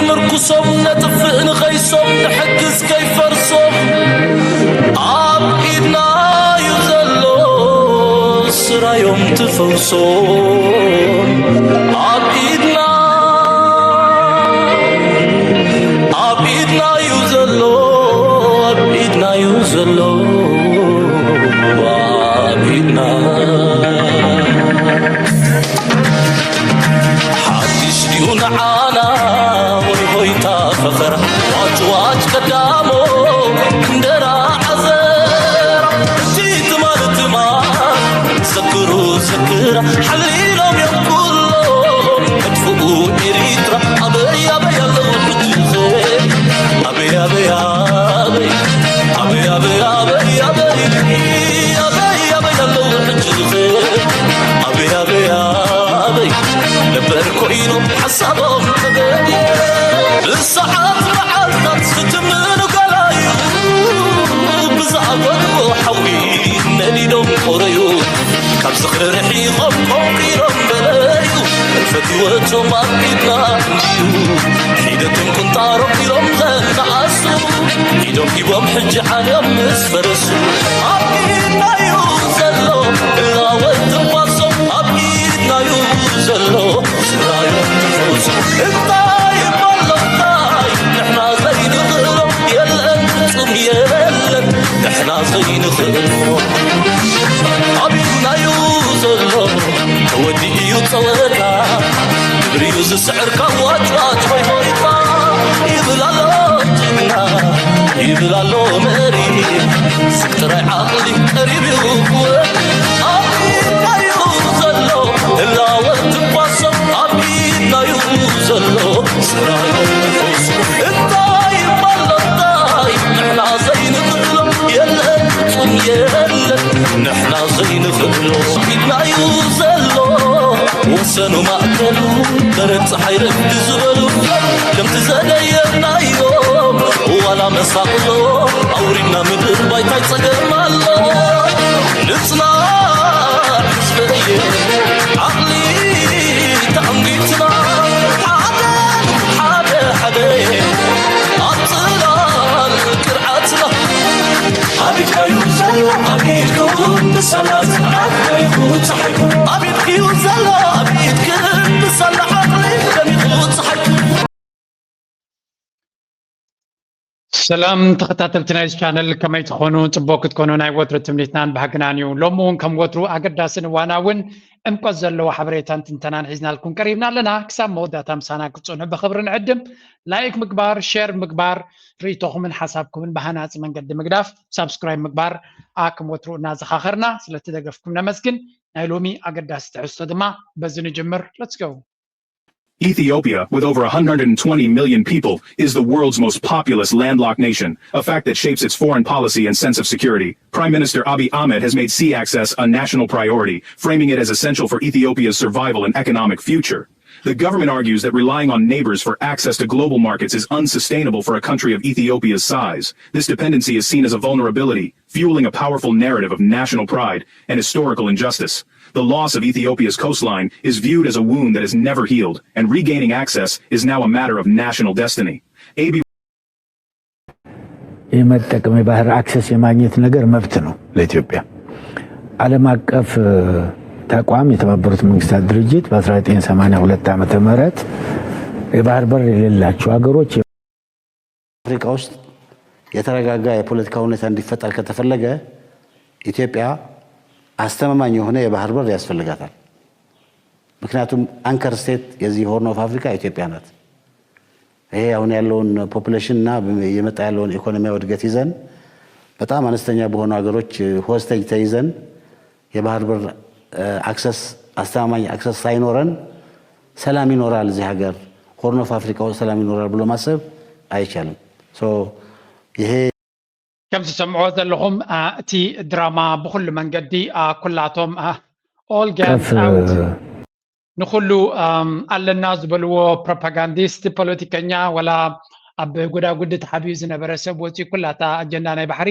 ምርኩሶም ነጥፍእ ንኸይሶም ንሕግዝ ከይፈርሶም ኣብ ኢድና እዩ ዘሎ ስራዮም ትፈውሶም ኣብ ኢድና ኣብ ኢድና እዩ ዘሎ ኣብ ኢድና እዩ ዘሎ ኣብ ኢድና ሓድሽ ድዩ ንዓና ወይ ሆይታ ፈኸራ ዋጭዋጭ ቀዳሞ እንደራ ዓዘራ እቲ ትማል ትማል ዘክሩ ዘክራ ሓሊሎም እዮም ኩሎም መጥፍኡ ኤሪትራ ኣበይ ኣበይ ኣለዉ ሕጂ ኣበይ ኣበይ ኣበይ ኣበይ ኣበይ ኣበይ ኣበይ ኣበይ ኣበይ ኣለዉ ሕጂ ኣበይ ኣበይ ኣበይ ነበር ኮይኑ ሓሳቦም ተገድየ ብሰዓት መዓልታት ዝትምኑ ገላዩ ብዝኣጎድዎ ሓዊ ነዲዶም ቆረዩ ካብ ዝኽሪ ርሒቖም ቆንቂሮም በለዩ ፈትወቶም ኣብ ኢድና እንድዩ ሒደቶም ቁንጣሮም ኢሎም ዘነኣሱ ኢዶም ሂቦም ሕጂ ዓንዮም ምስ ፈረሱ ኣብ ኢድናዩ ዘሎ እላወት ትንፋሶም ኣብ ኢድናዩ ዘሎ ስራዮም ትፈውሶም እንታይ እሞ ኣሎ እንታይ ንሕና ዘይንኽእሎ የለን ፍጹም የለን ንሕና ዘይንኽእሎ ኣብ ኢድናዩ ዘሎ ተወዲኡ እዩ ጸወታ ግብሪኡ ዝስዕር ካብ ዋጭዋጭ ሆይ ሆይታ ይብል ኣሎ ጅግና ይብል ኣሎ መሪ ስብ ጥራይ ዓቕሊ ቀሪብ እዩ ክወድ ኣብ ኢድናዩ ዘሎ ህላወ ትንፋሶም ኣብ ኢድናዩ ዘሎ ስራዮ ትፈውሶ እንታይ እሞ ኣሎ እንታይ ንሕና ዘይንኽእሎ የለን ፍጹም የለን ንሕና ዘይንኽእሎ ኢድናዩ ዘሎ ወሰኑ ማእከሉ በረድ ፀሓይ ረግዲ ዝበሉ ከምቲ ዘደየብናዮም ዋላ መሳቕሎ ኣውሪድና ምድር ባይታይ ፀገም ኣሎ ንፅናዕ ህዝበየ ዓቕሊ ተኣንጊትና ሓደ ሓደ ሓደ ኣብ ፅላል ቅርዓትና ኣቢድካዩ ዘሎ ኣቢድኩም ብሰላ ዝዓበይኩ ፀሓይኩ ኣቢድክዩ ዘሎ ኣቢድክን ብሰላ ዓቕሊ ደሚቑ ፀሓይኩ ሰላም ተኸታተልቲ ናይዚ ቻነል ከመይ ትኾኑ? ፅቡቅ ክትኮኑ ናይ ወትሩ ትምኒትናን ባህግናን እዩ። ሎሚ እውን ከም ወትሩ ኣገዳስን እዋናውን ዕምቆት ዘለዎ ሓበሬታን ትንተናን ሒዝናልኩም ቀሪብና ኣለና። ክሳብ መወዳእታ ምሳና ክትፀንሑ ብኽብሪ ንዕድም። ላይክ ምግባር፣ ሼር ምግባር፣ ርእይቶኹምን ሓሳብኩምን ብሃናፂ መንገዲ ምግዳፍ፣ ሳብስክራይብ ምግባር ኣክም ወትሩ እናዘኻኸርና ስለቲ ደገፍኩም ነመስግን። ናይ ሎሚ ኣገዳሲ ትሕዝቶ ድማ በዚ ንጅምር። Let's go። Ethiopia, with over one hundred twenty million people, is the world's most populous landlocked nation, a fact that shapes its foreign policy and sense of security. Prime Minister Abiy Ahmed has made sea access a national priority, framing it as essential for Ethiopia's survival and economic future. The government argues that relying on neighbors for access to global markets is unsustainable for a country of Ethiopia's size. This dependency is seen as a vulnerability, fueling a powerful narrative of national pride and historical injustice. The loss of Ethiopia's coastline is viewed as a wound that has never healed, and regaining access is now a matter of national destiny. A B የመጠቀም የባህር አክሰስ የማግኘት ነገር መብት ነው ለኢትዮጵያ። ዓለም አቀፍ ተቋም የተባበሩት መንግስታት ድርጅት በ1982 ዓመተ ምህረት የባህር በር የሌላቸው ሀገሮች አፍሪካ ውስጥ የተረጋጋ የፖለቲካ ሁኔታ እንዲፈጠር ከተፈለገ ኢትዮጵያ አስተማማኝ የሆነ የባህር በር ያስፈልጋታል። ምክንያቱም አንከር ስቴት የዚህ ሆርን ኦፍ አፍሪካ ኢትዮጵያ ናት። ይሄ አሁን ያለውን ፖፑሌሽን እና እየመጣ ያለውን ኢኮኖሚያዊ እድገት ይዘን በጣም አነስተኛ በሆኑ ሀገሮች ሆስቴጅ ተይዘን የባህር በር አክሰስ አስተማማኝ አክሰስ ሳይኖረን ሰላም ይኖራል እዚህ ሀገር ሆርን ኦፍ አፍሪካ ውስጥ ሰላም ይኖራል ብሎ ማሰብ አይቻልም። ይሄ ከም ዝሰምዕዎ ዘለኹም እቲ ድራማ ብኩሉ መንገዲ ኩላቶም all guns out ንኩሉ ኣለና ዝበልዎ ፕሮፓጋንዲስት ፖለቲከኛ ወላ ኣብ ጎዳጉዲ ተሓቢኡ ዝነበረ ሰብ ወፂኡ ኩላታ ኣጀንዳ ናይ ባሕሪ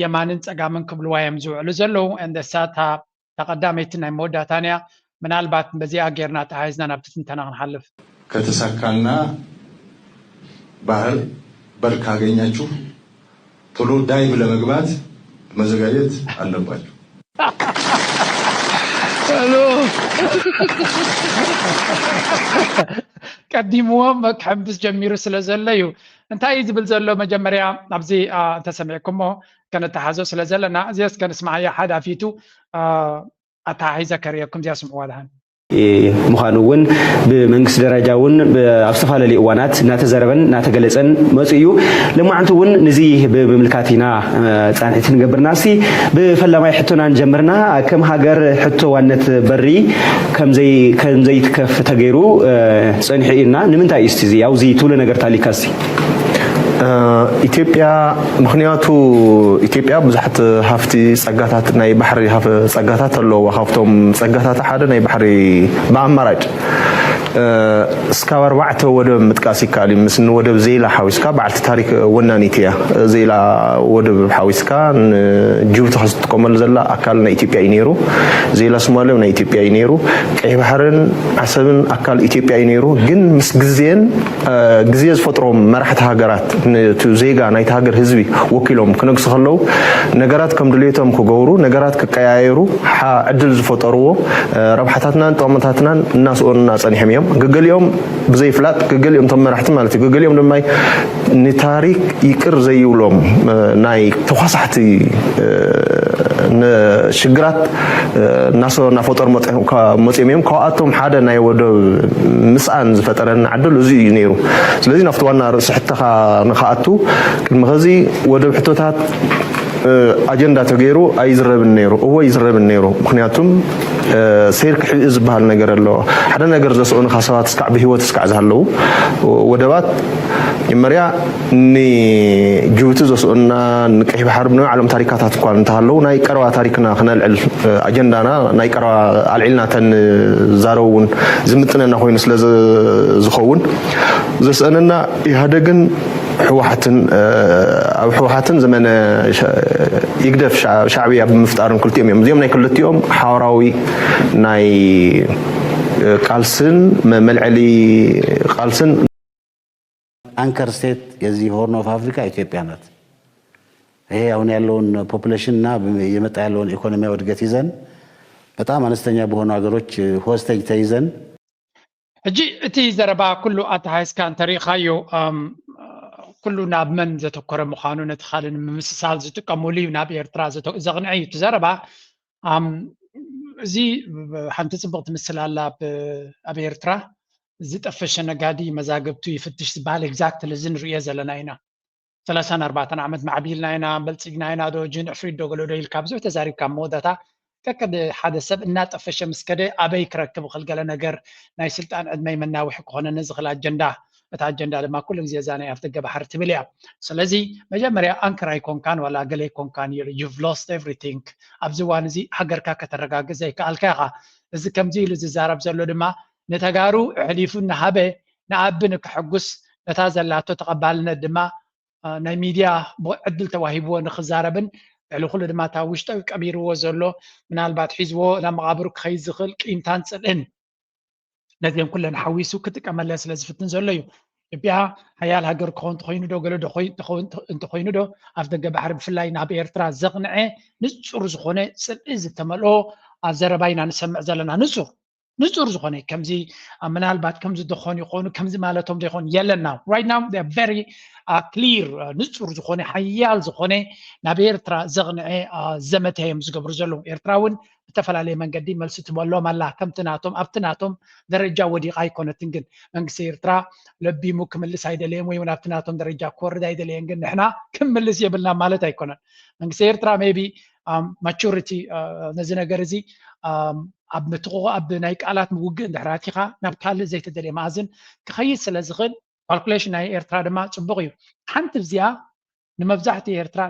የማንን ፀጋምን ክብልዋ እዮም ዝውዕሉ ዘለዉ። እንደሳታ ተቐዳመይቲ ናይ መወዳእታን እያ። ምናልባት በዚኣ ጌርና ተሓይዝና ናብቲ ትንተና ክንሓልፍ። ከተሳካልና ባህር በር ካገኛችሁ ቶሎ ዳይቭ ለመግባት መዘጋጀት አለባችሁ። ቀዲምዎም ክሕምብስ ጀሚሩ ስለ ዘሎ እዩ። እንታይ እዩ ዝብል ዘሎ? መጀመርያ ኣብዚ እንተሰሚዕኩሞ ከነተሓዞ ስለ ዘለና እዚስ ከንስማዓያ ሓደ ኣፊቱ ኣተሓሒዘ ከርእየኩም እዚኣ ስምዕዋ ድሃን። ምዃኑ እውን ብመንግስቲ ደረጃ እውን ኣብ ዝተፈላለዩ እዋናት እናተዘረበን እናተገለፀን መፁ እዩ። ለማዓንቲ እውን ንዚ ብምምልካት ኢና ፃንሒት ንገብርና። እስቲ ብፈላማይ ሕቶና ንጀምርና። ከም ሃገር ሕቶ ዋነት በሪ ከምዘይትከፍ ተገይሩ ፀኒሑ ኢልና ንምንታይ እዩ እስቲ እዚ ኣብዚ ትብሎ ነገር ታሊካ እስቲ? ኢትዮጵያ ምክንያቱ ኢትዮጵያ ብዙሓት ሃፍቲ ፀጋታት ናይ ባሕሪ ጸጋታት ኣለዎ። ካብቶም ጸጋታት ሓደ ናይ ባሕሪ ብኣማራጭ እስካብ ኣርባዕተ ወደብ ምጥቃስ ይከኣል እዩ። ምስ ንወደብ ዜላ ሓዊስካ በዓልቲ ታሪክ ወናኒት እያ። ዜላ ወደብ ሓዊስካ ንጅቡቲ ክትጥቀመሉ ዘላ ኣካል ናይ ኢትዮጵያ እዩ ነይሩ። ዜላ ሶማሌ ናይ ኢትዮጵያ እዩ ነይሩ። ቀይ ባሕርን ዓሰብን ኣካል ኢትዮጵያ እዩ ነይሩ። ግን ምስ ግዜን ግዜ ዝፈጥሮም መራሕቲ ሃገራት ነቲ ዜጋ ናይቲ ሃገር ህዝቢ ወኪሎም ክነግሱ ከለዉ ነገራት ከም ድልየቶም ክገብሩ ነገራት ክቀያየሩ ዕድል ዝፈጠርዎ ረብሓታትናን ጥቕምታትናን እናስኦኑና ፀኒሖም እዮም። ገገሊኦም ብዘይፍላጥ ገገሊኦም እቶም መራሕቲ ማለት እዩ። ገገሊኦም ድማ ንታሪክ ይቅር ዘይብሎም ናይ ተኳሳሕቲ ሽግራት እናፈጠሩ መፂኦም እዮም። ካብኣቶም ሓደ ናይ ወደብ ምስኣን ዝፈጠረና ዕድል እዚ እዩ ነይሩ። ስለዚ ናብቲ ዋና ርእሲ ሕቶኻ ንክኣቱ ቅድሚ ኸዚ ወደብ ሕቶታት ኣጀንዳ ተገይሩ ኣይዝረብን ነይሩ። እወ ይዝረብን ነይሩ። ምክንያቱም ሴር ክሕብኢ ዝበሃል ነገር ኣሎ። ሓደ ነገር ዘስእኑኻ ሰባት እስካዕ ብህይወት እስካዕ ዝሃለዉ ወደባት መጀመርያ ንጅቡቲ ዘስኡና ንቀይሕ ባሕሪ ብናይ ዓለም ታሪካታት እኳ እንተሃለዉ ናይ ቀረባ ታሪክና ክነልዕል ኣጀንዳና ናይ ቀረባ ኣልዒልና ተንዛረቡ እውን ዝምጥነና ኮይኑ ስለ ዝኸውን ዘስአነና ኢህኣደግን ህወሓትን ኣብ ህወሓትን ዘመነ ይግደፍ ሻዕብያ ብምፍጣርን ክልቲኦም እዮም። እዚኦም ናይ ክልቲኦም ሓበራዊ ናይ ቃልስን መልዐሊ ቃልስን አንከር ስቴት የዚህ ሆርን ኦፍ አፍሪካ ኢትዮጵያ ናት። ይሄ አሁን ያለውን ፖፑሌሽን እና የመጣ ያለውን ኢኮኖሚያዊ እድገት ይዘን በጣም አነስተኛ በሆኑ ሀገሮች ሆስቴጅ ተይዘን ሕጂ እቲ ዘረባ ኩሉ ኣተሓይስካ እንተሪኢኻዮ ኩሉ ናብ መን ዘተኮረ ምዃኑ ነቲ ካልእ ንምምስሳል ዝጥቀሙሉ እዩ። ናብ ኤርትራ ዘቕንዐ እዩ እቲ ዘረባ። እዚ ሓንቲ ፅብቕቲ ምስል ኣላ ኣብ ኤርትራ ዝጠፈሸ ነጋዲ መዛግብቱ ይፍትሽ ዝበሃል exactly እዚ ንርእዮ ዘለና ኢና። ሰላሳን ኣርባዕተን ዓመት ማዕቢልና ኢና በልፂግና ኢና ዶ ጅን ዕፍሪት ዶ ገለ ዶ ኢልካ ብዙሕ ተዛሪብካ ኣብ መወዳእታ ከከደ ሓደ ሰብ እናጠፈሸ ምስ ከደ ኣበይ ክረክብ እኽእል ገለ ነገር ናይ ስልጣን ዕድመይ መናውሒ ክኾነኒ ዝኽእል ኣጀንዳ እታ ኣጀንዳ ድማ ኩሉ ግዜ እዛ ናይ ኣፍደገ ባሕሪ ትብል እያ። ስለዚ መጀመርያ ኣንከር ኣይኮንካን ዋላ ገለ ኣይኮንካን you've lost everything ኣብዚ እዋን እዚ ሃገርካ ከተረጋግእ ዘይከኣልካ ኢኻ። እዚ ከምዚ ኢሉ ዝዛረብ ዘሎ ድማ ንተጋሩ ኣሕሊፉ እናሃበ ንኣቢ ንክሕጉስ ነታ ዘላቶ ተቐባልነት ድማ ናይ ሚድያ ዕድል ተዋሂብዎ ንክዛረብን ልዕሊ ኩሉ ድማ እታ ውሽጣዊ ቀቢርዎ ዘሎ ምናልባት ሒዝዎ ናብ መቓብሩ ክኸይድ ዝኽእል ቂምታን ፅልእን ነዚኦም ኩለን ሓዊሱ ክጥቀመለን ስለ ዝፍትን ዘሎ እዩ። ኢትዮጵያ ሓያል ሃገር ክኸውን እንተኾይኑ ዶ ገለ እንተኾይኑ ዶ ኣፍ ደገ ባሕሪ ብፍላይ ናብ ኤርትራ ዘቕንዐ ንፁር ዝኾነ ፅልኢ ዝተመልኦ ዘረባ ኢና ንሰምዕ ዘለና። ንፁር ንፁር ዝኾነ ከምዚ ምናልባት ከምዚ ደኾን ይኾኑ ከምዚ ማለቶም ደኾን የለና right now very clear ንፁር ዝኾነ ሓያል ዝኾነ ናብ ኤርትራ ዘቕንዐ ዘመተ እዮም ዝገብሩ ዘለዉ። ኤርትራ እውን ብተፈላለየ መንገዲ መልሲ ትበሎም ኣላ ከምቲ ናቶም ኣብቲ ናቶም ደረጃ ወዲቓ ኣይኮነትን። ግን መንግስቲ ኤርትራ ለቢሙ ክምልስ ኣይደለየን ወይ እውን ኣብቲ ናቶም ደረጃ ክወርድ ኣይደለየን። ግን ንሕና ክምልስ የብልና ማለት ኣይኮነን። መንግስቲ ኤርትራ maybe maturity ነዚ ነገር እዚ ኣብ ምትቑቕ ኣብ ናይ ቃላት ምውግእ እንድሕር ኣቲኻ ናብ ካልእ ዘይተደልየ መኣዝን ክኸይድ ስለ ዝኽእል calculation ናይ ኤርትራ ድማ ፅቡቕ እዩ። ሓንቲ እዚኣ ንመብዛሕትኡ ኤርትራ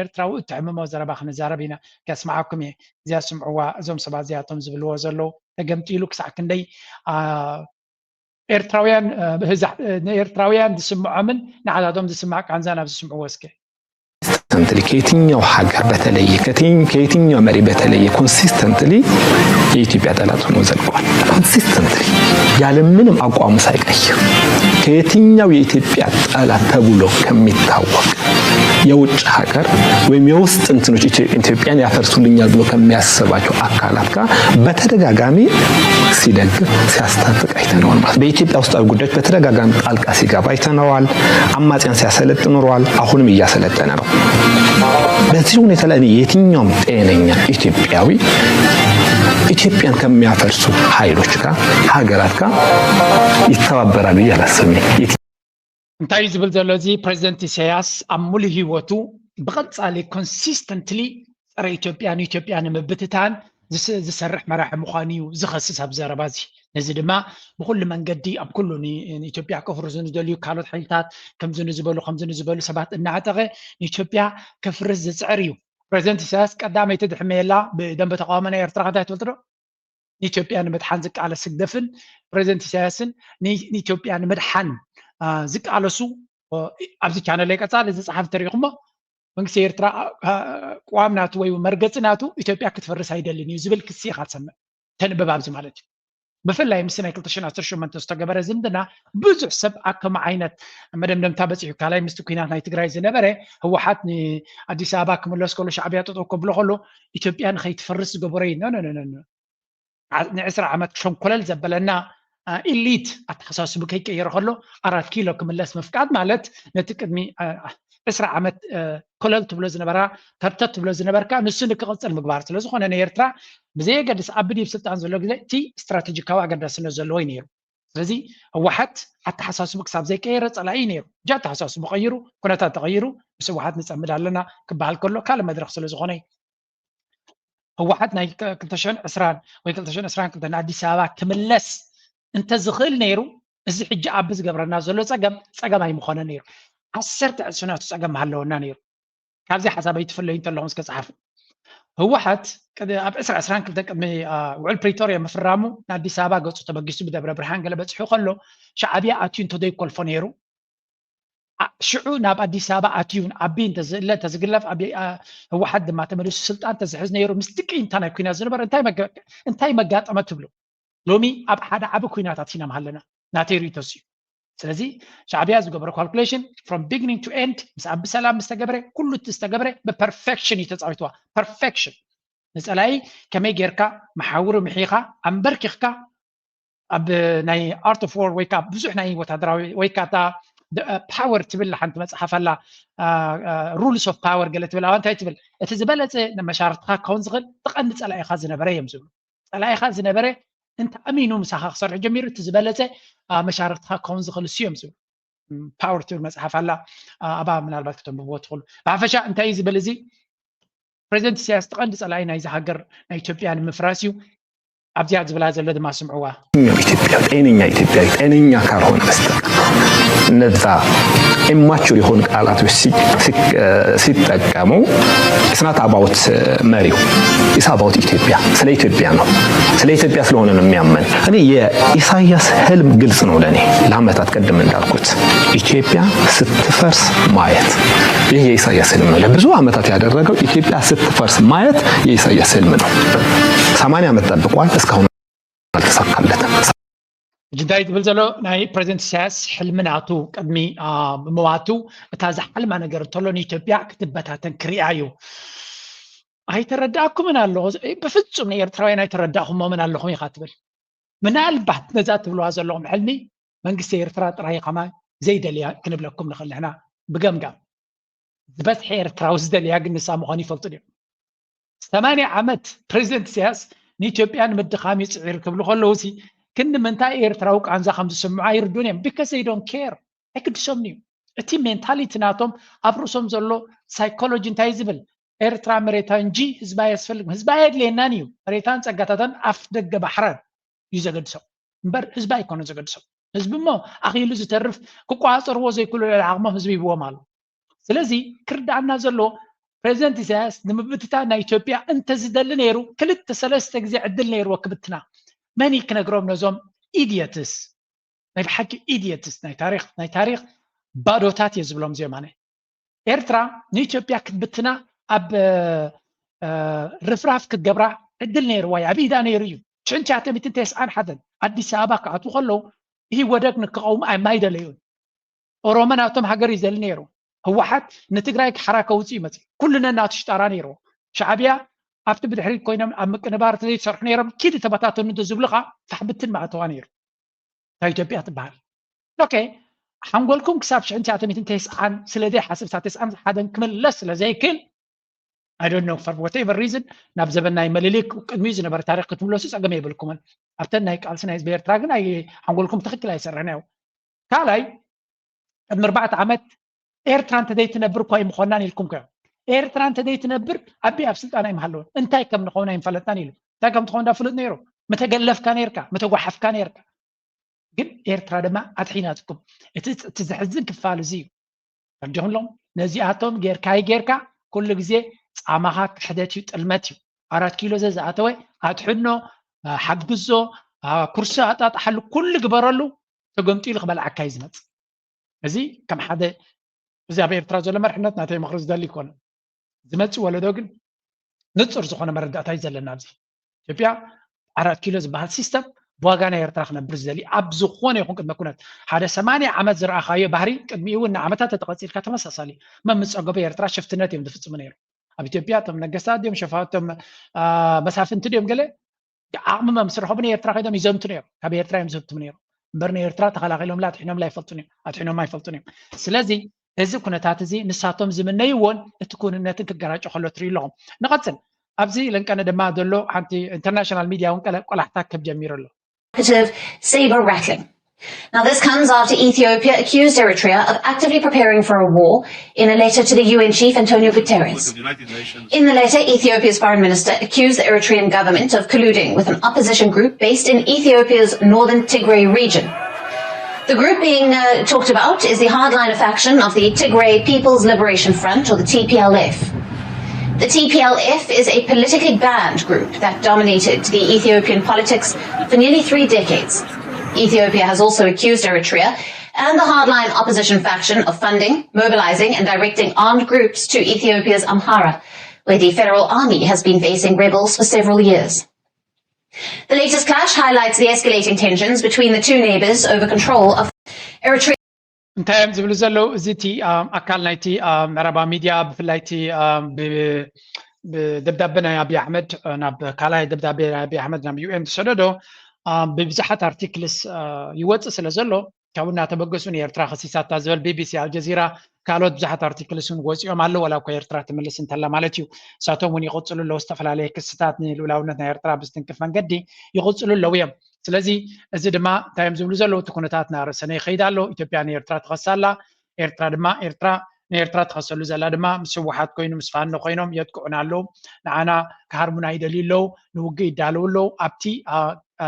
ኤርትራዊ እትሕምሞ ዘረባ ክንዛረብ ኢና። ከስምዓኩም እየ። እዚኣ ስምዕዋ እዞም ሰባት እዚኣቶም ዝብልዎ ዘለዉ ተገምጢሉ ክሳዕ ክንደይ ኤርትራውያን ንኤርትራውያን ዝስምዖምን ንዓታቶም ዝስማዕ ቃንዛን ኣብ ዝስምዕዎ እስከ consistently ከየትኛው ሀገር በተለየ ከየትኛው መሪ በተለየ consistently የኢትዮጵያ ጠላት ሆኖ ዘልቋል። consistently ያለምንም አቋሙ ሳይቀይር ከየትኛው የኢትዮጵያ ጠላት ተብሎ ከሚታወቅ የውጭ ሀገር ወይም የውስጥ እንትኖች ኢትዮጵያን ያፈርሱልኛል ብሎ ከሚያስባቸው አካላት ጋር በተደጋጋሚ ሲደግፍ ሲያስታጥቅ አይተነዋል። ማለት በኢትዮጵያ ውስጣዊ ጉዳዮች በተደጋጋሚ ጣልቃ ሲገባ አይተነዋል። አማጽያን ሲያሰለጥን ኖረዋል። አሁንም እያሰለጠነ ነው። በዚህ ሁኔታ ላይ የትኛውም ጤነኛ ኢትዮጵያዊ ኢትዮጵያን ከሚያፈርሱ ኃይሎች ጋር ሀገራት ጋር ይተባበራል ብዬ አላስብም። እንታይ እዩ ዝብል ዘሎ እዚ ፕሬዚደንት ኢሳያስ ኣብ ሙሉ ህይወቱ ብቐጻሊ consistently ጸረ ኢትዮጵያ ንኢትዮጵያ ንምብትታን ዝሰርሕ መራሒ ምዃኑ እዩ ዝኸስስ ኣብ ዘረባ እዚ። ነዚ ድማ ብኩሉ መንገዲ ኣብ ኩሉ ንኢትዮጵያ ከፍርሱ ንደልዩ ካልኦት ሓይልታት ከምዚ ንዝበሉ ከምዚ ንዝበሉ ሰባት እናዕጠቐ ንኢትዮጵያ ከፍርስ ዝፅዕር እዩ። ፕሬዚደንት ኢሳያስ ቀዳመይቲ ድሕመየላ ብደንበ ተቃውሞ ናይ ኤርትራ ከንታይ ትፈልጡ ዶ? ንኢትዮጵያ ንምድሓን ዝቃለስ ህግደፍን ፕሬዚደንት ኢሳያስን ንኢትዮጵያ ንምድሓን ዝቃለሱ ኣብዚ ቻነል ቀፃሊ ዝፀሓፍ ተሪኢኹሞ መንግስቲ ኤርትራ ቅዋም ናቱ ወይ መርገፂ ናቱ ኢትዮጵያ ክትፈርስ ኣይደልን እዩ ዝብል ክሲ ኢኻ ትሰምዕ ተንብብ ኣብዚ ማለት እዩ። ብፍላይ ምስ ናይ ክልተ ሽሕን ዓሰርተ ሸሞንተን ዝተገበረ ዝምድና ብዙሕ ሰብ ኣከም ዓይነት መደምደምታ በፂሑ ካልኣይ ምስቲ ኩናት ናይ ትግራይ ዝነበረ ህወሓት ንኣዲስ ኣበባ ክምለስ ከሎ ሻዕብያ ጠጠው ከብሎ ከሎ ኢትዮጵያ ንኸይትፈርስ ዝገበሮ እዩ። ንዕስራ ዓመት ሸንኮለል ዘበለና ኢሊት ኣተሓሳስቡ ከይቀየረ ከሎ ኣራት ኪሎ ክምለስ ምፍቃድ ማለት ነቲ ቅድሚ ዕስራ ዓመት ኮለል ትብሎ ዝነበራ ከርተት ትብሎ ዝነበርካ ንሱ ንክቕፅል ምግባር ስለዝኾነ ንኤርትራ ብዘየገድስ ኣብ ብዲብ ስልጣን ዘሎ ግዜ እቲ ስትራቴጂካዊ ኣገዳስነት ዘለዎ እዩ ነይሩ። ስለዚ ህወሓት ኣተሓሳስቡ ክሳብ ዘይቀየረ ፀላኢ እዩ ነይሩ። እጂ ኣተሓሳስቡ ቀይሩ ኩነታት ተቐይሩ ምስ ህወሓት ንፀምድ ኣለና ክበሃል ከሎ ካልእ መድረክ ስለዝኾነ እዩ። ህወሓት ናይ ክልተ ሽሕን ዕስራን ወይ ክልተ ሽሕን ዕስራን ክልተን ኣዲስ ኣበባ ክምለስ እንተዝኽእል ነይሩ እዚ ሕጂ ኣብ ዝገብረና ዘሎ ፀገም ፀገም ኣይምኾነ ነይሩ። ዓሰርተ ዕፅፊ ናቱ ፀገም ምሃለወና ነይሩ። ካብዚ ሓሳብ ኣይትፍለዩ እንተለኹም እስከ ፀሓፉ። ህወሓት ኣብ ዕስራ ዕስራን ክልተን ቅድሚ ውዕል ፕሪቶርያ ምፍራሙ ንኣዲስ ኣበባ ገፁ ተበጊሱ ብደብረ ብርሃን ገለ በፂሑ ከሎ ሻዕብያ ኣትዩ እንተዘይኮልፎ ነይሩ ሽዑ ናብ ኣዲስ ኣበባ ኣትዩ ኣቢ እንተዝእለ እንተዝግለፍ ህወሓት ድማ ተመሊሱ ስልጣን እንተዝሕዝ ነይሩ ምስ ድቂ እንታ ናይ ኩናት ዝነበረ እንታይ መጋጠመ ትብሉ? ሎሚ ኣብ ሓደ ዓቢ ኩናት ኣቲና ምሃለና ናተይ ርእቶ እዩ። ስለዚ ሻዕብያ ዝገበረ calculation from beginning to end ምስ ኣቢ ሰላም ዝተገበረ ኩሉ እቲ ዝተገበረ ብፐርፌክሽን እዩ ተፃዊትዋ። ፐርፌክሽን ንፀላኢ ከመይ ጌርካ መሓውሩ ምሒኻ ኣንበርኪኽካ ኣብ ናይ art of war ወይ ከዓ ብዙሕ ናይ ወታደራዊ ወይ ከዓ እታ power ትብል ሓንቲ መፅሓፍ ኣላ rules of power ገለ ትብል ኣዋ እንታይ ትብል እቲ ዝበለፀ መሻርክትካ ክኸውን ዝኽእል እቲ ቀንዲ ፀላኢኻ ዝነበረ እዮም ዝብሉ። ፀላኢኻ ዝነበረ እንተ ኣሚኑ ምሳኻ ክሰርሑ ጀሚሩ እቲ ዝበለፀ መሻርክትካ ክኸውን ዝኽእል እሱ እዮም ዝብሉ። power ትብል መፅሓፍ ኣላ ኣባ ምናልባት ክተንብብዎ ትኽእሉ። ብሓፈሻ እንታይ እዩ ዝብል እዚ ፕሬዚደንት ኢሳያስ እቲ ቀንዲ ፀላኢ ናይዚ ሃገር ናይ ኢትዮጵያ ንምፍራስ እዩ። ኣብዚኣ ዝብላ ዘሎ ድማ ስምዕዋ። ኢትዮጵያ ጤነኛ ኢትዮጵያዊ ጤነኛ ካልሆነ በስተቀር እነዛ immature የሆኑ ቃላቶች ሲጠቀሙ it's not about መሪው it's about ኢትዮጵያ ስለ ኢትዮጵያ ነው። ስለ ኢትዮጵያ ስለሆነ ነው የሚያምን። እኔ የኢሳያስ ህልም ግልጽ ነው ለእኔ። ለአመታት ቅድም እንዳልኩት ኢትዮጵያ ስትፈርስ ማየት ይህ የኢሳያስ ህልም ነው። ለብዙ አመታት ያደረገው ኢትዮጵያ ስትፈርስ ማየት የኢሳያስ ህልም ነው። ሰማንያ ዓመት ጠብቋል፣ እስካሁን አልተሳካለትም። እንታይ ትብል ዘሎ ናይ ፕሬዚደንት ኢሳያስ ሕልሚ ናቱ ቅድሚ ምዋቱ እታ ዝሓልማ ነገር እንተሎ ንኢትዮጵያ ክትበታተን ክሪኣ እዩ። ኣይተረዳእኩምን ኣለኹ ብፍፁም ንኤርትራውያን ኣይተረዳእኩሞምን ኣለኹም ኢኻ ትብል። ምናልባት ነዛ ትብልዋ ዘለኹም ሕልሚ መንግስቲ ኤርትራ ጥራይ ከማ ዘይደልያ ክንብለኩም ንኽእል ንሕና ብገምጋም ዝበዝሐ ኤርትራዊ ዝደልያ ግን ንሳ ምዃኑ ይፈልጡ ድዮም? ሰማንያ ዓመት ፕሬዚደንት ኢሳያስ ንኢትዮጵያ ንምድኻም ይፅዒር ክብሉ ከለዉ ሲ ክንዲ ምንታይ ኤርትራዊ ቃንዛ ከም ዝስምዑ ኣይርዱን እዮም። because they don't care ኣይግድሶምን እዩ። እቲ ሜንታሊቲ ናቶም ኣብ ርእሶም ዘሎ ሳይኮሎጂ እንታይ ዝብል ኤርትራ መሬታ እንጂ ህዝባ ኣየስፈልግም። ህዝባ ኣየድልየናን እዩ። መሬታን ፀጋታታን ኣፍ ደገ ባሕራን እዩ ዘገድሶም እምበር ህዝቢ ኣይኮነን ዘገድሶም። ህዝቢ እሞ ኣኺሉ ዝተርፍ ክቆፃፀርዎ ዘይክእሉ ልዕሊ ዓቕሞም ህዝቢ ሂብዎም ኣሎ። ስለዚ ክርዳኣና ዘሎ ፕሬዚደንት ኢሳያስ ንምብትታን ናይ ኢትዮጵያ እንተዝደሊ ነይሩ ክልተ ሰለስተ ግዜ ዕድል ነይርዎ ክብትና። መን እዩ ክነግሮም ነዞም ኢድየትስ ናይ ብሓቂ ኢድየትስ ናይ ታሪክ ናይ ታሪክ ባዶታት እየ ዝብሎም እዚኦም ኣነ ኤርትራ ንኢትዮጵያ ክትብትና ኣብ ርፍራፍ ክትገብራ ዕድል ነይርዋ እዩ። ኣብ ኢዳ ነይሩ እዩ። ሽሕን ትሽዓተ ሚእትን ተስዓን ሓደን ኣዲስ ኣበባ ክኣትዉ ከለዉ ኢህወደግ ንክቐውሙ ኣይማይደለዩን። ኦሮሞ ናቶም ሃገር እዩ ዘሊ ነይሩ። ህወሓት ንትግራይ ክሓራ ከውፅእ እዩ መፅእ። ኩሉ ነናቱ ሽጣራ ነይርዎ። ሻዕብያ ኣብቲ ብድሕሪት ኮይኖም ኣብ ምቅንባር ዘይሰርሑ ነይሮም። ኪዲ ተበታተኑ እንዶ ዝብሉኻ ፋሕብትን ማእተዋ ነይሩ። እታ ኢትዮጵያ ትበሃል። ኦኬ፣ ሓንጎልኩም ክሳብ ሽሕን ትሽዓተ ሚእትን ተስዓን ስለ ዘይሓስብ፣ እታ ተስዓን ሓደን ክምለስ ስለ ዘይክል፣ I don't know, for whatever reason፣ ናብ ዘበን ናይ መሊሊክ ቅድሚኡ ዝነበረ ታሪክ ክትምለሱ ጸገም የብልኩምን። ኣብተን ናይ ቃልሲ ናይ ህዝቢ ኤርትራ ግን ኣይ-፣ ሓንጎልኩም ትኽክል ኣይሰርሕን እዩ። ካልኣይ፣ ቅድሚ ኣርባዕተ ዓመት ኤርትራ እንተዘይትነብር እኳ ኣይምኾናን ኢልኩም ከ። ኤርትራ እንተዘይትነብር ኣቢ ኣብ ስልጣን ኣይምሃለወን። እንታይ ከም ንኸውን ኣይምፈለጥናን ኢሉ። እንታይ ከም ትኸውን ዳ ፍሉጥ ነይሩ። ምተገለፍካ ነይርካ፣ ምተጓሓፍካ ነይርካ። ግን ኤርትራ ድማ ኣድሒናትኩም። እቲ፣ እቲ ዘሕዝን ክፋል እዚ እዩ። ተረዲኹም ኣለኹም? ነዚኣቶም ጌርካ ይጌርካ፣ ኩሉ ግዜ ጻማኻ ክሕደት እዩ፣ ጥልመት እዩ። ኣራት ኪሎ ዘዝኣተወ ኣድሕኖ፣ ሓግዞ፣ ኩርሲ ኣጣጣሓሉ፣ ኩሉ ግበረሉ፣ ተገምጢሉ ክበልዓካ እዩ ዝመጽእ። እዚ ከም ሓደ፣ እዚ ኣብ ኤርትራ ዘሎ መርሕነት ናተይ ምኽሪ ዝደሊ ይኮነ። ዝመጽእ ወለዶ ግን ንጹር ዝኾነ መረዳእታ እዩ ዘለና። ኣብዚ ኢትዮጵያ ኣራት ኪሎ ዝበሃል ሲስተም ብዋጋ ናይ ኤርትራ ክነብር ዝደሊ ኣብ ዝኾነ ይኹን ቅድመ ኩነት፣ ሓደ ሰማንያ ዓመት ዝረኣኻዮ ባህሪ ቅድሚኡ እውን ንዓመታት ተተቐጺልካ ተመሳሳሊ መምጸገቦ ኤርትራ ሽፍትነት እዮም ዝፍጽሙ ነይሩ። ኣብ ኢትዮጵያ እቶም ነገስታት ድዮም ሸፋ-፣ እቶም፣ አ፣ መሳፍንቲ ድዮም ገለ ዓቕሚ መምስርሖም ንኤርትራ ከይዶም ይዘምቱ ነይሩ። ካብ ኤርትራ እዮም ዝህብትሙ ነይሩ። እምበር ንኤርትራ ተኸላኺሎምላ ኣጥሒኖምላ ኣይፈልጡን እዮም፣ ኣጥሒኖም ኣይፈልጡን እዮም። ስለዚ እዚ ኩነታት እዚ ንሳቶም ዝምነይዎን እቲ ክውንነትን ክገራጮ ከሎ ትርኢ ኣለኹም። ንቐጽል። ኣብዚ ለንቀነ ድማ ዘሎ ሓንቲ ኢንተርናሽናል ሚድያ እውን ቀለ-፣ ቆላሕታ ክብ ጀሚሩ ኣሎ። Saber rattling. Now, this comes after Ethiopia accused Eritrea of actively preparing for a war in a letter to the U N chief Antonio Guterres. In the letter, Ethiopia's foreign minister accused the Eritrean government of colluding with an opposition group based in Ethiopia's northern Tigray region. The group being, uh, talked about is the hardliner faction of the Tigray People's Liberation Front, or the T P L F. The T P L F is a politically banned group that dominated the Ethiopian politics for nearly three decades. Ethiopia has also accused Eritrea and the hardline opposition faction of funding, mobilizing, and directing armed groups to Ethiopia's Amhara, where the federal army has been facing rebels for several years. The latest clash highlights the escalating tensions between the two neighbors over control of Eritrea. እንታይ እዮም ዝብሉ ዘለዉ? እዚ እቲ፣ ኣም፣ ኣካል ናይቲ፣ ኣም፣ ምዕራባዊ ሚድያ፣ ብፍላይ እቲ፣ ኣም፣ ብ-፣ ብደብዳቤ ናይ ኣብይ ኣሕመድ፣ እ፣ ናብ ካልኣይ ደብዳቤ ናይ ኣብይ ኣሕመድ ናብ ዩ ኤን ዝሰደዶ፣ ኣም፣ ብብዙሓት ኣርቲክልስ፣ እ፣ ይወፅእ ስለ ዘሎ፣ ካብኡ እናተበገሱ ንኤርትራ ከሲሳታ ዝብል ቢ ቢ ሲ፣ ኣልጀዚራ፣ ካልኦት ብዙሓት ኣርቲክልስ እውን ወፂኦም ኣለዉ፣ ዋላ እኳ ኤርትራ ትምልስ እንተላ ማለት እዩ። ንሳቶም እውን ይቕፅሉ ኣለዉ፣ ዝተፈላለየ ክስታት ንልኡላውነት ናይ ኤርትራ ብዝትንክፍ መንገዲ ይቕፅሉ ኣለዉ እዮም። ስለዚ እዚ ድማ እንታይ እዮም ዝብሉ ዘለዉ? እቲ ኩነታት እናረሰነ ይኸይድ ኣሎ። ኢትዮጵያ ንኤርትራ ትኸሳ ኣላ። ኤርትራ ድማ፣ ኤርትራ ንኤርትራ ትኸሰሉ ዘላ ድማ ምስ ህወሓት ኮይኑ፣ ምስ ፋኖ ኮይኖም የጥቅዑና ኣለዉ። ንዓና ክሃርሙና ይደልዩ ኣለዉ። ንውግእ ይዳለዉ ኣለዉ። ኣብቲ፣ አ፣ አ፣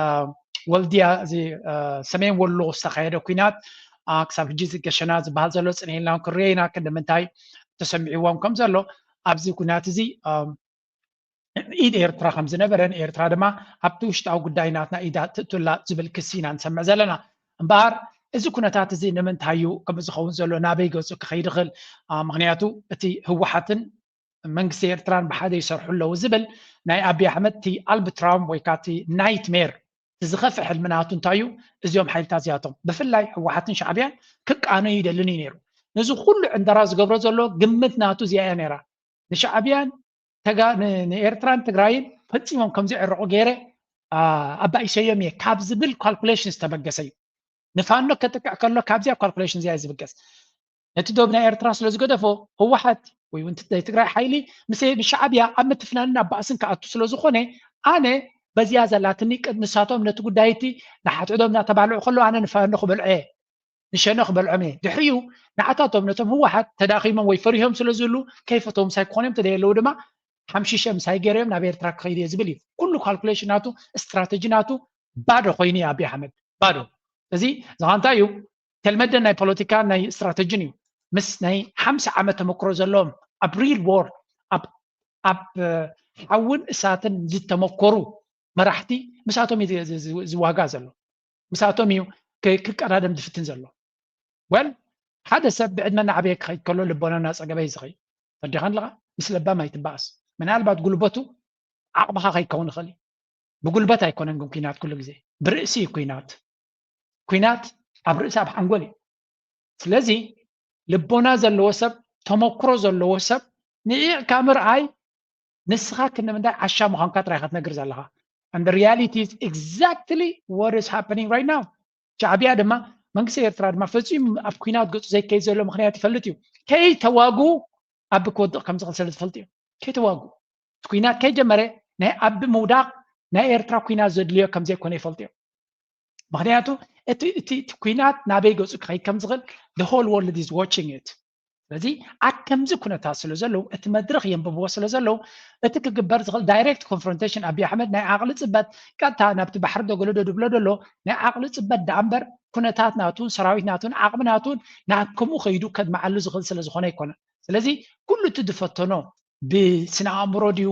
ወልድያ፣ እዚ፣ አ፣ ሰሜን ወሎ ዝተኻየደ ኲናት፣ አ፣ ክሳብ ሕጂ እዚ ገሸና ዝበሃል ዘሎ ጽንሕ ኢልና ክንሪኦ ኢና። ክንዲ ምንታይ ተሰሚዕዎም ከም ዘሎ ኣብዚ ኲናት እዚ፣ አ፣ ኢድ ኤርትራ ከም ዝነበረን ኤርትራ ድማ ኣብቲ ውሽጣዊ ጉዳይ ናትና ኢዳ ትእቱላ ዝብል ክሲ ኢና ንሰምዕ ዘለና። እምበኣር እዚ ኩነታት እዚ ንምንታይ እዩ ከምኡ ዝኸውን ዘሎ? ናበይ ገጹ ክኸይድ ይኽእል? አ፣ ምኽንያቱ እቲ ህወሓትን መንግስቲ ኤርትራን ብሓደ ይሰርሑ ኣለዉ ዝብል ናይ ኣብይ ኣሕመድ እቲ ኣልብትራውም ወይ ከዓ እቲ ናይትሜር፣ እቲ ዝኸፍእ ሕልሚ ናቱ እንታይ እዩ? እዚኦም ሓይልታት እዚኣቶም ብፍላይ ህወሓትን ሻዕብያን ክቃነዩ ይደልን እዩ ነይሩ። ነዚ ኩሉ ዕንደራ ዝገብሮ ዘሎ ግምት ናቱ እዚኣ እያ ነይራ። ንሻዕብያን ተጋ-፣ ን-፣ ንኤርትራን ትግራይን ፈጺሞም ከም ዝዕረቑ ገይረ፣ አ፣ ኣባኢሰዮም እየ ካብ ዝብል ካልኩሌሽን ዝተበገሰ እዩ። ንፋኖ ከጥቅዕ ከሎ ካብዚኣ ካልኩሌሽን እዚኣ እዩ ዝብገስ። ነቲ ዶብ ናይ ኤርትራ ስለ ዝገደፎ ህወሓት ወይ እውን ናይ ትግራይ ሓይሊ ምስ፣ ንሻዕብያ ኣብ ምትፍናንን ኣብ ባእስን ክኣቱ ስለ ዝኾነ ኣነ በዚኣ ዘላትኒ ቅድ-፣ ንሳቶም ነቲ ጉዳይ እቲ ንሓድሕዶም እናተባልዑ ከለዉ ኣነ ንፋኖ ክበልዖ እየ። ንሸነ ክበልዖም እየ። ድሕሪኡ ንዓታቶም ነቶም ህወሓት ተዳኺሞም ወይ ፈሪሆም ስለ ዝህሉ ከይፈተዎም ሳይ ክኾኑ እዮም፣ ተደየለዉ ድማ ሓምሺሸ ምሳይ ገይረዮም ናብ ኤርትራ ክኸይድ እየ ዝብል እዩ። ኩሉ ካልኩሌሽን ናቱ፣ ስትራተጂ ናቱ ባዶ ኮይኑ እዩ ኣብይ ኣሕመድ፣ ባዶ። እዚ ዝኻ እንታይ እዩ? ተልመደ ናይ ፖለቲካ ናይ ስትራተጂን እዩ። ምስ ናይ ሓምሳ ዓመት ተመክሮ ዘለዎም ኣብ ሪል ዎር፣ ኣብ፣ ኣብ፣ እ፣ ሓውን እሳትን ዝተመኮሩ መራሕቲ ምስኣቶም እዩ ዝ-፣ ዝ-፣ ዝ-፣ ዝዋጋ ዘሎ። ምስኣቶም እዩ ክ-፣ ክቀዳደም ዝፍትን ዘሎ። ወል፣ ሓደ ሰብ ብዕድመ እናዓበየ ክኸይድ ከሎ ልቦና እናፀገበ እዩ ዝኸይድ። ተረዲኻ ኣለኻ? ምስ ለባም ኣይትበኣስ። ምናልባት ጉልበቱ ዓቕምኻ ከይከውን ይኽእል እዩ። ብጉልበት ኣይኮነን ግን ኲናት ኩሉ ግዜ፣ ብርእሲ እዩ ኲናት። ኲናት ኣብ ርእሲ፣ ኣብ ሓንጎል እዩ። ስለዚ ልቦና ዘለዎ ሰብ፣ ተመክሮ ዘለዎ ሰብ ንዒቕካ ምርኣይ፣ ንስኻ ክንምንታይ ዓሻ ምዃንካ ጥራይ ኢኻ ትነግር ዘለኻ። And the reality is exactly what is happening right now. ሻዕቢያ ድማ መንግስቲ ኤርትራ ድማ ፈጺሙ ኣብ ኲናት ገጹ ዘይከይድ ዘሎ ምኽንያት ይፈልጥ እዩ። ከይተዋግኡ ኣቢ ክወድቕ ከም ዝኽእል ስለ ዝፈልጥ እዩ። ከይተዋግኡ፣ እቲ ኲናት ከይጀመረ ናይ ኣቢ ምውዳቕ ናይ ኤርትራ ኲናት ዘድልዮ ከም ዘይኮነ ይፈልጥ እዮም። ምኽንያቱ እቲ እቲ እቲ ኲናት ናበይ ገጹ ክኸይድ ከም ዝኽእል the whole world is watching it። ስለዚ ኣብ ከምዚ ኩነታት ስለ ዘለዉ፣ እቲ መድረኽ የንብብዎ ስለ ዘለዉ፣ እቲ ክግበር ዝኽእል ዳይሬክት ኮንፍሮንቴሽን ኣቢ ኣሕመድ ናይ ዓቕሊ ጽበት ቀጥታ ናብቲ ባሕሪ ደገሎ ዶ ድብሎ ደሎ ናይ ዓቕሊ ጽበት ደኣ እምበር ኩነታት ናቱን ሰራዊት ናቱን ዓቕሚ ናቱን ናብ ከምኡ ከይዱ ከድምዓሉ ዝኽእል ስለ ዝኾነ ኣይኮነን። ስለዚ ኩሉ እቲ ዝፈተኖ ብስነ ኣእምሮ ድዩ፣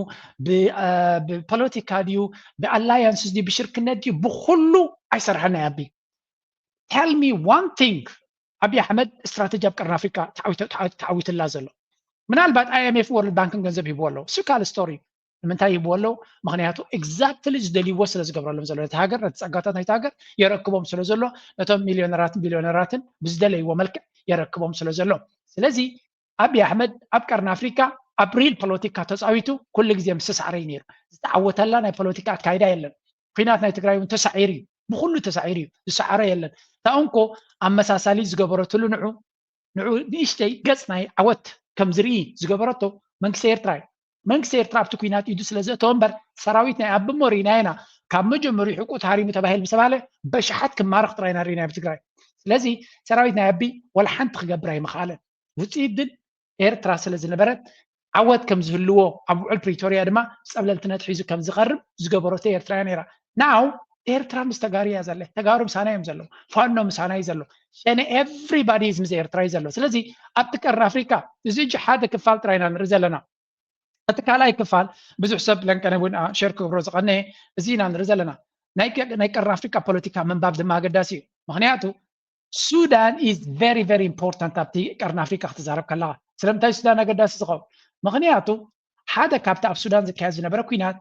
ብ- አ፣ ብፖለቲካ ድዩ፣ ብኣላያንስስ ድዩ፣ ብሽርክነት ድዩ፣ ብኩሉ ኣይሰርሐን ናይ ኣቢ። Tell me one thing፣ ኣቢ ኣሕመድ ስትራተጂ ኣብ ቀርኒ ኣፍሪካ ተዓዊተ- ተዓ- ተዓዊትላ ዘሎ። ምናልባት ኣይኤምኤፍ ወርልድ ባንክን ገንዘብ ሂብዎ ኣለዉ። እሱ ካልእ ስቶሪ። ንምንታይ ሂብዎ ኣለዉ? ምኽንያቱ ኤግዛክትሊ ዝደልይዎ ስለ ዝገብረሎም ዘሎ፣ ነቲ ሃገር፣ ነቲ ጸጋታት ናይቲ ሃገር የረክቦም ስለ ዘሎ፣ ነቶም ሚልዮነራትን ቢልዮነራትን ብዝደለይዎ መልክዕ የረክቦም ስለ ዘሎ። ስለዚ ኣቢ ኣሕመድ ኣብ ቀርኒ ኣፍሪካ ኣብ ሪል ፖለቲካ ተፃዊቱ ኩሉ ግዜ ምስ ተሳዕረ እዩ ነይሩ። ዝተዓወተላ ናይ ፖለቲካ ኣካይዳ የለን። ኲናት ናይ ትግራይ እውን ተሳዒሩ እዩ፣ ብኩሉ ተሳዒሩ እዩ፣ ዝሰዓረ የለን። እታ እንኮ ኣመሳሳሊ ዝገበረትሉ ንዑ ንዑ ንእሽተይ ገጽ ናይ ዓወት ከም ዝርኢ ዝገበረቶ መንግስቲ ኤርትራ እዩ። መንግስቲ ኤርትራ ኣብቲ ኲናት ኢዱ ስለ ዘእተወ እምበር ሰራዊት ናይ ኣቢ እሞ ርኢናዮ ኢና። ካብ መጀመሪኡ ሕቁ ተሃሪሙ ተባሂሉ ምስ ተባህለ በሽሓት ክማረኽ ጥራይ ኢና ርኢናዮ ኣብ ትግራይ። ስለዚ ሰራዊት ናይ ኣቢ ወላ ሓንቲ ክገብር ኣይምኽኣለን። ውፅኢት ግን ኤርትራ ስለ ዝነበረት ዓወት ከም ዝህልዎ ኣብ ውዕል ፕሪቶርያ ድማ ጸብለልትነት ሒዙ ከም ዝቐርብ ዝገበረቶ ኤርትራ እያ ነይራ። ናው ኤርትራ ምስ ተጋሩ እያ ዘለ። ተጋሩ ምሳና እዮም ዘለዉ። ፋኖ ምሳና እዩ ዘሎ። ሸነ everybody is ምስ ኤርትራ እዩ ዘሎ። ስለዚ ኣብቲ ቀርኒ ኣፍሪካ እዚ እጂ ሓደ ክፋል ጥራይ ኢና ንርኢ ዘለና። እቲ ካልኣይ ክፋል ብዙሕ ሰብ ለንቀነ እውን ሸር ክገብሮ ዝቐነየ እዚ ኢና ንርኢ ዘለና። ናይ ቀ- ናይ ቀርኒ ኣፍሪካ ፖለቲካ ምንባብ ድማ ኣገዳሲ እዩ። ምኽንያቱ ሱዳን is very very important ኣብቲ ቀርኒ ኣፍሪካ ክትዛረብ ከለኻ። ስለምንታይ ሱዳን ኣገዳሲ ዝኸውን? ምኽንያቱ ሓደ ካብቲ ኣብ ሱዳን ዝካየድ ዝነበረ ኲናት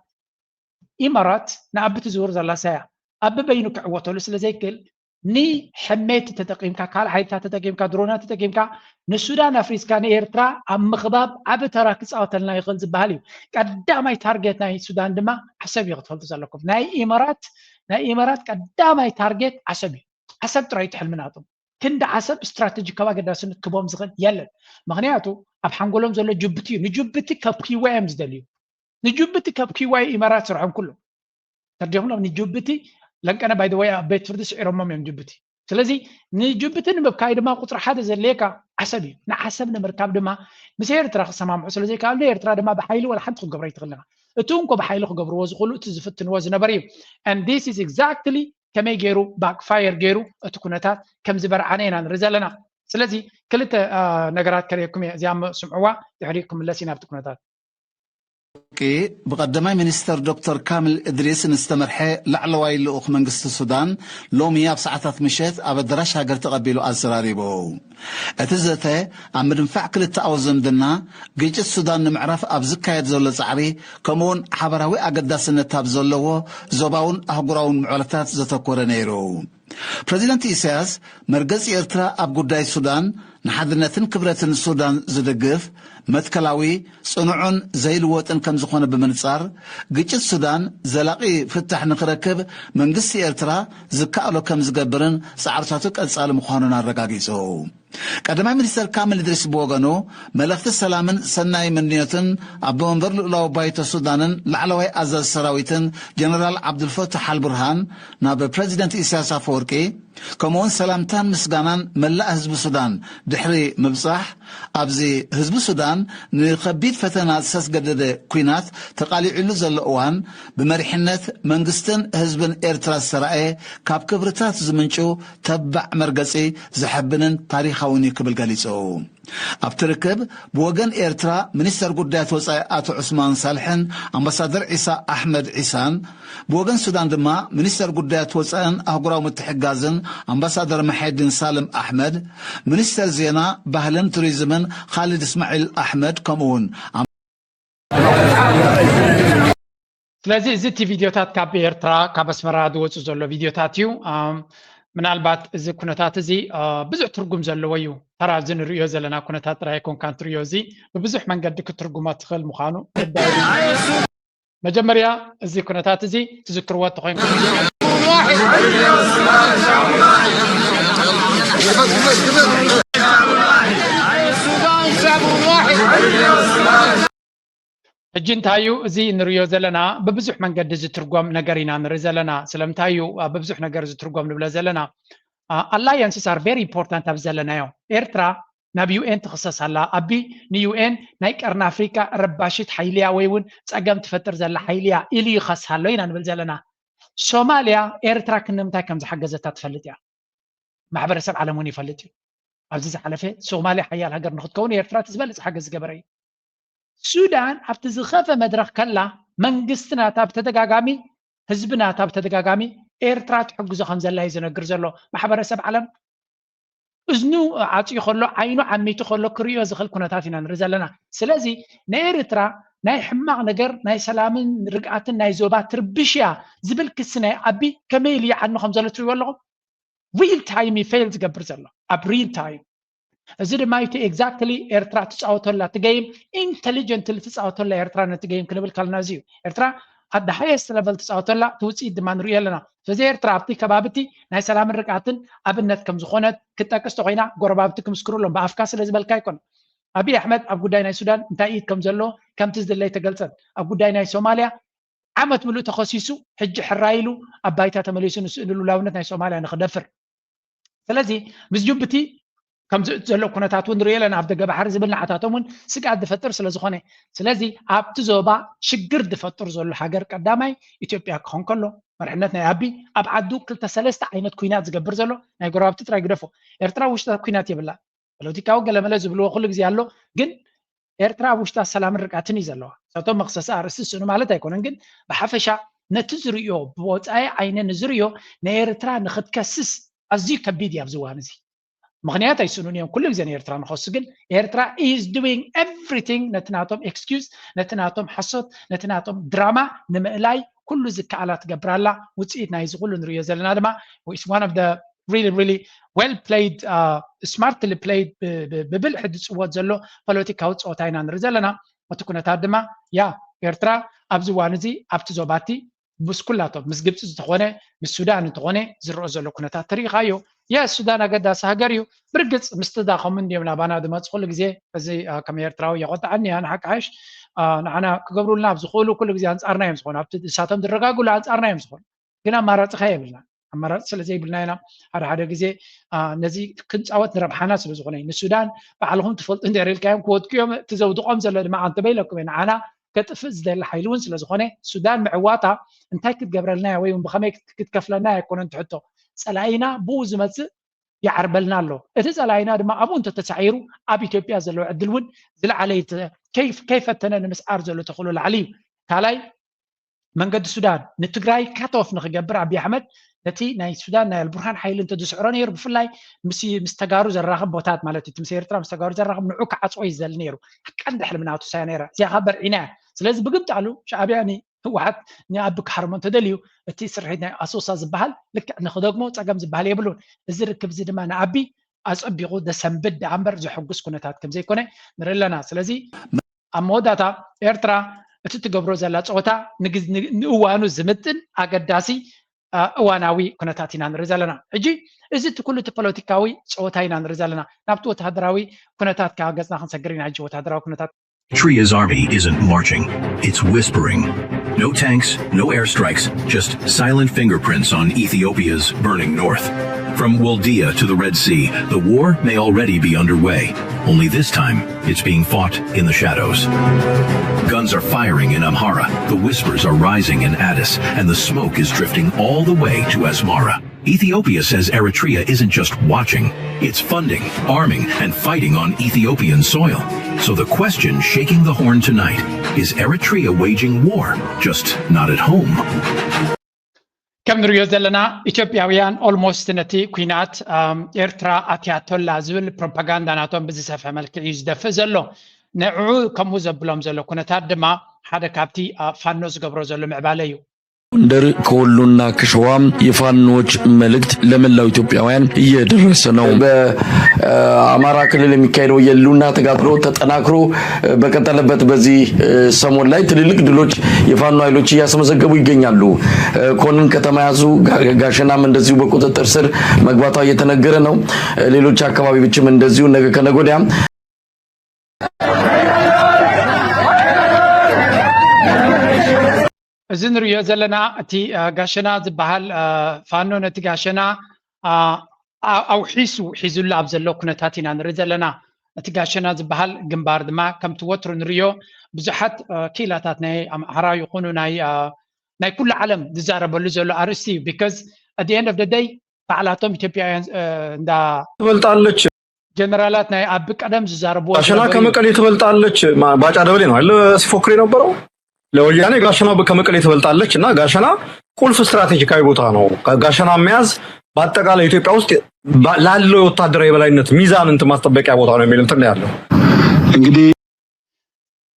ኢማራት ንኣቢ ትዝውር ዘላ ሳያ ኣቢ በይኑ ክዕወተሉ ስለ ዘይክእል ንሕሜት ተጠቂምካ ካልእ ሓይልታት ተጠቂምካ ድሮናት ተጠቂምካ ንሱዳን ኣፍሪስካ ንኤርትራ ኣብ ምኽባብ ዓቢ ተራ ክፃወተልና ይኽእል ዝበሃል እዩ። ቀዳማይ ታርጌት ናይ ሱዳን ድማ ዓሰብ እዩ ክትፈልጡ ዘለኩም። ናይ ኢማራት ናይ ኢማራት ቀዳማይ ታርጌት ዓሰብ እዩ። ዓሰብ ጥራይ እዩ እቲ ሕልሚ ናቶም። ክንዲ ዓሰብ ስትራተጂካዊ ኣገዳስነት ክቦም ዝኽእል የለን። ምኽንያቱ ኣብ ሓንጎሎም ዘሎ ጅቡቲ እዩ። ንጅቡቲ ከብክይዋ እዮም ዝደልዩ። ንጅቡቲ ከብክይዋ እዩ ኢማራት ስርሖም ኩሉ። ተርዲኹም ንጅቡቲ ለንቀነ ባይ ወይ ኣብ ቤት ፍርዲ ስዒሮሞም እዮም ጅቡቲ። ስለዚ ንጅቡቲ ንምብካይ ድማ ቁፅሪ ሓደ ዘድልየካ ዓሰብ እዩ። ንዓሰብ ንምርካብ ድማ ምስ ኤርትራ ክሰማምዑ ስለ ዘይከኣሉ ኤርትራ ድማ ብሓይሊ ወላ ሓንቲ ክገብሮ ኣይትኽእልን ኢኻ። እቲ እንኮ ብሓይሊ ክገብርዎ ዝኽእሉ እቲ ዝፍትንዎ ዝነበረ እዩ። And this is exactly ከመይ ገይሩ ባክፋየር ገይሩ እቲ ኩነታት ከም ዝበርዓነ ኢና ንርኢ ዘለና። ስለዚ ክልተ ነገራት ከርእየኩም እየ፣ እዚኣ ስምዕዋ፣ ድሕሪኡ ክምለስ ኢና ኣብቲ ኩነታት። ብቀዳማይ ሚኒስተር ዶክተር ካሚል እድሪስ ንዝተመርሐ ላዕለዋይ ልኡኽ መንግስቲ ሱዳን ሎሚ ኣብ ሰዓታት ምሸት ኣብ ኣዳራሽ ሃገር ተቐቢሉ ኣዘራሪቡ። እቲ ዘተ ኣብ ምድንፋዕ ክልተኣዊ ዝምድና፣ ግጭት ሱዳን ንምዕራፍ ኣብ ዝካየድ ዘሎ ጻዕሪ ከምኡውን ሓበራዊ ኣገዳስነት ኣብ ዘለዎ ዞባውን ኣህጉራውን ምዕባለታት ዘተኮረ ነይሩ። ፕረዚደንት ኢሳያስ መርገጺ ኤርትራ ኣብ ጉዳይ ሱዳን ንሓድነትን ክብረትን ሱዳን ዝድግፍ መትከላዊ፣ ጽኑዕን ዘይልወጥን ከም ዝኾነ ብምንጻር፣ ግጭት ሱዳን ዘላቒ ፍታሕ ንኽረክብ መንግስቲ ኤርትራ ዝከኣሎ ከም ዝገብርን ጻዕርታቱ ቀጻሊ ምዃኑን ኣረጋጊጹ። ቀዳማይ ሚኒስተር ካሚል እድሪስ ብወገኑ፣ መልእኽቲ ሰላምን ሰናይ ምንዮትን ኣቦ መንበር ልኡላዊ ባይቶ ሱዳንን ላዕለዋይ ኣዛዚ ሰራዊትን ጀነራል ዓብዱልፈታሕ ኣልቡርሃን ናብ ፕረዚደንት ኢሳያስ ኣፈወርቂ፣ ከምኡውን ሰላምታን ምስጋናን መላእ ህዝቢ ሱዳን ድሕሪ ምብጻሕ፣ ኣብዚ ህዝቢ ሱዳን ንኸቢድ ፈተና ዘስገደደ ኲናት ተቓሊዑሉ ዘሎ እዋን፣ ብመሪሕነት መንግስትን ህዝብን ኤርትራ ዝተራእየ ካብ ክብርታት ዝምንጩ ተባዕ መርገጺ ዘሐብንን ታሪኻውን እዩ ክብል ገሊጹ። ኣብቲ ርክብ ብወገን ኤርትራ ሚኒስተር ጉዳያት ወጻኢ ኣቶ ዑስማን ሳልሕን ኣምባሳደር ዒሳ ኣሕመድ ዒሳን፣ ብወገን ሱዳን ድማ ሚኒስተር ጉዳያት ወጻእን ኣህጉራዊ ምትሕጋዝን ኣምባሳደር መሐዲን ሳልም ኣሕመድ፣ ሚኒስተር ዜና፣ ባህልን ቱሪዝምን ኻሊድ እስማዒል ኣሕመድ፣ ከምኡውን ስለዚ እዚ እቲ ቪድዮታት ካብ ኤርትራ ካብ ኣስመራ ዝወፁ ዘሎ ቪድዮታት እዩ። ምናልባት እዚ ኩነታት እዚ ብዙሕ ትርጉም ዘለዎ እዩ። ተራ እዚ ንርእዮ ዘለና ኩነታት ጥራይ ኣይኮንካን ትርእዮ፣ እዚ ብብዙሕ መንገዲ ክትርጉሞ ትኽእል ምዃኑ። መጀመርያ እዚ ኩነታት እዚ ትዝክርዎ እንተኾይንኩም ሕጂ እንታይ እዩ እዚ እንርእዮ ዘለና? ብብዙሕ መንገዲ ዝትርጎም ነገር ኢና ንርኢ ዘለና። ስለምንታይ እዩ ብብዙሕ ነገር ዝትርጎም ንብለ ዘለና? Alliances are very important ኣብ ዘለናዮ። ኤርትራ ናብ ዩኤን ትኽሰስ ኣላ። ኣቢ ንዩኤን ናይ ቀርኒ ኣፍሪቃ ረባሽት ሓይሊ እያ ወይ እውን ጸገም ትፈጥር ዘላ ሓይሊ እያ ኢሉ ይኸስ ኣሎ ኢና ንብል ዘለና። ሶማልያ ኤርትራ ክንምንታይ ከም ዝሓገዘታ ትፈልጥ እያ። ማሕበረሰብ ዓለም እውን ይፈልጥ እዩ። ኣብዚ ዝሓለፈ ሶማልያ ሓያል ሃገር ንክትከውን ኤርትራ እቲ ዝበለፀ ሓገዝ ዝገበረ እዩ። ሱዳን ኣብቲ ዝኸፈ መድረክ ከላ መንግስቲ ናታ ብተደጋጋሚ ህዝቢ ናታ ብተደጋጋሚ ኤርትራ ትሕግዞ ከም ዘላ እዩ ዝነግር ዘሎ። ማሕበረሰብ ዓለም እዝኑ ዓፅዩ ከሎ ዓይኑ ዓሚቱ ከሎ ክርእዮ ዝኽእል ኩነታት ኢና ንርኢ ዘለና። ስለዚ ንኤርትራ ናይ ሕማቕ ነገር ናይ ሰላምን ርግኣትን ናይ ዞባ ትርብሽ እያ ዝብል ክሲ ናይ ኣቢ ከመይ ኢሉ ይዓኑ ከም ዘሎ ትሪእዎ ኣለኹም። ሪል ታይም እዩ ፌል ዝገብር ዘሎ ኣብ ሪል ታይም። እዚ ድማ እቲ ኤግዛክትሊ ኤርትራ ትፃወተላ እቲ ገይም ኢንተሊጀንትሊ ትፃወተላ ኤርትራ ነቲ ገይም ክንብል ከለና እዚ እዩ። ኤርትራ ኣብ ሃየስት ለቨል ትፃወተላ እቲ ውፅኢት ድማ ንሪኦ ኣለና። ስለዚ ኤርትራ ኣብቲ ከባቢ እቲ ናይ ሰላምን ርግኣትን ኣብነት ከም ዝኾነት ክትጠቅስ ተኮይና ጎረባብቲ ክምስክሩ ኣለዎም። ብኣፍካ ስለ ዝበልካ ኣይኮነ። ኣብይ ኣሕመድ ኣብ ጉዳይ ናይ ሱዳን እንታይ ኢድ ከም ዘሎ ከምቲ ዝድለ ኣይተገልፀን። ኣብ ጉዳይ ናይ ሶማልያ ዓመት ምሉእ ተኸሲሱ ሕጂ ሕራይ ኢሉ ኣብ ባይታ ተመሊሱ ንስእሊ ልኡላውነት ናይ ሶማልያ ንክደፍር። ስለዚ ምስ ጅቡቲ ከምዚ ዘሎ ኩነታት እውን ንሪኦ ኣለና። ኣብ ደገ ባሕሪ ዝብል ንዓታቶም እውን ስግኣት ዝፈጥር ስለ ዝኾነ፣ ስለዚ ኣብቲ ዞባ ሽግር ዝፈጥር ዘሎ ሃገር ቀዳማይ ኢትዮጵያ ክኾን ከሎ መርሕነት ናይ ኣቢ ኣብ ዓዱ ክልተ ሰለስተ ዓይነት ኩናት ዝገብር ዘሎ ናይ ጎረባብቲ ጥራይ ግደፎ። ኤርትራ ውሽጣ ኩናት የብላ። ፖለቲካዊ ገለመለ ዝብልዎ ኩሉ ግዜ ኣሎ፣ ግን ኤርትራ ኣብ ውሽጣ ሰላምን ርግኣትን እዩ ዘለዋ። እሳቶም መኽሰሲ ኣርእስቲ ዝስእኑ ማለት ኣይኮነን፣ ግን ብሓፈሻ ነቲ ዝርእዮ ብወፃኢ ዓይነ ንዝርእዮ ንኤርትራ ንክትከስስ ኣዝዩ ከቢድ እዩ ኣብዚ እዋን እዚ። ምኽንያት ኣይስእኑን እዮም ኩሉ ግዜ ንኤርትራ ንኸሱ፣ ግን ኤርትራ is doing everything ነቲ ናቶም ኤክስኪውዝ ነቲ ናቶም ሓሶት ነቲ ናቶም ድራማ ንምእላይ ኩሉ ዝከኣላ ትገብር ኣላ። ውፅኢት ናይዚ ኩሉ ንርእዮ ዘለና ድማ is one of the really really well played smartly played ብብልሒ ዝፅወት ዘሎ ፖለቲካዊ ፀወታ ኢና ንርኢ ዘለና። እቲ ኩነታት ድማ ያ ኤርትራ ኣብዚ እዋን እዚ ኣብቲ ዞባቲ ምስ ኩላቶም ምስ ግብፂ ዝተኾነ ምስ ሱዳን እንተኾነ ዝረኦ ዘሎ ኩነታት ተሪኢኻዮ። የስ ሱዳን ኣገዳሲ ሃገር እዩ። ብርግፅ ምስ ተዳኸሙ እንዲዮም ናባና ዝመፁ ኩሉ ግዜ። እዚ ከም ኤርትራዊ የቆጣዓኒ እያ ንሓቂ ሓሽ ንዓና ክገብሩልና ኣብ ዝኽእሉ ኩሉ ግዜ ኣንፃርና እዮም ዝኾኑ። ኣብቲ እሳቶም ዝረጋግሉ ኣንፃርና እዮም ዝኾኑ። ግን ኣማራፂ ከ የብልና ኣማራፂ ስለ ዘይብልና ኢና ሓደ ሓደ ግዜ ነዚ ክንፃወት ንረብሓና ስለ ዝኾነ ንሱዳን ባዕልኹም ትፈልጡ እንድሕር ኢልካዮም ክወድቁ እዮም። እቲ ዘውድቆም ዘሎ ድማ ኣንተ በይለኩም እየ ንዓና ከጥፍእ ዝደሊ ሓይሊ እውን ስለ ዝኾነ ሱዳን ምዕዋታ እንታይ ክትገብረልና እያ ወይ እውን ብኸመይ ክትከፍለና እያ ኣይኮነን ትሕቶ። ፀላኢና ብኡ ዝመፅእ ይዓርበልና ኣሎ። እቲ ፀላኢና ድማ ኣብኡ እንተተሳዒሩ ኣብ ኢትዮጵያ ዘለዎ ዕድል እውን ዝለዓለ ከይፈተነ ንምስዓር ዘሎ ተኽእሎ ላዕሊ እዩ። ካልኣይ መንገዲ ሱዳን ንትግራይ ካት ኦፍ ንክገብር ኣብይ ኣሕመድ ነቲ ናይ ሱዳን ናይ ኣልቡርሃን ሓይሊ እንተዝስዕሮ ነይሩ ብፍላይ ምስ ምስ ተጋሩ ዘራኽብ ቦታት ማለት እቲ ምስ ኤርትራ ምስ ተጋሩ ዘራኽብ ንዑ ክዓፅዎ እዩ ዝደሊ ነይሩ። ቀንዲ ሕልሚ ናቱ ሳያ ነይራ እዚኣ ካብ በርዒና እያ። ስለዚ ብግምጣሉ ሻዕብያ ንህወሓት ንኣቢ ክሃርሞ እንተደልዩ እቲ ስርሒት ናይ ኣሶሳ ዝበሃል ልክዕ ንክደግሞ ፀገም ዝበሃል የብሉን። እዚ ርክብ እዚ ድማ ንኣቢ ኣፀቢቑ ዘሰንብድ ደኣ እምበር ዘሐጉስ ኩነታት ከምዘይኮነ ንርኢ ኣለና። ስለዚ ኣብ መወዳእታ ኤርትራ እቲ ትገብሮ ዘላ ፀወታ ንእዋኑ ዝምጥን ኣገዳሲ እዋናዊ ኩነታት ኢና ንርኢ ዘለና። ሕጂ እዚ እቲ ኩሉ እቲ ፖለቲካዊ ፀወታ ኢና ንርኢ ዘለና። ናብቲ ወተሃደራዊ ኩነታት ከዓ ገፅና ክንሰግር ኢና። ሕጂ ወተሃደራዊ ኩነታት Eritrea's army isn't marching, it's whispering. No tanks, no airstrikes, just silent fingerprints on Ethiopia's burning north. From Woldia to the Red Sea, the war may already be underway, only this time it's being fought in the shadows. Guns are firing in Amhara, the whispers are rising in Addis, and the smoke is drifting all the way to Asmara. Ethiopia says Eritrea isn't just watching, it's funding, arming, and fighting on Ethiopian soil. So the question shaking the horn tonight, is Eritrea waging war, just not at home? ከም ንሪኦ ዘለና ኢትዮጵያውያን ኦልሞስት ነቲ ኩናት ኤርትራ ኣትያቶላ ዝብል ፕሮፓጋንዳ ናቶም ብዝሰፍሐ መልክዕ እዩ ዝደፍእ ዘሎ። ንዕኡ ከምኡ ዘብሎም ዘሎ ኩነታት ድማ ሓደ ካብቲ ፋኖ ዝገብሮ ዘሎ ምዕባለ እዩ። ጎንደር ከወሎና ከሸዋ የፋኖዎች መልእክት ለመላው ኢትዮጵያውያን እየደረሰ ነው። በአማራ ክልል የሚካሄደው የህልውና ተጋድሎ ተጠናክሮ በቀጠለበት በዚህ ሰሞን ላይ ትልልቅ ድሎች የፋኖ ኃይሎች እያስመዘገቡ ይገኛሉ። ኮንን ከተማ ያዙ፣ ጋሸናም እንደዚሁ በቁጥጥር ስር መግባቷ እየተነገረ ነው። ሌሎች አካባቢዎችም እንደዚሁ ነገ ከነገ ወዲያ እዚ ንሪኦ ዘለና እቲ ጋሸና ዝበሃል ፋኖ ነቲ ጋሸና ኣውሒሱ ሒዙሉ ኣብ ዘሎ ኩነታት ኢና ንርኢ ዘለና። እቲ ጋሸና ዝበሃል ግንባር ድማ ከምቲ ወትሩ ንሪኦ ብዙሓት ክኢላታት ናይ ኣምሓራ ይኹኑ ናይ ናይ ኩሉ ዓለም ዝዛረበሉ ዘሎ ኣርእስቲ እዩ። Because at the end of the day ባዕላቶም ኢትዮጵያውያን እንዳ ትበልጣለች። ጀነራላት ናይ ኣብ ቀደም ዝዛረብዎ ጋሸና ከመቀሌ ትበልጣለች። ባጫ ደበሌ ነው አይደል ሲፎክር የነበረው ለወያኔ ጋሸና ከመቀሌ ትበልጣለች። እና ጋሸና ቁልፍ ስትራቴጂካዊ ቦታ ነው። ጋሸና መያዝ በአጠቃላይ ኢትዮጵያ ውስጥ ላለው የወታደራዊ የበላይነት ሚዛን እንትን ማስጠበቂያ ቦታ ነው የሚል እንትን ያለው እንግዲህ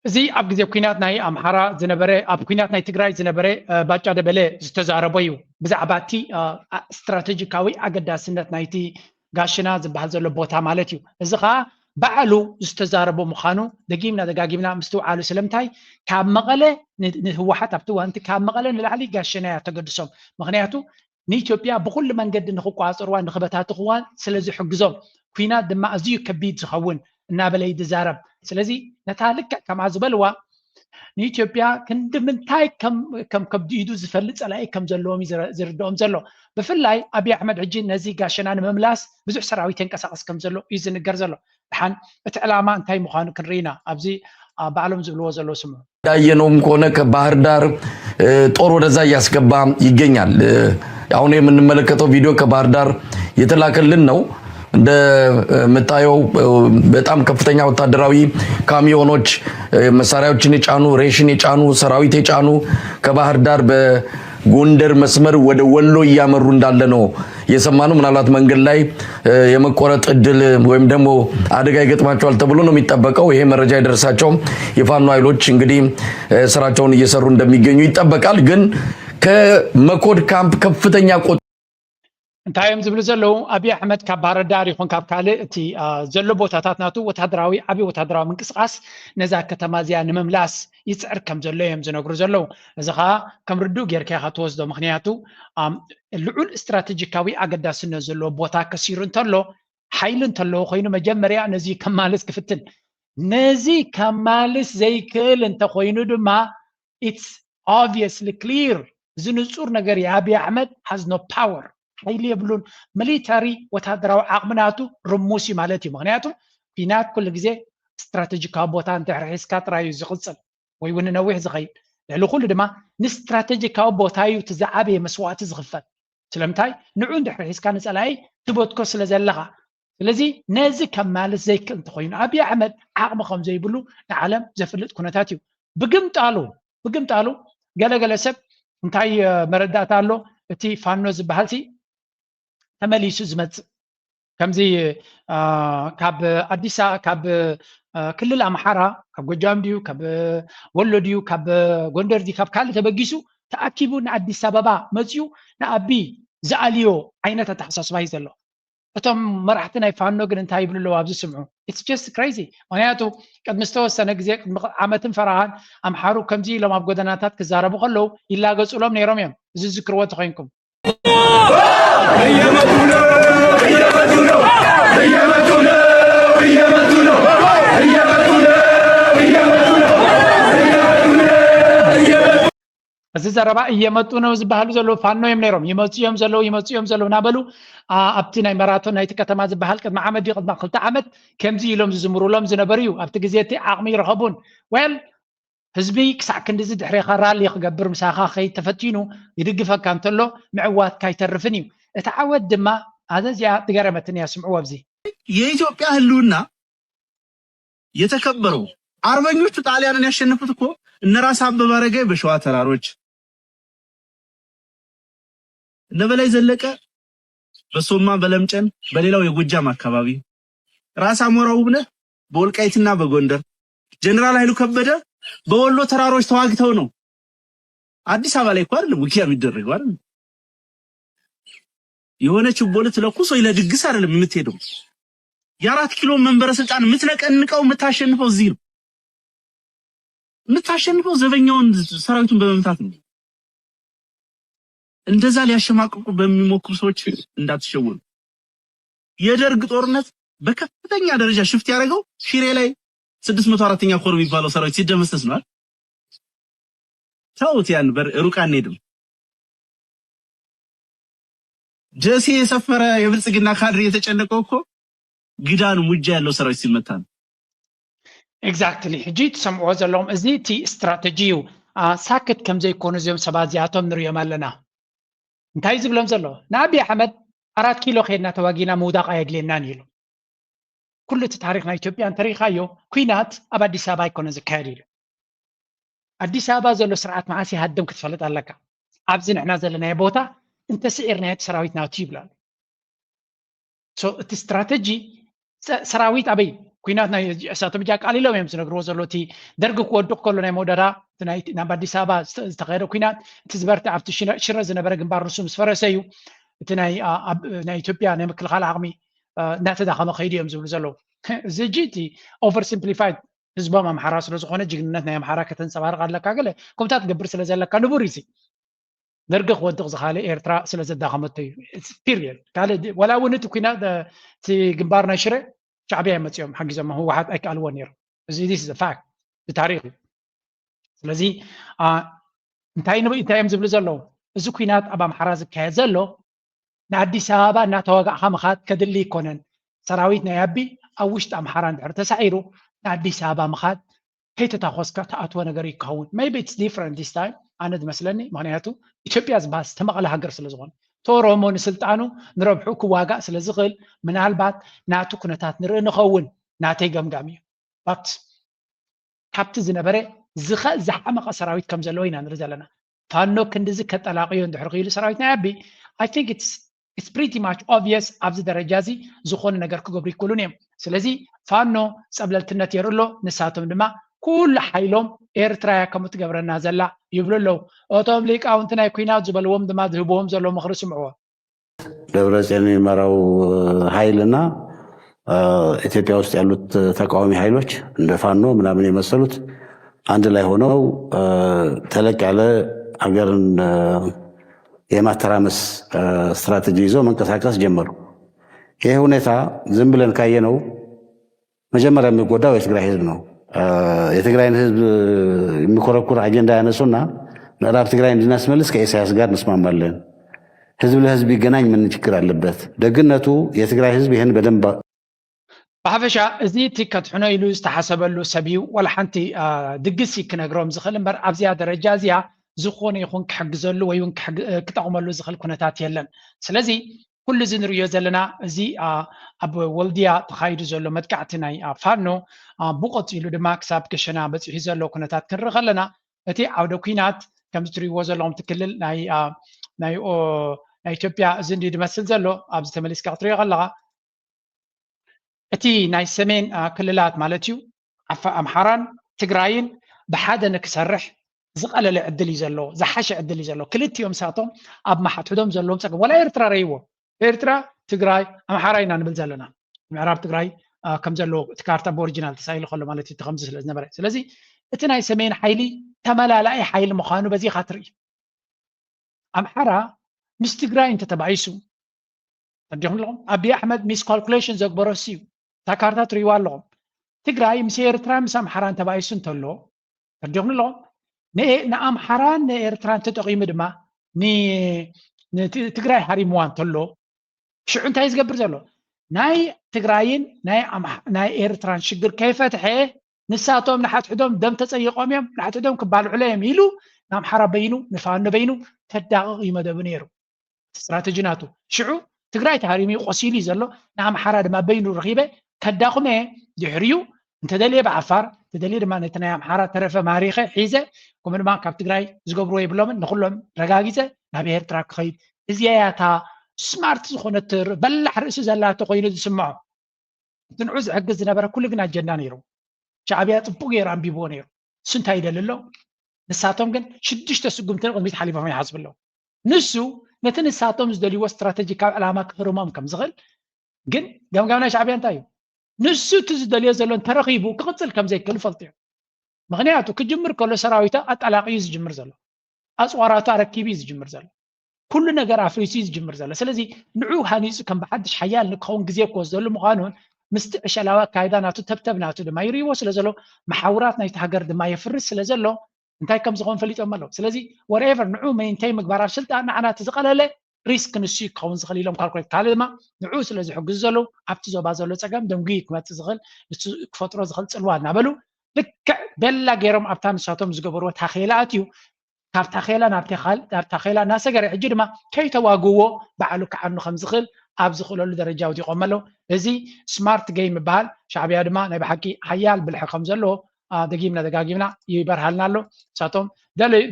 እዚ ኣብ ግዜ ኩናት ናይ ኣምሓራ ዝነበረ ኣብ ኩናት ናይ ትግራይ ዝነበረ ባጫ ደበሌ ዝተዛረቦ እዩ። ብዛዕባ እቲ ስትራቴጂካዊ ኣገዳስነት ናይቲ ጋሽና ዝበሃል ዘሎ ቦታ ማለት እዩ። እዚ ከዓ ባዕሉ ዝተዛረቦ ምዃኑ ደጊምና ደጋጊምና ምስትውዓሉ። ስለምንታይ ካብ መቐለ ንህወሓት ኣብቲ እዋንቲ ካብ መቐለ ንላዕሊ ጋሸና እያ ተገድሶም። ምክንያቱ ንኢትዮጵያ ብኩሉ መንገዲ ንክቋፀርዋ ንክበታትኽዋ ስለዝሕግዞም ኩናት ድማ ኣዝዩ ከቢድ ዝኸውን እናበለ ይዛረብ። ስለዚ ነታ ልክዕ ከምኣ ዝበልዋ ንኢትዮጵያ ክንዲ ምንታይ ከም ከብዲዱ ዝፈልጥ ፀላኢ ከም ዘለዎም እዩ ዝርድኦም ዘሎ። ብፍላይ ኣብይ ኣሕመድ ሕጂ ነዚ ጋሸና ንምምላስ ብዙሕ ሰራዊት የንቀሳቀስ ከም ዘሎ እዩ ዝንገር ዘሎ። ድሓን እቲ ዕላማ እንታይ ምዃኑ ክንርኢ ኢና ኣብዚ ባዕሎም ዝብልዎ ዘለዉ ስምዑ። እንዳየነውም ከሆነ ከባህር ዳር ጦር ወደዛ እያስገባ ይገኛል። አሁን የምንመለከተው ቪዲዮ ከባህር ዳር የተላከልን ነው። እንደምታየው በጣም ከፍተኛ ወታደራዊ ካሚዮኖች መሳሪያዎችን የጫኑ ሬሽን የጫኑ ሰራዊት የጫኑ ከባህር ዳር በጎንደር መስመር ወደ ወሎ እያመሩ እንዳለ ነው የሰማነው። ምናልባት መንገድ ላይ የመቆረጥ እድል ወይም ደግሞ አደጋ ይገጥማቸዋል ተብሎ ነው የሚጠበቀው። ይሄ መረጃ የደረሳቸው የፋኖ ኃይሎች እንግዲህ ስራቸውን እየሰሩ እንደሚገኙ ይጠበቃል። ግን ከመኮድ ካምፕ ከፍተኛ እንታይ እዮም ዝብሉ ዘለዉ? ኣብይ ኣሕመድ ካብ ባህርዳር ይኹን ካብ ካልእ እቲ ዘሎ ቦታታት ናቱ ወታደራዊ ዓብዪ ወታደራዊ ምንቅስቃስ ነዛ ከተማ እዚኣ ንምምላስ ይፅዕር ከም ዘሎ እዮም ዝነግሩ ዘለዉ። እዚ ከዓ ከም ርዱእ ጌርካ ኢኻ ትወስዶ። ምክንያቱ ልዑል ስትራቴጂካዊ ኣገዳስነት ዘለዎ ቦታ ከሲሩ እንተሎ ሓይሊ እንተለዎ ኮይኑ መጀመርያ ነዚ ከማልስ ክፍትን። ነዚ ከማልስ ዘይክእል እንተኮይኑ ድማ it's obviously clear፣ እዚ ንፁር ነገር የኣብይ ኣሕመድ has no power፣ ሓይሊ የብሉን። ሚሊተሪ ወታደራዊ ዓቕሚ ናቱ ርሙስ እዩ ማለት እዩ። ምክንያቱ ኲናት ኩሉ ግዜ ስትራቴጂካዊ ቦታ እንድሕር ሒዝካ ጥራይ እዩ ዝቕፅል ወይ እውን ነዊሕ ዝኸይድ። ልዕሊ ኩሉ ድማ ንስትራቴጂካዊ ቦታ እዩ እቲ ዝዓበየ መስዋእቲ ዝኽፈል። ስለምንታይ ንዑ እንድሕር ሒዝካ ንፀላኢ ትበትኮ ስለ ዘለኻ። ስለዚ ነዚ ከማልስ ዘይክእል እንተኮይኑ ኣብይ ኣሕመድ ዓቕሚ ከም ዘይብሉ ንዓለም ዘፍልጥ ኩነታት እዩ። ብግምጣሉ ብግምጣሉ ገለገለ ሰብ እንታይ መረዳእታ ኣሎ እቲ ፋኖ ዝበሃል ሲ ተመሊሱ ዝመፅእ ከምዚ ካብ ኣዲስ ካብ ክልል ኣምሓራ ካብ ጎጃም ድዩ ካብ ወሎ ድዩ ካብ ጎንደር ድዩ ካብ ካልእ ተበጊሱ ተኣኪቡ ንኣዲስ ኣበባ መፅዩ ንኣቢ ዝኣልዮ ዓይነት ኣተሓሳስባ እዩ ዘሎ። እቶም መራሕቲ ናይ ፋኖ ግን እንታይ ይብሉ ኣለዉ ኣብዚ ስምዑ። It's just crazy። ምክንያቱ ቅድሚ ዝተወሰነ ግዜ ቅድሚ ዓመትን ፈረቓን ኣምሓሩ ከምዚ ኢሎም ኣብ ጎደናታት ክዛረቡ ከለዉ ይላገፁሎም ነይሮም እዮም። እዚ ዝዝክርዎ እንተኮይንኩም እዚ ዘረባ እየመጡ ነው ዝበሃሉ ዘለዉ ፋኖ እዮም ነይሮም። ይመፁ እዮም ዘለዉ ይመፁ እዮም ዘለዉ እናበሉ ኣብቲ ናይ መራቶን ናይቲ ከተማ ዝበሃል ቅድሚ ዓመት ድዩ ቅድሚ ክልተ ዓመት ከምዚ ኢሎም ዝዝምሩሎም ዝነበሩ እዩ። ኣብቲ ግዜ እቲ ዓቕሚ ይረኸቡን well ህዝቢ ክሳዕ ክንድዚ ድሕሬኻ ራሊ ክገብር ምሳኻ ከይተፈቲኑ ይድግፈካ እንተሎ ምዕዋትካ ኣይተርፍን እዩ። እቲ ዓወት ድማ ኣዘዚኣ ትገረመትን እያ። ስምዕዎ ኣብዚ የኢትዮጵያ ህልውና የተከበረው አርበኞቹ ጣሊያንን ያሸነፉት እኮ እነ ራስ አበበ አረጋይ በሸዋ ተራሮች፣ እነ በላይ ዘለቀ በሶማ በለምጨን በሌላው የጎጃም አካባቢ፣ ራስ አሞራ ውብነህ በወልቃይትና በጎንደር፣ ጀነራል ኃይሉ ከበደ በወሎ ተራሮች ተዋግተው ነው። አዲስ አበባ ላይ እኮ አይደለም ውጊያ የሚደረገው አይደል? የሆነ ችቦ ልትለኩስ ወይ ለድግስ አይደለም የምትሄደው። የአራት ኪሎ መንበረ ስልጣን የምትነቀንቀው የምታሸንፈው እዚህ ነው። የምታሸንፈው ዘበኛውን ሰራዊቱን በመምታት ነው። እንደዛ ሊያሸማቅቁ በሚሞክሩ ሰዎች እንዳትሸወኑ። የደርግ ጦርነት በከፍተኛ ደረጃ ሽፍት ያደረገው ሽሬ ላይ ስድስት መቶ አራተኛ ኮር የሚባለው ሰራዊት ሲደመሰስ ነው። ተውት፣ ያን ሩቅ አንሄድም። ደሴ የሰፈረ የብልጽግና ካድሬ የተጨነቀው እኮ ግዳን ሙጃ ያለው ሰራዊት ሲመታ ነው። Exactly። ሕጂ ትሰምዕዎ ዘለኹም እዚ እቲ ስትራተጂ እዩ። ሳክት ከም ዘይኮኑ እዚኦም ሰባት እዚኣቶም ንሪኦም ኣለና። እንታይ ዝብሎም ዘሎ? ንኣብይ ኣሕመድ ኣራት ኪሎ ከይድና ተዋጊና ምውዳቕ ኣየድልየናን እዩ ኢሉ። ኩሉ እቲ ታሪኽ ናይ ኢትዮጵያ እንተሪኢኻዮ ኩናት ኣብ ኣዲስ ኣበባ ኣይኮነ ዝካየድ ኢሉ። ኣዲስ ኣበባ ዘሎ ስርዓት መዓስ ይሃድም ክትፈልጥ ኣለካ። ኣብዚ ንሕና ዘለናዮ ቦታ እንተስዒርናዮ እቲ ሰራዊት ናቱ ይብላሉ። እቲ ስትራተጂ ሰራዊት ኣበይ ኩናት ናይ እሳቶም እጃ ቃሊሎም እዮም ዝነግርዎ ዘሎ። እቲ ደርጊ ክወድቕ ከሎ ናይ መውደራ ናብ ኣዲስ ኣበባ ዝተኸየደ ኩናት እቲ ዝበርተ ኣብቲ ሽረ ዝነበረ ግንባር ንሱ ምስ ፈረሰ እዩ እቲ ናይ ኢትዮጵያ ናይ ምክልኻል ዓቕሚ እናተዳኸመ ከይዱ እዮም ዝብሉ ዘለዉ። እዚ ሕጂ እቲ ኦቨር ሲምፕሊፋይድ ህዝቦም ኣምሓራ ስለዝኾነ ጅግንነት ናይ ኣምሓራ ከተንፀባርቕ ኣለካ ገለ ከምታ ትገብር ስለዘለካ ንቡር እዩ። ደርጊ ክወድቕ ዝኻለ ኤርትራ ስለዘዳኸመቶ እዩ። ፒሪየድ። ካልእ ወላ እውን እቲ ኩናት እቲ ግንባር ናይ ሽረ ሻዕብያ እዮም መፂኦም ሓጊዞም ህወሓት ኣይከኣልዎ ነይሩ። እዚ ፋክት ብታሪክ እዩ። ስለዚ እንታይ እንታይ እዮም ዝብሉ ዘለዉ? እዚ ኩናት ኣብ ኣምሓራ ዝካየድ ዘሎ ንኣዲስ ኣበባ እናተዋጋእካ ምኻድ ከድሊ ይኮነን። ሰራዊት ናይ ኣቢ ኣብ ውሽጢ ኣምሓራ እንድሕር ተሳዒሩ ንኣዲስ ኣበባ ምኻድ ከይተታኮስካ ተኣትወ ነገር ይከውን። Maybe it's different this time ኣነ ዝመስለኒ፣ ምክንያቱ ኢትዮጵያ ዝበሃል ዝተመቐለ ሃገር ስለዝኾነ ተኦሮሞ ንስልጣኑ ንረብሑ ክዋጋእ ስለዝኽእል ምናልባት ናቱ ኩነታት ንርኢ ንኸውን ናተይ ገምጋም እዩ። ባት ካብቲ ዝነበረ ዝኸ ዝሓመቐ ሰራዊት ከም ዘለዎ ኢና ንርኢ ዘለና። ፋኖ ክንድዚ ከጠላቕዮ እንድሕር ክኢሉ ሰራዊት ናይ ኣቢ I think it's it's pretty much obvious ኣብዚ ደረጃ እዚ ዝኾነ ነገር ክገብሩ ይክእሉን እዮም። ስለዚ ፋኖ ፀብለልትነት የርኢ ኣሎ፣ ንሳቶም ድማ ኩሉ ሓይሎም ኤርትራ እያ ከምኡ ትገብረና ዘላ ይብሉ ኣለዉ። እቶም ሊቃውንቲ ናይ ኩናት ዝበልዎም ድማ ዝህብዎም ዘሎ ምኽሪ ስምዕዎ። ደብረጽዮን የሚመራው ኃይልና ኢትዮጵያ ውስጥ ያሉት ተቃዋሚ ኃይሎች እንደ ፋኖ ምናምን የመሰሉት አንድ ላይ ሆነው ተለቅ ያለ ሀገርን የማተራመስ ስትራቴጂ ይዘው መንቀሳቀስ ጀመሩ። ይህ ሁኔታ ዝም ብለን ካየነው መጀመሪያ የሚጎዳው የትግራይ ህዝብ ነው። የትግራይን ህዝብ የሚኮረኩር አጀንዳ ያነሱና ምዕራብ ትግራይ እንድናስመልስ ከኢሳያስ ጋር እንስማማለን፣ ህዝብ ለህዝብ ይገናኝ ምን ችግር አለበት? ደግነቱ የትግራይ ህዝብ ይህን በደንብ ብሓፈሻ እዚ እቲ ከትሕኖ ኢሉ ዝተሓሰበሉ ሰብ እዩ። ዋላ ሓንቲ ድግስ እዩ ክነግሮም ዝኽእል እምበር ኣብዚኣ ደረጃ እዚኣ ዝኾነ ይኹን ክሕግዘሉ ወይ እውን ክጠቕመሉ ዝኽእል ኩነታት የለን። ስለዚ ኩሉ እዚ ንርእዮ ዘለና እዚ ኣብ ወልድያ ተኻይዱ ዘሎ መጥቃዕቲ ናይ ፋኖ ብቐፂሉ ድማ ክሳብ ገሸና በፂሑ ዘሎ ኩነታት ክንርኢ ከለና እቲ ዓውደ ኩናት ከምዚ ትርእይዎ ዘለኹም እቲ ክልል ናይ ናይ ኢትዮጵያ እዚ እንዲ ዝመስል ዘሎ ኣብዚ ተመሊስካ ክትሪኦ ከለኻ እቲ ናይ ሰሜን ክልላት ማለት እዩ ኣምሓራን ትግራይን ብሓደ ንክሰርሕ ዝቐለለ ዕድል እዩ ዘለዎ፣ ዝሓሸ ዕድል እዩ ዘለዎ። ክልቲኦም ሳቶም ኣብ ማሓትሕዶም ዘለዎም ፀገም ዋላ ኤርትራ ረይዎ ኤርትራ ትግራይ ኣምሓራ ኢና ንብል ዘለና ምዕራብ ትግራይ ከም ዘለዎ እቲ ካርታ ብኦሪጂናል ተሳኢሉ ከሎ ማለት እዩ ከምዚ ስለ ዝነበረ ስለዚ እቲ ናይ ሰሜን ሓይሊ ተመላላኢ ሓይሊ ምዃኑ በዚ ኢኻ ትርኢ። ኣምሓራ ምስ ትግራይ እንተተባኢሱ ተዲኹም ኣለኹም ኣብይ ኣሕመድ ሚስ ካልኩሌሽን ዘግበሮ ሲ እዩ እታ ካርታ ትርእይዋ ኣለኹም ትግራይ ምስ ኤርትራ ምስ ኣምሓራ እንተባኢሱ እንተሎ ተዲኹም ኣለኹም ንኤ- ንኣምሓራን ንኤርትራን ተጠቒሙ ድማ ን- ንትግራይ ሃሪምዋ እንተሎ ሽዑ እንታይ ዝገብር ዘሎ ናይ ትግራይን ናይ ኣምሓ- ናይ ኤርትራን ሽግር ከይፈትሐ ንሳቶም ንሓትሕዶም ደም ተፀይቖም እዮም ንሓትሕዶም ክባልዕሎ እዮም ኢሉ ንኣምሓራ በይኑ ንፋኖ በይኑ ተዳቕቕ እዩ መደቡ ነይሩ። ስትራተጂ ናቱ። ሽዑ ትግራይ ተሃሪሙ እዩ፣ ቆሲሉ እዩ ዘሎ። ንኣምሓራ ድማ በይኑ ረኺበ ከዳኹመ ድሕሪኡ እንተደልየ ብዓፋር፣ እንተደልየ ድማ ነቲ ናይ ኣምሓራ ተረፈ ማሪኸ ሒዘ፣ ከምኡ ድማ ካብ ትግራይ ዝገብርዎ የብሎምን፣ ንኹሎም ረጋጊፀ ናብ ኤርትራ ክኸይድ። እዚኣ እያ እታ ስማርት ዝኾነት በላሕ ርእሲ ዘላቶ ኮይኑ ዝስምዖ። እቲ ንዑ ዝሕግዝ ዝነበረ ኩሉ ግን ኣጀንዳ ነይሩ። ሻዕብያ ጽቡቅ ገይሩ ኣንቢብዎ ነይሩ። እሱ እንታይ ይደሊ ኣሎ? ንሳቶም ግን ሽዱሽተ ስጉምቲ ንቅድሚት ሓሊፎም ይሓስቡ ኣለዉ። ንሱ ነቲ ንሳቶም ዝደልይዎ ስትራተጂካዊ ዕላማ ክህርሞም ከም ዝኽእል፣ ግን ገምጋም ናይ ሻዕብያ እንታይ እዩ? ንሱ እቲ ዝደልዮ ዘሎ እንተረኺቡ ክቕጽል ከም ዘይክእል ይፈልጡ እዮም። ምኽንያቱ ክጅምር ከሎ ሰራዊቱ ኣጠላቂዩ ዝጅምር ዘሎ፣ ኣጽዋራቱ ኣረኪቡ እዩ ዝጅምር ዘሎ፣ ኩሉ ነገር ኣፍሪሱ እዩ ዝጅምር ዘሎ። ስለዚ ንዑ ሃኒፁ ከም ብሓድሽ ሓያል ንክኸውን ግዜ ክወስደሉ ምዃኑን ምስቲ ዕሸላዊ ኣካይዳ ናቱ ተብተብ ናቱ ድማ ይርእይዎ ስለ ዘሎ፣ መሓውራት ናይቲ ሃገር ድማ የፍርስ ስለ ዘሎ እንታይ ከም ዝኾን ፈሊጦም ኣለዉ። ስለዚ ወርኤቨር ንዑ ሜንቴን ምግባር ኣብ ስልጣን ንዓና እቲ ዝቐለለ ሪስክ ንሱ እዩ ክኸውን ዝኽእል ኢሎም ካልኩሌት ካልእ ድማ ንዑ ስለ ዝሕግዙ ዘለዉ ኣብቲ ዞባ ዘሎ ፀገም ደንጉዩ ክመፅእ ዝኽእል ንሱ ክፈጥሮ ዝኽእል ፅልዋ እናበሉ ልክዕ ቤላ ገይሮም ኣብታ ንሳቶም ዝገበርዎ ታኼላ ኣትዩ ካብ ታኼላ ናብ ታኼላ እናሰገረ ሕጂ ድማ ከይተዋግዎ ባዕሉ ክዓኑ ከም ዝኽእል ኣብ ዝኽእለሉ ደረጃ ወዲቖም ኣለዉ። እዚ ስማርት ጌም ይበሃል። ሻዕብያ ድማ ናይ ብሓቂ ሓያል ብልሒ ከም ዘለዎ ደጊምና ደጋጊምና ይበርሃልና ኣሎ። ንሳቶም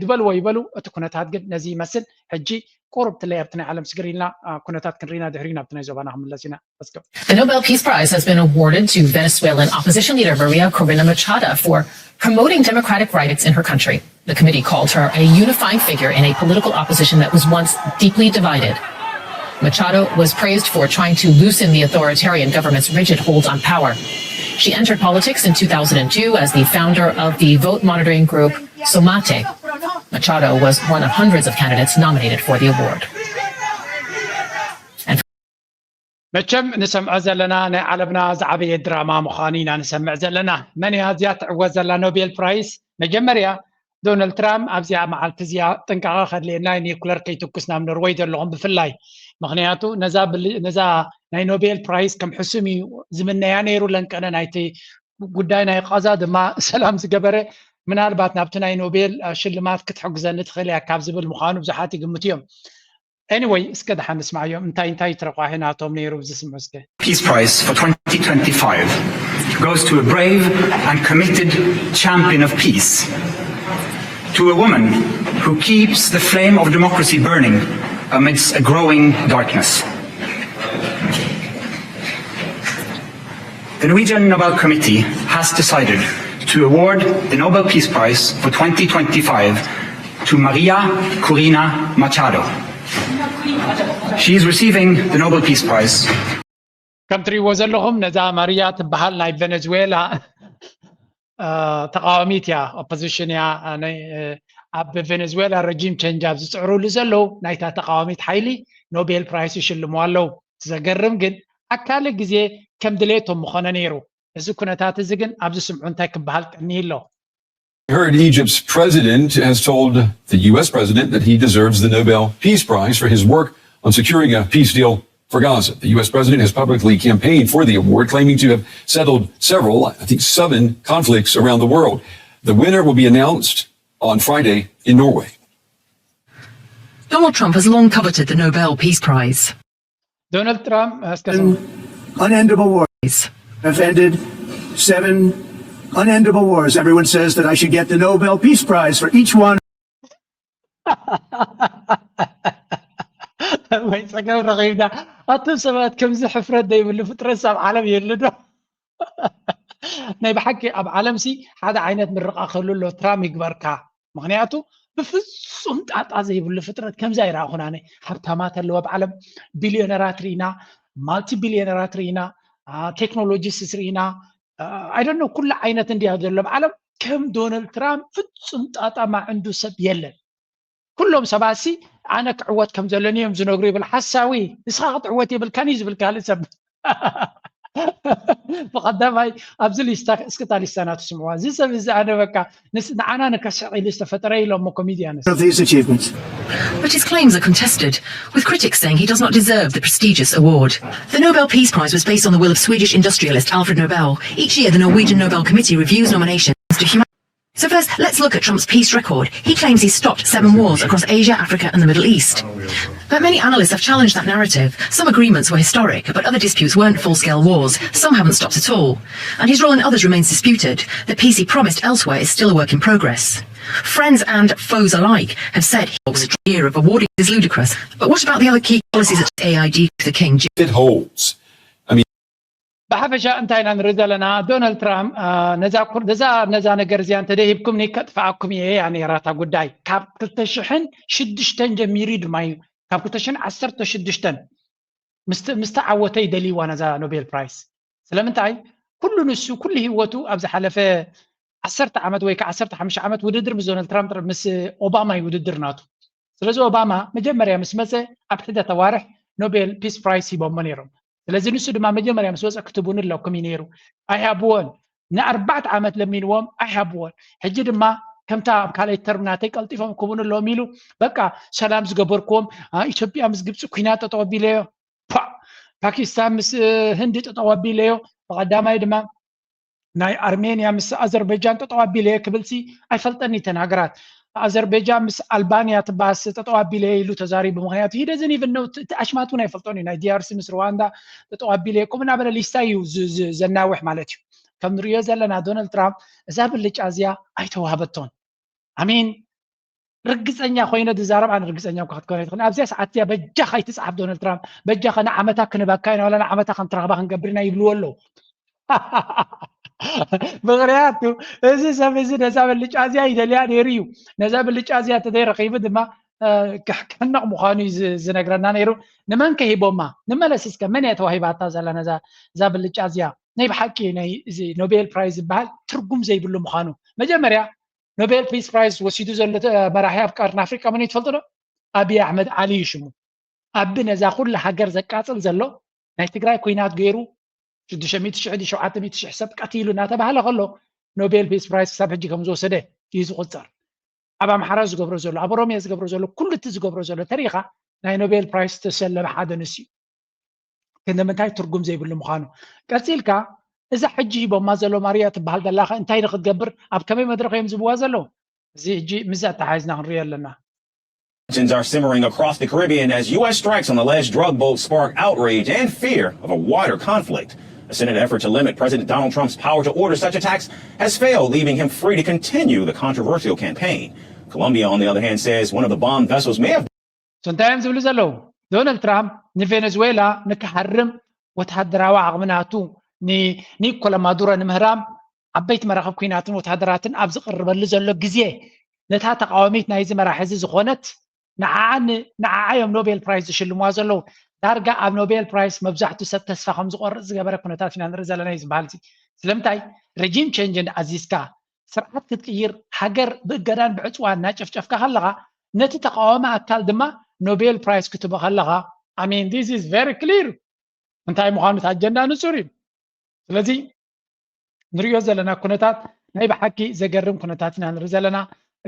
ዝበልዎ ይበሉ፣ እቲ ኩነታት ግን ነዚ ይመስል። ሕጂ ቁሩብ ትለይ ኣብቲ ናይ ዓለም ስግር ኢልና ኩነታት ክንርኢና ድሕሪኡ ናብቲ ናይ ዞባና ክንምለስ ኢና። Let's go. The Nobel Peace Prize has been awarded to Venezuelan opposition leader Maria Corina Machado for promoting democratic rights in her country. The committee called her a unifying figure in a political opposition that was once deeply divided. Machado was praised for trying to loosen the authoritarian government's rigid hold on power. She entered politics in two thousand two as the founder of the vote monitoring group Somate. Machado was one of hundreds of candidates nominated for the award. መቸም ንሰምዖ ዘለና ናይ ዓለምና ዝዓበየ ድራማ ምዃኑ ኢና ንሰምዕ ዘለና። መን እያ እዚኣ ትዕወት ዘላ ኖቤል ፕራይስ? መጀመርያ ዶናልድ ትራምፕ ኣብዚኣ መዓልቲ እዚኣ ጥንቃቐ ከድልየና እዩ፣ ኒኩለር ከይትኩስ ናብ ኖርወይ ዘለኹም ብፍላይ። ምኽንያቱ ነዛ ናይ ኖቤል ፕራይስ ከም ሕሱም እዩ ዝምነያ ነይሩ። ለንቀነ ናይቲ ጉዳይ ናይ ቃዛ ድማ ሰላም ዝገበረ ምናልባት ናብቲ ናይ ኖቤል ሽልማት ክትሕግዘኒ ትኽእል እያ ካብ ዝብል ምዃኑ ብዙሓት ይግምቱ እዮም። Anyway እስከ ደሓን ንስማዓዮም እንታይ እንታይ ትረቋሒ ናቶም ነይሩ ዝስምዑ እስከ። Peace Prize for twenty twenty-five goes to a brave and committed champion of peace, to a woman who keeps the flame of democracy burning amidst a growing darkness. The Norwegian Nobel Committee has decided to award the Nobel Peace Prize for twenty twenty-five to Maria Corina Machado. She is receiving the Nobel Peace Prize. ከም ትሪእዎ ዘለኹም ነዛ ማርያ ትበሃል ናይ ቬነዝዌላ ተቃዋሚት እያ፣ ኦፖዚሽን እያ። ኣብ ቬነዝዌላ ረጂም ቸንጅ ኣብ ዝፅዕሩሉ ዘለዉ ናይታ ተቃዋሚት ሓይሊ ኖቤል ፕራይስ ይሽልሙ ኣለዉ። ዘገርም ግን ኣካለ ግዜ ከም ድሌቶም ምኾነ ነይሩ። እዚ ኩነታት እዚ ግን ኣብዚ ስምዑ እንታይ ክበሃል ቀኒዩ ኣሎ። Heard Egypt's president has told the U S president that he deserves the Nobel Peace Prize for his work on securing a peace deal for Gaza. The U S president has publicly campaigned for the award, claiming to have settled several, I think seven, conflicts around the world. The winner will be announced on Friday in Norway. Donald Trump has long coveted the Nobel Peace Prize. Donald Trump has seven unendable wars. Have ended seven unendable wars. Everyone says that I should get the Nobel Peace Prize for each one. ወይ ጸገም ረኺብና። ኣቱም ሰባት ከምዚ ሕፍረት ዘይብሉ ፍጥረት ኣብ ዓለም የሉ ዶ? ናይ ብሓቂ ኣብ ዓለምሲ ሓደ ዓይነት ምርቓ ክህሉ ኣሎ። ትራም ይግበርካ። ምኽንያቱ ብፍጹም ጣጣ ዘይብሉ ፍጥረት ከምዚ ኣይረኣኹን ኣነ። ሃብታማት ኣለዉ ኣብ ዓለም፣ ቢልዮነራት ርኢና፣ ማልቲ ቢልዮነራት ርኢና፣ ቴክኖሎጂስትስ ርኢና። I don't know ኩሉ ዓይነት እንድያ ዘሎ ኣብ ዓለም። ከም ዶናልድ ትራምፕ ፍጹም ጣጣ ማዕንዱ ሰብ የለን። ኩሎም ሰባት ሲ ኣነ ክዕወት ከም ዘለኒ እዮም ዝነግሩ ይብል ሓሳዊ። ንስኻ ክትዕወት የብልካን እዩ ዝብል ካልእ ሰብ። ብቐዳማይ ኣብዚ ሊስታ እስክታ ሊስታ ናቱ ስምዕዋ። እዚ ሰብ እዚ ኣነ በቃ ንዓና ንከስሕቕ ኢሉ ዝተፈጠረ ኢሎሞ ኮሚድያንስ። Of these achievements. But his claims are contested, with critics saying he does not deserve the prestigious award. The Nobel Peace Prize was based on the will of Swedish industrialist Alfred Nobel. Each year, the Norwegian Nobel Committee reviews nominations to human So first, let's look at Trump's peace record. He claims he's stopped seven wars across Asia, Africa, and the Middle East. But many analysts have challenged that narrative. Some agreements were historic, but other disputes weren't full-scale wars. Some haven't stopped at all. And his role in others remains disputed. The peace he promised elsewhere is still a work in progress. Friends and foes alike have said he talks a year of awarding is ludicrous. But what about the other key policies that A I D the king? It holds. ብሓፈሻ እንታይ ኢና ንርኢ ዘለና? ዶናልድ ትራምፕ ነዛ ነዛ ነገር እዚኣ እንተደይሂብኩምኒ ከጥፍኣኩም እየ እያ ነይራ እታ ጉዳይ። ካብ ክልተ ሽሕን ሽዱሽተን ጀሚሩ ድማ እዩ፣ ካብ ክልተ ሽሕን ዓሰርተ ሽዱሽተን ምስቲ ዓወተ ይደልይዋ ነዛ ኖቤል ፕራይስ። ስለምንታይ? ኩሉ ንሱ ኩሉ ህይወቱ ኣብ ዝሓለፈ ዓሰርተ ዓመት ወይ ከዓ ዓሰርተ ሓሙሽተ ዓመት ውድድር ምስ ዶናልድ ትራምፕ ምስ ኦባማ እዩ ውድድር ናቱ። ስለዚ ኦባማ መጀመርያ ምስ መፀ ኣብ ሕደ ተዋርሕ ኖቤል ፒስ ፕራይስ ሂቦሞ ነይሮም። ስለዚ ንሱ ድማ መጀመርያ ምስ ወፀ ክትቡን ኣለኩም እዩ ነይሩ። ኣይሃብዎን። ንኣርባዕተ ዓመት ለሚንዎም ኣይሃብዎን። ሕጂ ድማ ከምታ ኣብ ካልኣይ ተርም ናተይ ቀልጢፎም ክቡን ኣለዎም ኢሉ በቃ ሰላም ዝገበርክዎም ኢትዮጵያ ምስ ግብፂ ኩናት ጠጠው ኣቢለዮ። ፓኪስታን ምስ ህንዲ ጠጠው ኣቢለዮ። ብቐዳማይ ድማ ናይ ኣርሜንያ ምስ ኣዘርበጃን ጠጠው ኣቢለየ ክብልሲ ኣይፈልጠኒ ተን ሃገራት። ኣዘርበጃን ምስ ኣልባንያ ትባስ ጠጠው ኣቢለየ ኢሉ ተዛሪቡ። ምክንያቱ ሂደዝን ይብነው ኣሽማት እውን ኣይፈልጦን እዩ። ናይ ዲኣርሲ ምስ ሩዋንዳ ጠጠው ኣቢለየ ከምኡ እናበለ ሊስታ እዩ ዘናውሕ ማለት እዩ። ከም ንሪኦ ዘለና ዶናልድ ትራምፕ እዛ ብልጫ እዚኣ ኣይተዋህበቶን። ኣሚን ርግፀኛ ኮይነ ዝዛረብ ኣነ ርግፀኛ እኳ ክትኮነ ትኽእል ኣብዚያ ሰዓት እዚኣ በጃኻ ኣይትፅሓፍ ዶናልድ ትራምፕ በጃኻ ንዓመታ ክንበካ ኢና ዋላ ንዓመታ ክንትረኽባ ክንገብር ኢና ይብልዎ ኣለዉ። ምክንያቱ እዚ ሰብ እዚ ነዛ ብልጫ እዚኣ ይደልያ ነይሩ እዩ። ነዛ ብልጫ እዚኣ ተዘይረኺቡ ድማ ክሕነቕ ምዃኑ እዩ ዝነግረና ነይሩ። ንመን ከሂቦማ? ንመለስ እስከ መን እያ ተዋሂባታ ዘላ ነዛ እዛ ብልጫ እዚኣ? ናይ ብሓቂ ናይ እዚ ኖቤል ፕራይዝ ዝበሃል ትርጉም ዘይብሉ ምዃኑ መጀመርያ ኖቤል ፒስ ፕራይዝ ወሲዱ ዘሎ መራሒ ኣብ ቀርኒ ኣፍሪቃ መን እዩ ትፈልጡ ዶ? ኣብይ ኣሕመድ ዓሊ እዩ ሽሙ። ኣቢ ነዛ ኩላ ሃገር ዘቃፅል ዘሎ ናይ ትግራይ ኩናት ገይሩ ሽዱሽተ ሚእቲ ሽሕ ድዩ ሸውዓተ ሚእቲ ሽሕ ሰብ ቀቲሉ እናተባህለ ከሎ ኖቤል ፒስ ፕራይዝ ክሳብ ሕጂ ከም ዝወሰደ እዩ ዝቁፀር። ኣብ ኣምሓራ ዝገብሮ ዘሎ ኣብ ኦሮሚያ ዝገብሮ ዘሎ ኩሉ እቲ ዝገብሮ ዘሎ ተሪኻ ናይ ኖቤል ፕራይዝ ዝተሸለመ ሓደ ንሱ እዩ። ክንዲ ምንታይ ትርጉም ዘይብሉ ምዃኑ ቀፂልካ እዛ ሕጂ ሂቦማ ዘሎ ማርያ ትበሃል ዘላኸ እንታይ ንክትገብር ኣብ ከመይ መድረኽ እዮም ዝብዋ ዘለዉ? እዚ ሕጂ ምስ ኣተሓሒዝና ክንሪኦ ኣለና። Tensions are simmering across the Caribbean as U S strikes on alleged drug boats spark outrage and fear of a wider conflict. A Senate effort to limit President Donald Trump's power to order such attacks has failed, leaving him free to continue the controversial campaign. Colombia, on the other hand, says one of the bomb vessels may have እንታይ እዮም ዝብሉ ዘለዉ? ዶናልድ ትራምፕ ንቬነዝዌላ ንክሃርም ወተሃደራዊ ዓቕሚ ናቱ ንኒኮላ ማዱሮ ንምህራም ዓበይቲ መራኽብ ኩናትን ወተሃደራትን ኣብ ዝቕርበሉ ዘሎ ግዜ ነታ ተቃዋሚት ናይዚ መራሒ እዚ ዝኾነት ንዓዓ እዮም ኖቤል ፕራይስ ዝሽልምዋ ዘለዉ። ዳርጋ ኣብ ኖቤል ፕራይስ መብዛሕቱ ሰብ ተስፋ ከም ዝቆርፅ ዝገበረ ኩነታት ኢና ንርኢ ዘለና እዩ ዝበሃል። ስለምንታይ ረጂም ቸንጅ እንዳ ኣዚዝካ ስርዓት ክትቅይር ሃገር ብእገዳን ብዕፅዋን እናጨፍጨፍካ ከለኻ ነቲ ተቃዋሚ ኣካል ድማ ኖቤል ፕራይስ ክትቦ ከለኻ ኣሚን this is very clear እንታይ ምዃኑ እቲ ኣጀንዳ ንፁር እዩ። ስለዚ ንሪኦ ዘለና ኩነታት ናይ ብሓቂ ዘገርም ኩነታት ኢና ንርኢ ዘለና።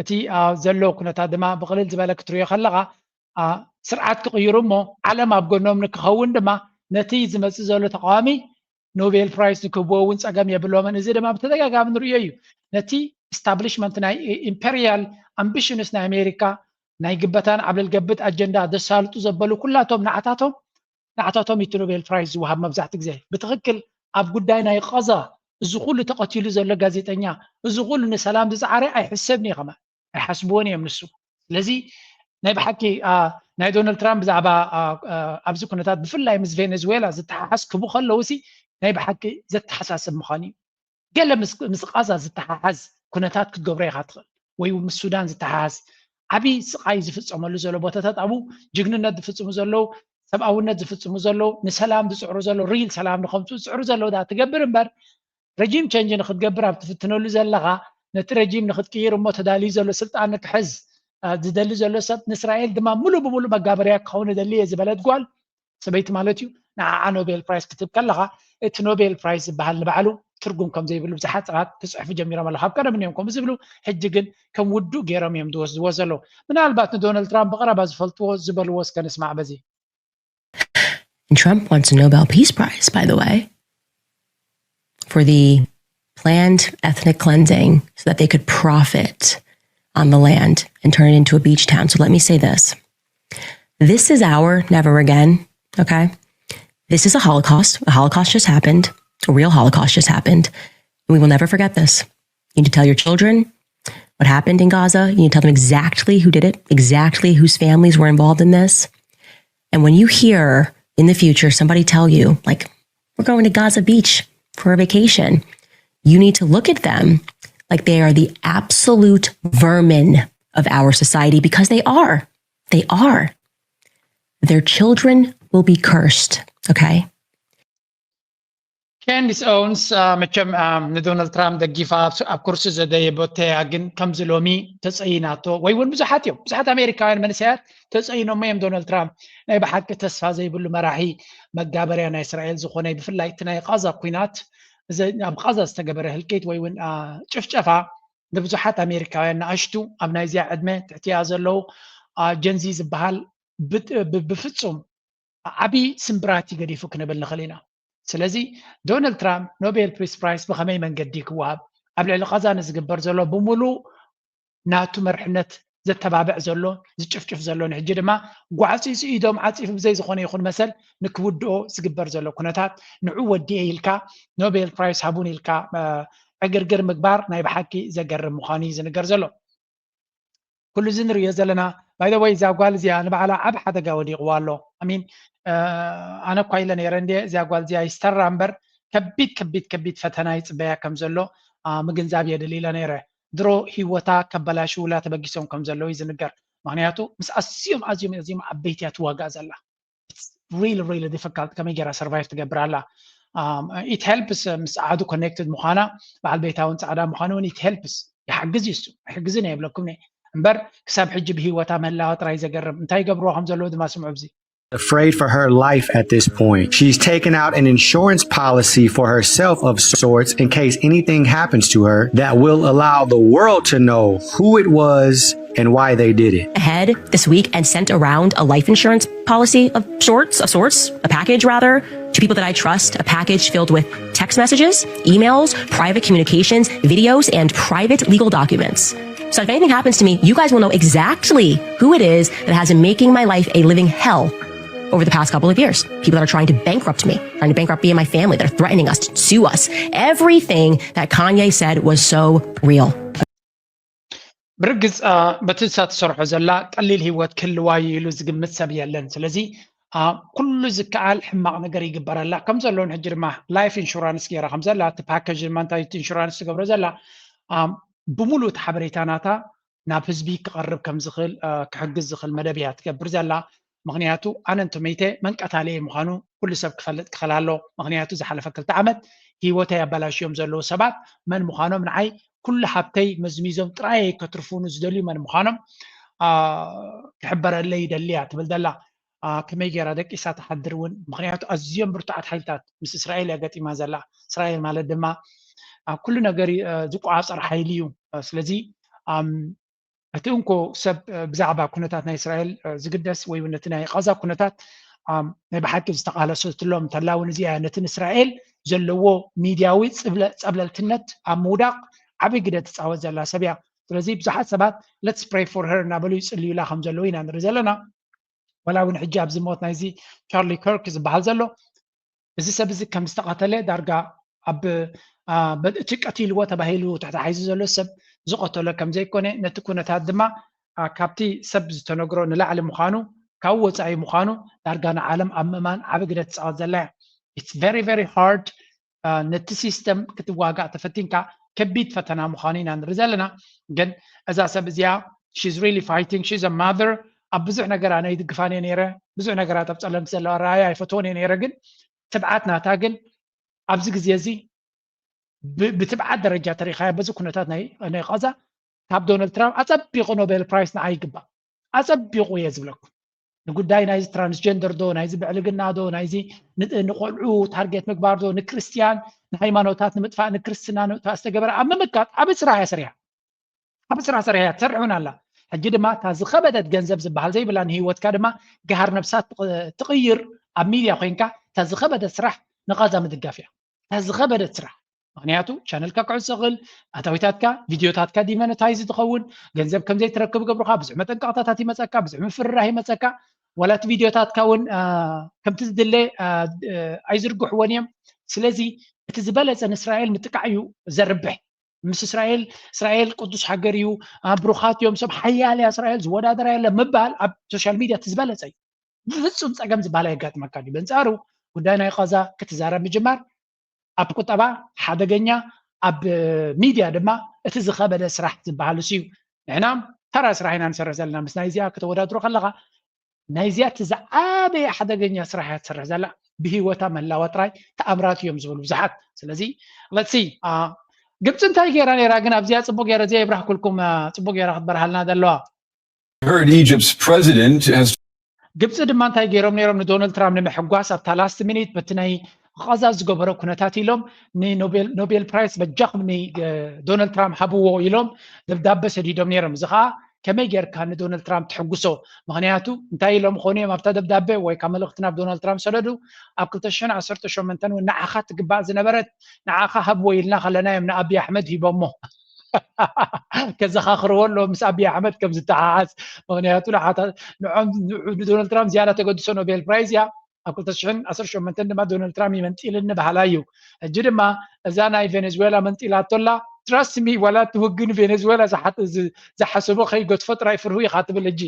እቲ ዘሎ ኩነታት ድማ ብቕልል ዝበለ ክትሪኦ ከለኻ ስርዓት ክቕይሩ እሞ ዓለም ኣብ ጎኖም ንክኸውን ድማ ነቲ ዝመፅእ ዘሎ ተቃዋሚ ኖቤል ፕራይስ ንክህብዎ እውን ፀገም የብሎምን። እዚ ድማ ብተደጋጋሚ ንሪኦ እዩ። ነቲ ኢስታብሊሽመንት ናይ ኢምፔሪያል ኣምቢሽንስ ናይ ኣሜሪካ ናይ ግበታን ዓብለል ገብጥ ኣጀንዳ ዘሳልጡ ዘበሉ ኩላቶም ንዓታቶም ንዓታቶም እቲ ኖቤል ፕራይስ ዝወሃብ መብዛሕትኡ ግዜ ብትኽክል ኣብ ጉዳይ ናይ ቐዛ እዚ ኩሉ ተቐቲሉ ዘሎ ጋዜጠኛ እዚ ኩሉ ንሰላም ዝፀዓረ ኣይሕሰብን እዩ ከማ ኣይሓስብዎን እዮም ንሱ ስለዚ ናይ ብሓቂ ናይ ዶናልድ ትራምፕ ብዛዕባ ኣብዚ ኩነታት ብፍላይ ምስ ቬነዝዌላ ዝተሓሓዝ ክቡ ከለዉ ሲ ናይ ብሓቂ ዘተሓሳስብ ምዃኑ እዩ ገለ ምስ ቃዛ ዝተሓሓዝ ኩነታት ክትገብሮ ኢኻ ትኽእል ወይ ምስ ሱዳን ዝተሓሓዝ ዓብዪ ስቓይ ዝፍፀመሉ ዘሎ ቦታታት ኣብኡ ጅግንነት ዝፍፅሙ ዘለዉ ሰብኣውነት ዝፍፅሙ ዘለዉ ንሰላም ዝፅዕሩ ዘለዉ ሪል ሰላም ንኸምፅኡ ዝፅዕሩ ዘለዉ ዳ ትገብር እምበር ረጂም ቸንጅ ንክትገብር ኣብ ትፍትነሉ ዘለኻ ነቲ ረጂም ንክትቅይር እሞ ተዳልዩ ዘሎ ስልጣን ንክሕዝ ዝደሊ ዘሎ ሰብ ንእስራኤል ድማ ሙሉእ ብሙሉእ መጋበርያ ክኸውን እደሊ እየ ዝበለት ጓል ሰበይቲ ማለት እዩ ንዓዓ ኖቤል ፕራይስ ክትብ ከለኻ እቲ ኖቤል ፕራይስ ዝበሃል ንባዕሉ ትርጉም ከም ዘይብሉ ብዙሓት ሰባት ክፅሕፉ ጀሚሮም ኣለዉ ካብ ቀደም እዮም ከምኡ ዝብሉ ሕጂ ግን ከም ውዱእ ገይሮም እዮም ዝወስድዎ ዘለዉ ምናልባት ንዶናልድ ትራምፕ ብቐረባ ዝፈልጥዎ ዝበልዎ እስከ ንስማዕ በዚ Trump wants a Nobel Peace Prize, by the way, for the planned ethnic cleansing so that they could profit on the land and turn it into a beach town. So let me say this. This is our never again, okay? This is a Holocaust. A Holocaust just happened. A real Holocaust just happened. And we will never forget this. You need to tell your children what happened in Gaza. You need to tell them exactly who did it, exactly whose families were involved in this. And when you hear in the future somebody tell you, like, we're going to Gaza Beach for a vacation, you need to look at them like they are the absolute vermin of our society, because they are. They are. Their children will be cursed, okay? ካንዲስ ኦውንስ መቸም ንዶናልድ ትራምፕ ደጊፋ ኣብ ኩርሲ ዘደየበተያ፣ ግን ከምዚ ሎሚ ተፀይናቶ ወይ እውን ብዙሓት እዮም፣ ብዙሓት ኣሜሪካውያን መንእሰያት ተፀይኖሞ እዮም። ዶናልድ ትራምፕ ናይ ብሓቂ ተስፋ ዘይብሉ መራሒ፣ መጋበርያ ናይ እስራኤል ዝኾነ፣ ብፍላይ እቲ ናይ ቃዛ ኩናት፣ ኣብ ቃዛ ዝተገበረ ህልቂት ወይ እውን ጭፍጨፋ ንብዙሓት ኣሜሪካውያን ንኣሽቱ ኣብ ናይዚያ ዕድመ ትሕቲያ ዘለዉ ጀንዚ ዝበሃል ብፍፁም ዓብዪ ስምብራት እዩ ገዲፉ ክንብል ንኽእል ኢና። ስለዚ ዶናልድ ትራምፕ ኖቤል ፒስ ፕራይስ ብኸመይ መንገዲ ክወሃብ፣ ኣብ ልዕሊ ቃዛ ንዝግበር ዘሎ ብምሉእ ናቱ መርሕነት ዘተባብዕ ዘሎ፣ ዝጭፍጭፍ ዘሎ፣ ንሕጂ ድማ ጓዕፂፁ ኢዶም ዓፂፉ ብዘይ ዝኾነ ይኹን መሰል ንክውድኦ ዝግበር ዘሎ ኩነታት፣ ንዑ ወዲኤ ኢልካ ኖቤል ፕራይስ ሃቡን ኢልካ ዕግርግር ምግባር ናይ ብሓቂ ዘገርም ምዃኑ እዩ ዝንገር ዘሎ። ኩሉ እዚ ንርእዮ ዘለና። ባይ ዘ ወይ እዛ ጓል እዚኣ ንባዕላ ዓብ ሓደጋ ወዲቕዋ ኣሎ። ኣሚን ኣነ እኳ ኢለ ነይረ እንዴ እዚኣ ጓል እዚኣ ይስተራ እምበር ከቢድ ከቢድ ከቢድ ፈተና ይፅበያ ከም ዘሎ ምግንዛብ የድሊ ኢለ ነይረ። ድሮ ህይወታ ከበላሽውላ ተበጊሶም ከም ዘለዉ እዩ ዝንገር። ምክንያቱ ምስ ኣዝዮም ኣዝዮም ኣዝዮም ዓበይቲ እያ ትዋጋእ ዘላ። Really really difficult። ከመይ ገይራ survive ትገብር ኣላ? It helps ምስ ጸዓዱ connected ምዃና፣ በዓል ቤታ እውን ጻዕዳ ምዃኑ እውን it helps። ይሓግዝ እዩ እሱ። ኣይሕግዝን እየ ይብለኩም እየ። እምበር ክሳብ ሕጂ ብህይወታ ምህላዋ ጥራይ ዘገርም። እንታይ ይገብርዋ ከም ዘለዉ ድማ ስምዑ ኣብዚ። Afraid for her life at this point. She's taken out an insurance policy for herself of sorts in case anything happens to her that will allow the world to know who it was and why they did it. Ahead this week and sent around a life insurance policy of sorts, of sorts, a package rather, to people that I trust, a package filled with text messages, emails, private communications, videos, and private legal documents. So if anything happens to me, you guys will know exactly who it is that has been making my life a living hell over the past couple of years. People that are trying to bankrupt me, trying to bankrupt me and my family, that are threatening us to sue us. Everything that Kanye said was so real. ብርግፅ በቲ እሳ ትሰርሖ ዘላ ቀሊል ህይወት ክህልዋ እዩ ኢሉ ዝግምት ሰብ የለን። ስለዚ ኩሉ ዝከኣል ሕማቕ ነገር ይግበረላ ከም ዘሎ፣ ሕጂ ድማ life insurance ገይራ ከም ዘላ፣ እቲ package ድማ እንታይ insurance ትገብሮ ዘላ፣ ብምሉእ እቲ ሓበሬታ ናታ ናብ ህዝቢ ክቐርብ ከም ዝኽእል ክሕግዝ ዝኽእል መደብ እያ ትገብር ዘላ። ምክንያቱ ኣነ እንተመይተ መን ቀታሊ ምዃኑ ኩሉ ሰብ ክፈልጥ ክኽእል ኣሎ። ምክንያቱ ዝሓለፈ ክልተ ዓመት ህይወተይ ኣበላሽዮም ዘለዉ ሰባት መን ምዃኖም፣ ንዓይ ኩሉ ሃብተይ መዝሚዞም ጥራይ ከተትርፉኒ ዝደልዩ መን ምዃኖም ክሕበረለይ ይደሊ እያ ትብል ዘላ። ከመይ ገይራ ደቂሳ ትሓድር እውን፣ ምክንያቱ ኣዝዮም ብርቱዓት ሓይልታት ምስ እስራኤል እያ ገጢማ ዘላ። እስራኤል ማለት ድማ ኩሉ ነገር ዝቆፃፀር ሓይሊ እዩ። ስለዚ እቲ እንኮ ሰብ ብዛዕባ ኩነታት ናይ እስራኤል ዝግደስ ወይ እውን ነቲ ናይ ቃዛ ኩነታት ናይ ብሓቂ ዝተቃለሰትሎም እንተላ እውን እዚኣ ነቲ ንእስራኤል ዘለዎ ሚድያዊ ፀብለልትነት ኣብ ምውዳቕ ዓብዪ ግደ ትፃወት ዘላ ሰብ እያ። ስለዚ ብዙሓት ሰባት let's pray for her እናበሉ ይፅልዩላ ከም ዘለዉ ኢና ንርኢ ዘለና። ዋላ እውን ሕጂ ኣብዚ ሞት ናይዚ ቻርሊ ከርክ ዝበሃል ዘሎ እዚ ሰብ እዚ ከም ዝተቐተለ ዳርጋ ኣብ እቲ ቀቲልዎ ተባሂሉ ተታሒዙ ዘሎ ሰብ ዝቐተሎ ከም ዘይኮነ፣ ነቲ ኩነታት ድማ ካብቲ ሰብ ዝተነግሮ ንላዕሊ ምዃኑ፣ ካብ ወፃኢ ምዃኑ ዳርጋ ንዓለም ኣብ ምእማን ዓቢ ግደ ትፃወት ዘላ እያ። It's very very hard። ነቲ system ክትዋጋእ ተፈቲንካ ከቢድ ፈተና ምዃኑ ኢና ንርኢ ዘለና። ግን እዛ ሰብ እዚኣ she's really fighting, she's a mother። ኣብ ብዙሕ ነገር ኣነ ይድግፋን እየ ነይረ፣ ብዙሕ ነገራት ኣብ ፀለምቲ ዘለዋ ረኣያ ኣይፈትዎን እየ ነይረ። ግን ትብዓት ናታ ግን ኣብዚ ግዜ እዚ ብትብዓት ደረጃ ተሪኻያ በዚ ኩነታት ናይ ቃዛ ካብ ዶናልድ ትራምፕ ኣፀቢቑ ኖቤል ፕራይስ ንዓ ይግባእ። ኣፀቢቑ እየ ዝብለኩም። ንጉዳይ ናይዚ transgender ዶ፣ ናይዚ ብዕልግና ዶ፣ ናይዚ ንቆልዑ ታርጌት ምግባር ዶ፣ ንክርስትያን ንሃይማኖታት ንምጥፋእ ንክርስትና ንምጥፋእ ዝተገበረ ኣብ ምምካት ዓቢ ስራሕ እያ ሰሪሓ። ዓቢ ስራሕ ሰሪሓ እያ፣ ትሰርሕ እውን ኣላ። ሕጂ ድማ እታ ዝኸበደት ገንዘብ ዝበሃል ዘይብላ ንህይወትካ ድማ ገሃር ነብሳ ትቕይር ኣብ ሚድያ ኮይንካ እታ ዝኸበደት ስራሕ ንቓዛ ምድጋፍ እያ። እታ ዝኸበደት ስራሕ ምክንያቱ ቻነልካ ክዕፀ ክእል፣ ኣታዊታትካ ቪድዮታትካ ዲሞነታይዝ ትኸውን፣ ገንዘብ ከምዘይትረክብ ገብሩካ፣ ብዙሕ መጠንቀቕታታት ይመፀካ፣ ብዙሕ ምፍርራህ ይመፀካ። ዋላ እቲ ቪድዮታትካ እውን ከምቲ ዝድለ ኣይዝርግሕዎን እዮም። ስለዚ እቲ ዝበለፀ ንእስራኤል ምጥቃዕ እዩ ዘርብሕ። ምስ እስራኤል እስራኤል ቅዱስ ሃገር እዩ፣ ብሩኻት እዮም፣ ሰብ ሓያል እያ እስራኤል፣ ዝወዳደራ የለ ምባል ኣብ ሶሻል ሚድያ እቲ ዝበለፀ እዩ። ብፍፁም ፀገም ዝበሃል ኣየጋጥመካ እዩ። በንፃሩ ጉዳይ ናይ ቃዛ ክትዛረብ ምጅማር ኣብ ቁጠባ ሓደገኛ፣ ኣብ ሚድያ ድማ እቲ ዝኸበደ ስራሕ ዝበሃል እሱ እዩ። ንሕና ተራ ስራሕ ኢና ንሰርሕ ዘለና። ምስ ናይዚኣ ከተወዳድሮ ከለኻ ናይዚኣ እቲ ዝዓበየ ሓደገኛ ስራሕ እያ ትሰርሕ ዘላ። ብህይወታ ምህላዋ ጥራይ ተኣምራት እዮም ዝብሉ ብዙሓት። ስለዚ let's see ግብፂ እንታይ ገይራ ነይራ ግን ኣብዚኣ ፅቡቅ ገይረ እዚኣ የብራህኩልኩም፣ ፅቡቅ ገይራ ክትበርሃልና ዘለዋ። Heard Egypt's president has ግብፂ ድማ እንታይ ገይሮም ነይሮም ንዶናልድ ትራምፕ ንምሕጓስ ኣብታ ላስት ሚኒት በቲ ናይ ቃዛ ዝገበሮ ኩነታት ኢሎም ንኖቤል ፕራይስ በጃኹም ንዶናልድ ትራምፕ ሃብዎ ኢሎም ደብዳበ ሰዲዶም ነይሮም። እዚ ከዓ ከመይ ጌርካ ንዶናልድ ትራምፕ ትሕጉሶ? ምክንያቱ እንታይ ኢሎም ኾኑ እዮም ኣብታ ደብዳበ ወይ ካብ መልእክቲ ናብ ዶናልድ ትራምፕ ሰደዱ። ኣብ ክልተ ሽሕን ዓሰርተ ሸሞንተን እውን ንዓኻ ትግባእ ዝነበረት ንዓኻ ሃብዎ ኢልና ከለና እዮም ንኣብይ ኣሕመድ ሂቦሞ። ከዘኻኽርዎ ኣሎ ምስ ኣብይ ኣሕመድ ከም ዝተሓሓዝ። ምክንያቱ ንዶናልድ ትራምፕ ዝያዳ ተገድሶ ኖቤል ፕራይዝ እያ። ኣብ ክልተ ሽሕን ዓሰርተ ሸሞንተን ድማ ዶናልድ ትራምፕ ይመንጢልኒ በሃላይ እዩ። ሕጂ ድማ እዛ ናይ ቬኔዙዌላ መንጢላቶ ኣላ። ትራስት ሚ ዋላ እቲ ውግን ቬኔዙዌላ ዝሓስቦ ከይገድፎ ጥራይ ፍርሁ ኢኻ ትብል ሕጂ።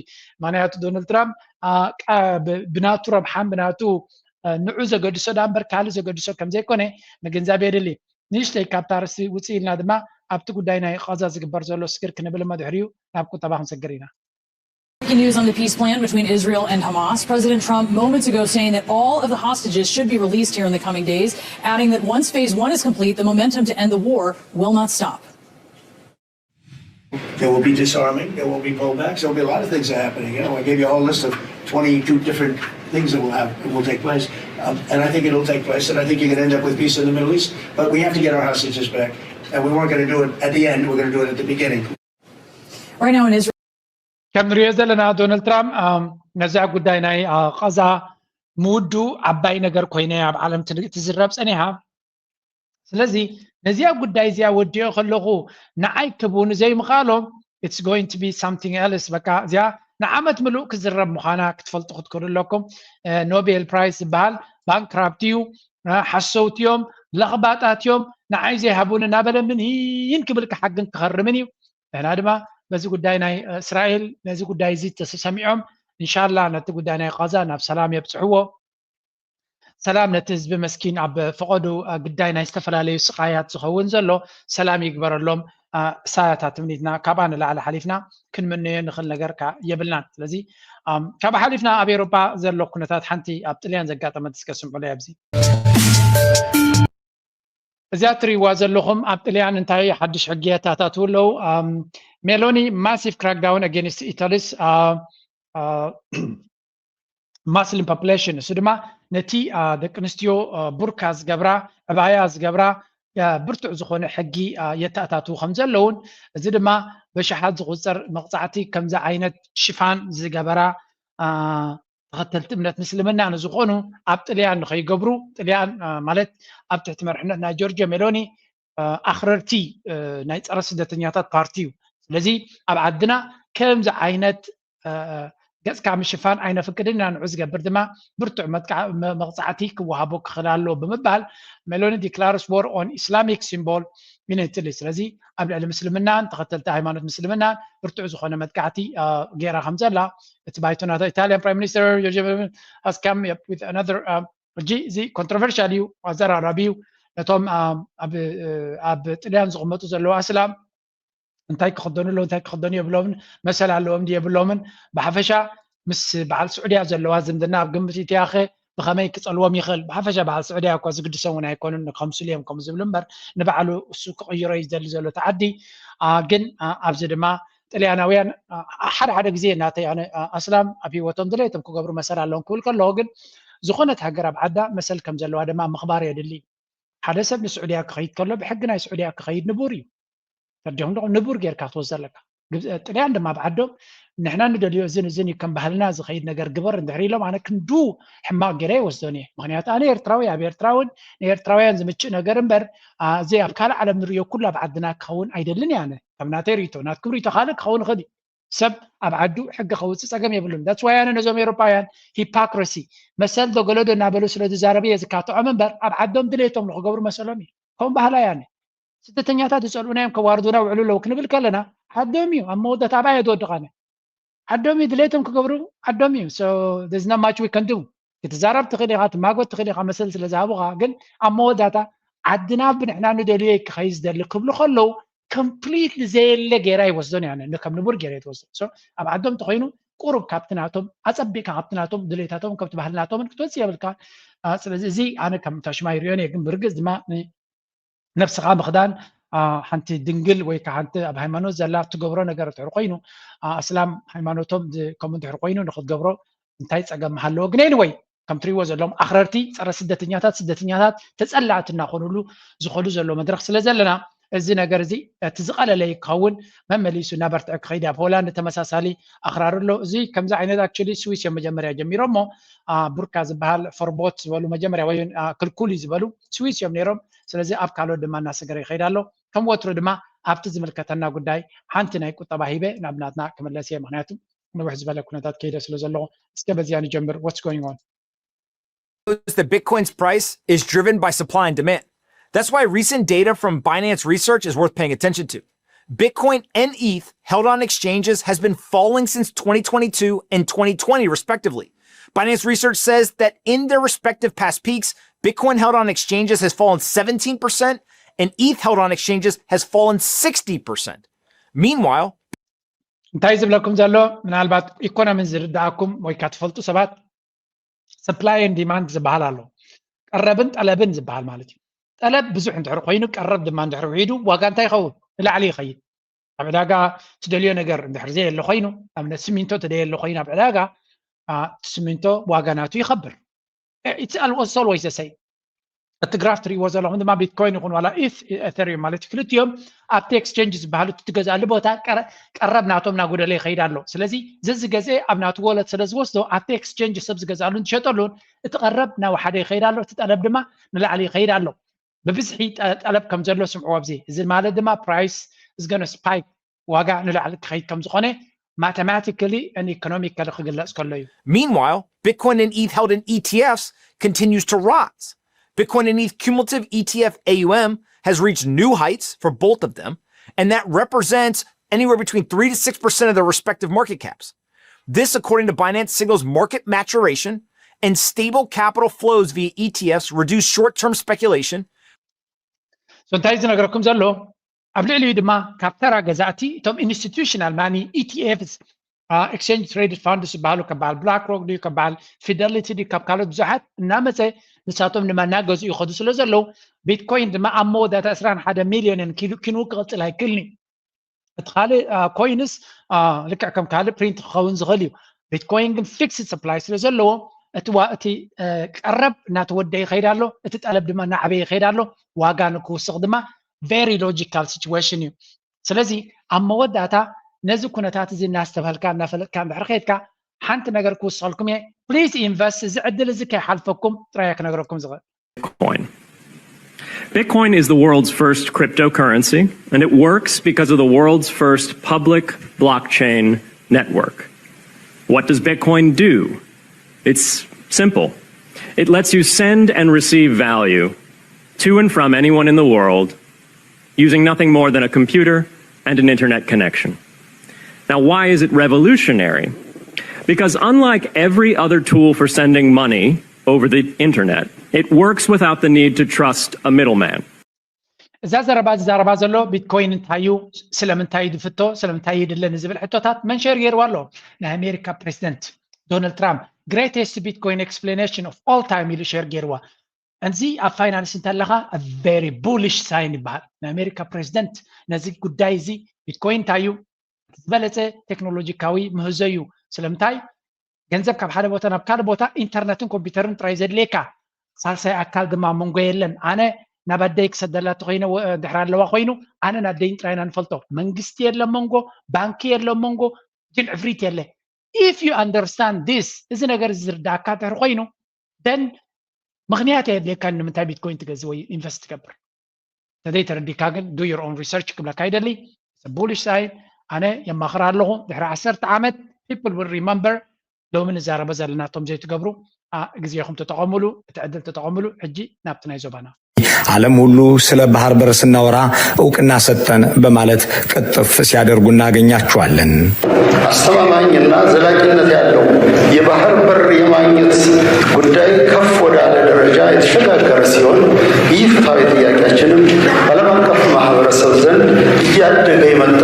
ምክንያቱ ዶናልድ ትራምፕ ብናቱ ረብሓን ብናቱ ንዑ ዘገድሶ ዳ እምበር ካልእ ዘገድሶ ከምዘይኮነ ምግንዛብ የድሊ። ንእሽተይ ካብታ ርእሲ ውፅእ ኢልና ድማ ኣብቲ ጉዳይ ናይ ቃዛ ዝግበር ዘሎ ስግር ክንብል እሞ ድሕሪኡ ናብ ቁጠባ ክንሰግር ኢና። Breaking news on the peace plan between Israel and Hamas. President Trump moments ago saying that all of the hostages should be released here in the coming days, adding that once phase one is complete, the momentum to end the war will not stop. There will be disarming, there will be pullbacks, there will be a lot of things happening. You know, I gave you a whole list of twenty-two different things that will have will take place. Um, and I think it'll take place, and I think you're going to end up with peace in the Middle East. But we have to get our hostages back, and we weren't going to do it at the end. We're going to do it at the beginning. Right now in Israel. ከም ንሪኦ ዘለና ዶናልድ ትራምፕ ነዛ ጉዳይ ናይ ቃዛ ምውዱ ዓባይ ነገር ኮይነ ኣብ ዓለም ትዝረብ ፀኒሓ። ስለዚ ነዚኣ ጉዳይ እዚኣ ወዲኦ ከለኹ ንዓይ ክብውኑ ዘይምኽኣሎም it's going to be something else። በቃ እዚኣ ንዓመት ምሉእ ክዝረብ ምዃና ክትፈልጡ ክትክእሉ ኣለኩም። ኖቤል ፕራይስ ዝበሃል ባንክራፕት እዩ፣ ሓሰውቲ እዮም፣ ለኽባጣት እዮም፣ ንዓይ ዘይሃቡኒ እናበለ ምን ይን ክብል ክሓግን ክኸርምን እዩ። ንሕና ድማ በዚ ጉዳይ ናይ እስራኤል ነዚ ጉዳይ እዚ ተሰሚዖም እንሻላ ነቲ ጉዳይ ናይ ቃዛ ናብ ሰላም የብፅሕዎ። ሰላም ነቲ ህዝቢ መስኪን ኣብ ፈቐዱ ግዳይ ናይ ዝተፈላለዩ ስቃያት ዝኸውን ዘሎ ሰላም ይግበረሎም። እሳያታ ትምኒትና ካብኣ ንላዕሊ ሓሊፍና ክንምነዮ ንኽእል ነገር ከ የብልናን። ስለዚ ካብ ሓሊፍና ኣብ ኤውሮጳ ዘሎ ኩነታት ሓንቲ ኣብ ጥልያን ዘጋጠመት እስከ ስምዑለይ ኣብዚ። እዚኣ ትሪእዋ ዘለኹም ኣብ ጥልያን እንታይ ሓድሽ ሕጊ የታታትዉ ኣለዉ። ሜሎኒ ማሲቭ ክራክዳውን ኣጌንስት ኢታሊስ ማስሊም ፖፕሌሽን፣ እሱ ድማ ነቲ ደቂ ኣንስትዮ ቡርካ ዝገብራ ዕባያ ዝገብራ ብርቱዕ ዝኾነ ሕጊ የተኣታትዉ ከም ዘለውን፣ እዚ ድማ በሽሓት ዝቑፀር መቕፃዕቲ ከምዚ ዓይነት ሽፋን ዝገበራ ተኸተልቲ እምነት ምስልምና ንዝኾኑ ኣብ ጥልያን ንኸይገብሩ፣ ጥልያን ማለት ኣብ ትሕቲ መርሕነት ናይ ጆርጆ ሜሎኒ ኣኽረርቲ ናይ ፀረ ስደተኛታት ፓርቲ እዩ። ስለዚ ኣብ ዓድና ከምዚ ዓይነት ገፅካ ምሽፋን ኣይነፍቅድን ኢና፣ ንዑ ዝገብር ድማ ብርቱዕ መቕፃዕቲ ክወሃቦ ክኽእል ኣለዎ ብምባል ሜሎኒ ዲክላርስ ዎር ኦን ኢስላሚክ ሲምቦል ኢን ኢትሊ። ስለዚ ኣብ ልዕሊ ምስልምናን ተኸተልቲ ሃይማኖት ምስልምናን ብርቱዕ ዝኾነ መጥቃዕቲ ገይራ ከም ዘላ እቲ ባይቶ ናታ ኢታልያን ፕራይም ሚኒስተር ጆርጆ ሃስካም with another ሕጂ እዚ ኮንትሮቨርሻል እዩ፣ ኣዘራራቢ እዩ። ነቶም ኣብ ጥልያን ዝቕመጡ ዘለዉ ኣስላም እንታይ ክኽደኑ ኣለዎ እንታይ ክኽደኑ የብሎምን፣ መሰል ኣለዎም ድዩ የብሎምን። ብሓፈሻ ምስ በዓል ስዑድያ ዘለዋ ዝምድና ኣብ ግምት ኢትያኸ ብኸመይ ክጸልዎም ይኽእል? ብሓፈሻ በዓል ስዑድያ እኳ ዝግድሶም እውን ኣይኮኑን፣ ንከምስሉ እዮም ከምኡ ዝብሉ እምበር ንባዕሉ እሱ ክቕይሮ እዩ ዝደሊ ዘሎ እቲ ዓዲ። ግን ኣብዚ ድማ ጥልያናውያን ሓደ ሓደ ግዜ ናተይ ኣነ ኣስላም ኣብ ህይወቶም ድሌቶም ክገብሩ መሰል ኣለዎም ክብል ከለኹ ግን ዝኾነት ሃገር ኣብ ዓዳ መሰል ከም ዘለዋ ድማ ምኽባር የድሊ። ሓደ ሰብ ንስዑድያ ክኸይድ ከሎ ብሕጊ ናይ ስዑድያ ክኸይድ ንቡር እዩ። ተረዲኹም ዶ? ንቡር ጌርካ ክትወስዶ ኣለካ። ጥልያን ድማ ኣብ ዓዶም ንሕና ንደልዮ እዝን እዝን እዩ ከም ባህልና ዝኸይድ ነገር ግበር እንድሕር ኢሎም ኣነ ክንዱ ሕማቕ ገይረ ይወስዶን እየ። ምክንያቱ ኣነ ኤርትራዊ ኣብ ኤርትራውን ንኤርትራውያን ዝምችእ ነገር እምበር እዚ ኣብ ካልእ ዓለም ንሪኦ ኩሉ ኣብ ዓድና ክኸውን ኣይደልን እየ። ኣነ ከም ናተይ ርእቶ ናትኩም ርእቶ ካልእ ክኸውን ይኽእል እዩ። ሰብ ኣብ ዓዱ ሕጊ ከውፅእ ፀገም የብሉን። ዳትስ ዋይ ኣነ ነዞም ኤውሮጳውያን ሂፓክረሲ መሰል ዶገለዶ እናበሉ ስለ ዝዛረቡ እየ ዝካትዖም እምበር ኣብ ዓዶም ድሌቶም ንክገብሩ መሰሎም እዩ። ከም ባህላ ያነ ስደተኛታት ዝፀልኡና እዮም ከዋርዱና ውዕሉ ኣለዉ ክንብል ከለና ዓዶም እዩ ኣብ መወዳእታ ኣብኣ እየ ዝወድቓነ። ዓዶም እዩ ድሌቶም ክገብሩ ዓዶም እዩ። So there's not much we can do። ክትዛረብ ትኽእል ኢኻ፣ ትማጎት ትኽእል ኢኻ መሰል ስለ ዝሃቡኻ። ግን ኣብ መወዳእታ ዓድና ብንሕና ንደልዮ ክኸይ ዝደሊ ክብሉ ከለዉ ኮምፕሊትሊ ዘየለ ገይራ ይወስዶን እያ። ከም ንቡር ገይረ ትወስዶ። So ኣብ ዓዶም እንተኮይኑ ቁሩብ ካብቲ ናቶም ኣጸቢቕካ ካብቲ ናቶም ድሌታቶም ካብቲ ባህልናቶምን ክትወጽእ የብልካ። ስለዚ እዚ ኣነ ከም ታሽማ ይሪኦን እየ። ግን ብርግጽ ድማ ነብስኻ ምኽዳን ሓንቲ ድንግል ወይ ከዓ ሓንቲ ኣብ ሃይማኖት ዘላ ትገብሮ ነገር ትሕር ኮይኑ ኣስላም ሃይማኖቶም ከምኡ ትሕር ኮይኑ ንክትገብሮ እንታይ ፀገም ምሃለዎ? ግን anyway ከም ትሪእዎ ዘለዎም ኣኽረርቲ ፀረ ስደተኛታት ስደተኛታት ተፀላእቲ እናኾኑሉ ዝኸዱ ዘሎ መድረክ ስለ ዘለና እዚ ነገር እዚ እቲ ዝቐለለ ክኸውን መመሊሱ እናበርትዐ ክኸይድ ኣብ ሆላንድ ተመሳሳሊ ኣኽራሪ ኣሎ። እዚ ከምዚ ዓይነት actually ስዊስ እዮም መጀመርያ ጀሚሮሞ ቡርካ ዝበሃል ፈርቦት ዝበሉ መጀመርያ ወይ ክልኩል እዩ ዝበሉ ስዊስ እዮም ነይሮም። ስለዚ ኣብ ካልኦት ድማ እናሰገረ ይኸይድ ኣሎ። ከም ወትሩ ድማ ኣብቲ ዝምልከተና ጉዳይ ሓንቲ ናይ ቁጠባ ሂበ ናብ ናትና ክምለስ እየ። ምክንያቱ ንውሕ ዝበለ ኩነታት ከይደ ስለ ዘለኹ እስከ በዚያ ንጀምር። What's going on? That Bitcoin's price is driven by supply and demand. That's why recent data from Binance Research is worth paying attention to. Bitcoin and E T H held on exchanges has been falling since twenty twenty-two and twenty twenty, respectively. Binance Research says that in their respective past peaks, Bitcoin held on exchanges has fallen seventeen percent and E T H held on exchanges has fallen sixty percent. Meanwhile, እንታይ ዝብለኩም ዘሎ ምናልባት ኢኮኖሚ ዝርዳእኩም ወይ ካ ትፈልጡ ሰባት supply and demand ዝበሃል ኣሎ። ቀረብን ጠለብን ዝበሃል ማለት እዩ። ጠለብ ብዙሕ እንድሕር ኮይኑ ቀረብ ድማ እንድሕር ውዒዱ ዋጋ እንታይ ይኸውን? ንላዕሊ ይኸይድ። ኣብ ዕዳጋ ትደልዮ ነገር እንድሕር ዘየለ ኮይኑ ኣብነት ሲሚንቶ ትደየለ ኮይኑ ኣብ ዕዳጋ እቲ ሲሚንቶ ዋጋ ናቱ ይኸብር። It's always the same። እቲ ግራፍ ትሪእዎ ዘለኹም ድማ ቢትኮይን ይኹን ዋላ ኢት ኤተሪየም ማለት ክልቲኦም ኣብቲ ኤክስቼንጅ ዝበሃሉ እቲ ትገዝኣሉ ቦታ ቀረብ ናቶም እናጎደለ ይኸይድ ኣሎ። ስለዚ ዘዝገዝአ ኣብ ናቱ ወለት ስለ ዝወስዶ ኣብቲ ኤክስቼንጅ ሰብ ዝገዝኣሉን ዝሸጠሉን እቲ ቀረብ እናወሓደ ይኸይድ ኣሎ፣ እቲ ጠለብ ድማ ንላዕሊ ይኸይድ ኣሎ። ብብዝሒ ጠለብ ከም ዘሎ ስምዕዎ ኣብዚ። እዚ ማለት ድማ price is gonna spike ዋጋ ንላዕሊ ክኸይድ ከም ዝኾነ mathematically and economically ክግለጽ ከሎ እዩ። Meanwhile, Bitcoin and E T H held in E T Fs continues to rise. Bitcoin and E T H cumulative E T F A U M has reached new heights for both of them, and that represents anywhere between three to six percent of their respective market caps. This, according to Binance, signals market maturation and stable capital flows via E T Fs reduce short term speculation. So እንታይ ዝነገረኩም ዘሎ ኣብ ልዕሊኡ ድማ ካብ ተራ ገዛእቲ እቶም institutional money E T Fs exchange traded funds ዝበሃሉ ከም በዓል ብላክ ሮክ ድዩ ከም በዓል ፊደሊቲ ድዩ ካብ ካልኦት ብዙሓት እናመፀ ንሳቶም ድማ እናገዝኡ ይኸዱ ስለ ዘለዉ ቢትኮይን ድማ ኣብ መወዳእታ ዕስራን ሓደ ሚልዮንን ኪኑ ክቕፅል ኣይክእልን እዩ። እቲ ካልእ ኮይንስ ልክዕ ከም ካልእ ፕሪንት ክኸውን ዝኽእል እዩ። ቢትኮይን ግን fixed supply ስለ ዘለዎ እቲ ቀረብ እናተወደአ ይኸይድ ኣሎ፣ እቲ ጠለብ ድማ እናዓበየ ይኸይድ ኣሎ። ዋጋ ንክውስኽ ድማ very logical situation እዩ። ስለዚ ኣብ መወዳእታ ነዚ ኩነታት እዚ እናስተብሃልካ እናፈለጥካ እንድሕር ከይድካ ሓንቲ ነገር ክውስኸልኩም እየ። Please invest፣ እዚ ዕድል እዚ ከይሓልፈኩም ጥራይ ክነግረኩም ዝኽእል። Bitcoin. Bitcoin is the world's first cryptocurrency, and it works because of the world's first public blockchain network. What does Bitcoin do? It's simple. It lets you send and receive value to and from anyone in the world using nothing more than a computer and an internet connection. Now, why is it revolutionary? Because unlike every other tool for sending money over the internet, it works without the need to trust a middleman. እዛ ዘረባ ዝዛረባ ዘሎ ቢትኮይን እንታይ እዩ፣ ስለምንታይ እዩ ዝፍቶ፣ ስለምንታይ እዩ ድለ ንዝብል ሕቶታት መንሸር ገይርዋ ኣሎ። ናይ ኣሜሪካ ፕሬዚደንት ዶናልድ ትራምፕ greatest Bitcoin explanation of all time ኢሉ ሸር ገይርዋ። እዚ ኣብ ፋይናንስ እንተለኻ very bullish sign ይበሃል። ናይ ኣሜሪካ ፕሬዚደንት ነዚ ጉዳይ እዚ ቢትኮይን እንታይ እዩ ዝበለፀ ቴክኖሎጂካዊ ምህዞ እዩ። ስለምንታይ ገንዘብ ካብ ሓደ ቦታ ናብ ካልእ ቦታ ኢንተርነትን ኮምፒውተርን ጥራይ ዘድልየካ ሳልሳይ ኣካል ድማ መንጎ የለን። ኣነ ናብ ኣደይ ክሰደላ ተኮይነ ድሕር ኣለዋ ኮይኑ ኣነ ናደይን ጥራይና ንፈልጦ። መንግስቲ የለ መንጎ፣ ባንኪ የለ መንጎ፣ ግን ዕፍሪት የለ። If you understand this፣ እዚ ነገር እዚ ዝርዳእካ እንድሕር ኮይኑ፣ then ምኽንያት የድልየካን ንምንታይ ቢትኮይን ትገዝእ ወይ ኢንቨስት ትገብር። ተዘይተረዲካ ግን do your own research ክብለካ ይደሊ። Bullish sign ኣነ የማኽር ኣለኹ። ድሕሪ ዓሰርተ ዓመት people will remember። ሎሚ ንዛረበ ዘለና እቶም ዘይትገብሩ፣ ኣ፣ ግዜኹም ተጠቐሙሉ፣ እቲ ዕድል ተጠቐሙሉ። ሕጂ ናብቲ ናይ ዞባና። ዓለም ሁሉ ስለ ባህር በር ስናወራ እውቅና ሰጠን በማለት ቅጥፍ ሲያደርጉ እናገኛቸዋለን። አስተማማኝና ዘላቂነት ያለው የባህር በር የማግኘት ጉዳይ ከፍ ወዳለ ደረጃ የተሸጋገረ ሲሆን፣ ይህ ፍትሐዊ ጥያቄያችንም በዓለም አቀፍ ማህበረሰብ ዘንድ እያደገ የመጣ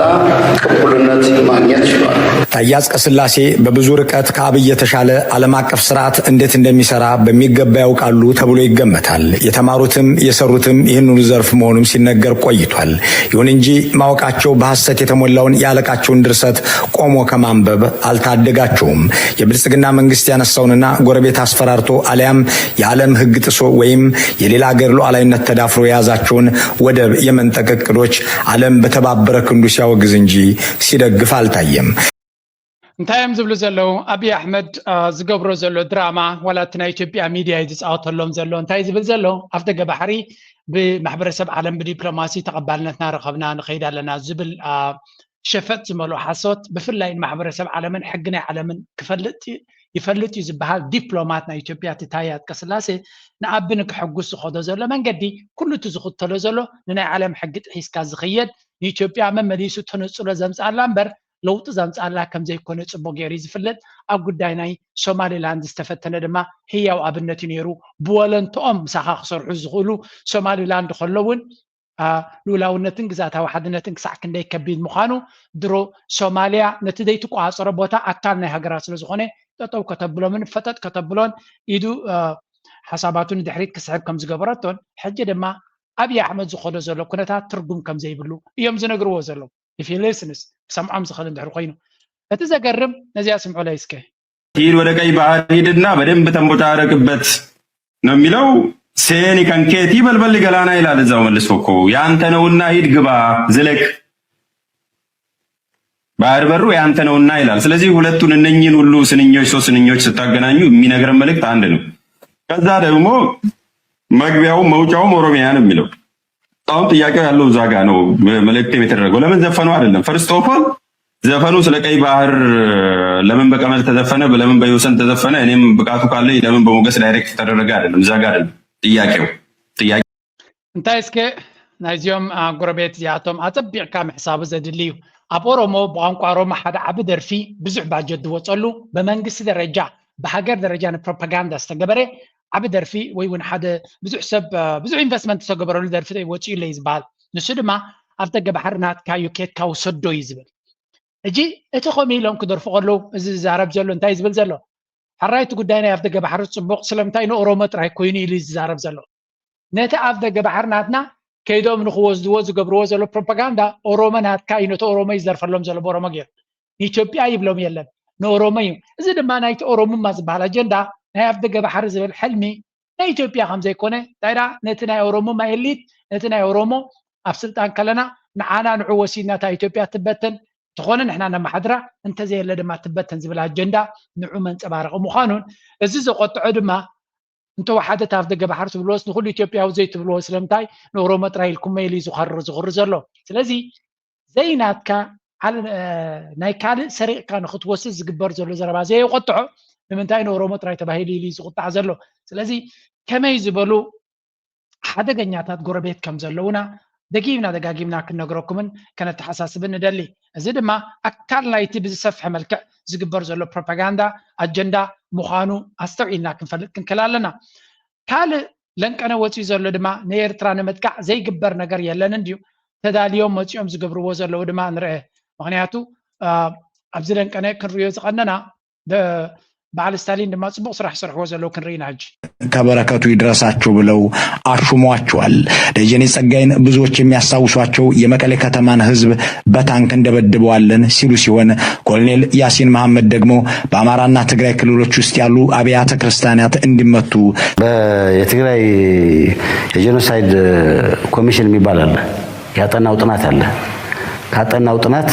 ቅቡልነት ማግኘት ችሏል። ታዬ አጽቀሥላሴ በብዙ ርቀት ከአብይ የተሻለ ዓለም አቀፍ ስርዓት እንዴት እንደሚሰራ በሚገባ ያውቃሉ ተብሎ ይገመታል። የተማሩትም የሰሩትም ይህንኑ ዘርፍ መሆኑም ሲነገር ቆይቷል። ይሁን እንጂ ማወቃቸው በሐሰት የተሞላውን የአለቃቸውን ድርሰት ቆሞ ከማንበብ አልታደጋቸውም። የብልጽግና መንግስት ያነሳውንና ጎረቤት አስፈራርቶ አሊያም የዓለም ሕግ ጥሶ ወይም የሌላ አገር ሉዓላዊነት ተዳፍሮ የያዛቸውን ወደብ የመንጠቅ እቅዶች ዓለም በተባበረ ክንዱ ሲያወግዝ እንጂ ሲደግፍ አልታየም። እንታይ እዮም ዝብሉ ዘለዉ? ኣብይ ኣሕመድ ዝገብሮ ዘሎ ድራማ ዋላ እቲ ናይ ኢትዮጵያ ሚድያ እዩ ዝፃወተሎም ዘሎ። እንታይ ዝብል ዘሎ? ኣፍ ደገ ባሕሪ ብማሕበረሰብ ዓለም ብዲፕሎማሲ ተቐባልነትና ረኸብና ንኸይድ ኣለና ዝብል ሸፈጥ ዝመልኦ ሓሶት፣ ብፍላይ ንማሕበረሰብ ዓለምን ሕጊ ናይ ዓለምን ክፈልጥ ይፈልጥ እዩ ዝበሃል ዲፕሎማት ናይ ኢትዮጵያ እቲ ታዬ ኣጽቀስላሴ ንኣቢ ንክሕጉስ ዝኸዶ ዘሎ መንገዲ ኩሉ እቲ ዝኽተሎ ዘሎ ንናይ ዓለም ሕጊ ጥሒስካ ዝኽየድ ንኢትዮጵያ መመሊሱ ተነጽሎ ዘምጽኣላ እምበር ለውጢ ዘምጽኣላ ከም ዘይኮነ ጽቡቕ ገይሩ እዩ ዝፍለጥ። ኣብ ጉዳይ ናይ ሶማሊላንድ ዝተፈተነ ድማ ህያው ኣብነት እዩ ነይሩ። ብወለንትኦም ምሳኻ ክሰርሑ ዝኽእሉ ሶማሊላንድ ከሎ እውን ልኡላውነትን ግዝኣታዊ ሓድነትን ክሳዕ ክንደይ ከቢድ ምዃኑ ድሮ ሶማልያ ነቲ ዘይትቆፃፀሮ ቦታ ኣካል ናይ ሃገራ ስለዝኾነ ጠጠው ከተብሎምን ፈጠጥ ከተብሎን ኢዱ ሓሳባቱ ንድሕሪት ክስሕብ ከም ዝገበረቶን ሕጂ ድማ ኣብይ ኣሕመድ ዝኸዶ ዘሎ ኩነታት ትርጉም ከም ዘይብሉ እዮም ዝነግርዎ ዘለዉ። If he listens ክሰምዖም ዝኽእል እንድሕር ኮይኑ እቲ ዘገርም ነዚኣ ስምዑለይ እስከ። ሂድ ወደ ቀይ ባህር ሂድና በደንብ ተንቦጫረቅበት ነው የሚለው። Seeni kan keetii balballi galaanaa ይላል እዛው መልሶ እኮ ያንተ ነውና ሂድ ግባ ዝለቅ ባህር በሩ ያንተ ነውና ይላል። ስለዚህ ሁለቱን እነኚህን ሁሉ ስንኞች ሶስት ስንኞች ስታገናኙ የሚነግረን መልእክት አንድ ነው። ከዛ ደግሞ መግቢያውም መውጫውም ኦሮሚያ ነው የሚለው። አሁን ጥያቄው ያለው እዛ ጋ ነው። መልእክቴም የተደረገው ለምን ዘፈኑ አይደለም። First of all ዘፈኑ ስለ ቀይ ባህር ለምን በቀመር ተዘፈነ፣ ለምን በየወሰን ተዘፈነ፣ እኔም ብቃቱ ካለኝ ለምን በሞገስ direct ተደረገ አይደለም። እዛ ጋ አይደለም ጥያቄው። ጥያቄ እንታይ እስከ ናይዚኦም ጎረቤት እዚኣቶም ኣጸቢቕካ ምሕሳቡ ዘድሊ እዩ። ኣብ ኦሮሞ ብቋንቋ ኦሮሞ ሓደ ዓቢ ደርፊ ብዙሕ ባጀት ዝወጸሉ ብመንግስቲ ደረጃ ብሃገር ደረጃ ንፕሮፓጋንዳ ዝተገበረ ዓቢ ደርፊ ወይ እውን ሓደ ብዙሕ ሰብ ብዙሕ ኢንቨስትመንት ዝተገበረሉ ደርፊ ወፂኡ ኣለዩ ዝበሃል። ንሱ ድማ ኣብ ደገ ባሕሪ ናትካ እዩ ኬድካ ውሰዶ እዩ ዝብል። ሕጂ እቲ ከምኡ ኢሎም ክደርፉ ከለዉ እዚ ዝዛረብ ዘሎ እንታይ ዝብል ዘሎ? ሕራይ እቲ ጉዳይ ናይ ኣፍ ደገ ባሕሪ ጽቡቕ፣ ስለምንታይ ንኦሮሞ ጥራይ ኮይኑ ኢሉ እዩ ዝዛረብ ዘሎ። ነቲ ኣፍ ደገ ባሕሪ ናትና ከይዶም ንኽወስድዎ ዝገብርዎ ዘሎ ፕሮፓጋንዳ ኦሮሞ ናትካ እዩ፣ ነቲ ኦሮሞ እዩ ዝደርፈሎም ዘሎ ብኦሮሞ ገይሩ። ንኢትዮጵያ ይብሎም የለን፣ ንኦሮሞ እዩ። እዚ ድማ ናይቲ ኦሮሙማ ዝበሃል ኣጀንዳ ናይ ኣፍ ደገ ባሕሪ ዝብል ሕልሚ ናይ ኢትዮጵያ ከም ዘይኮነ እንታይ ደኣ ነቲ ናይ ኦሮሙማ ኤሊት ነቲ ናይ ኦሮሞ ኣብ ስልጣን ከለና ንዓና ንዑ ወሲድና እታ ኢትዮጵያ ትበተን እንተኾነ ንሕና ነማሓድራ እንተዘየለ ድማ ትበተን ዝብል ኣጀንዳ ንዑ መንፀባረቂ ምዃኑን እዚ ዘቆጥዖ ድማ እንተወሓደ እታ ኣፍ ደገ ባሕሪ ትብልዎስ ንኩሉ ኢትዮጵያዊ ዘይትብልዎ ስለምንታይ ንኦሮሞ ጥራይ ኢልኩሞ ኢሉ እዩ ዝኸርር ዝኹሪ ዘሎ። ስለዚ ዘይናትካ ናይ ካልእ ሰሪቕካ ንክትወስድ ዝግበር ዘሎ ዘረባ ዘየቆጥዖ ንምንታይ ንኦሮሞ ጥራይ ተባሂሉ ኢሉ እዩ ዝቁጣዕ ዘሎ። ስለዚ ከመይ ዝበሉ ሓደገኛታት ጎረቤት ከም ዘለውና ደጊምና ደጋጊምና ክንነግረኩምን ከነተሓሳስብን ንደሊ። እዚ ድማ ኣካል ናይቲ ብዝሰፍሐ መልክዕ ዝግበር ዘሎ ፕሮፓጋንዳ ኣጀንዳ ምዃኑ ኣስተውዒልና ክንፈልጥ ክንክእል ኣለና። ካልእ ለንቀነ ወፂኡ ዘሎ ድማ ንኤርትራ ንምጥቃዕ ዘይግበር ነገር የለንን ድዩ? ተዳልዮም መፂኦም ዝገብርዎ ዘለዉ ድማ ንርአ። ምኽንያቱ ኣብዚ ለንቀነ ክንሪኦ ዝቐነና በዓል ስታሊን ድማ ፅቡቕ ስራሕ ዝሰርሕዎ ዘለዉ ክንርኢ ኢና ሕጂ። ከበረከቱ ይድረሳችሁ ብለው አሹመዋቸዋል። ደጀኔ ጸጋይን ብዙዎች የሚያስታውሷቸው የመቀሌ ከተማን ህዝብ በታንክ እንደበድበዋለን ሲሉ ሲሆን ኮሎኔል ያሲን መሐመድ ደግሞ በአማራና ትግራይ ክልሎች ውስጥ ያሉ አብያተ ክርስቲያናት እንዲመቱ የትግራይ የጄኖሳይድ ኮሚሽን የሚባል አለ። ያጠናው ጥናት አለ። ካጠናው ጥናት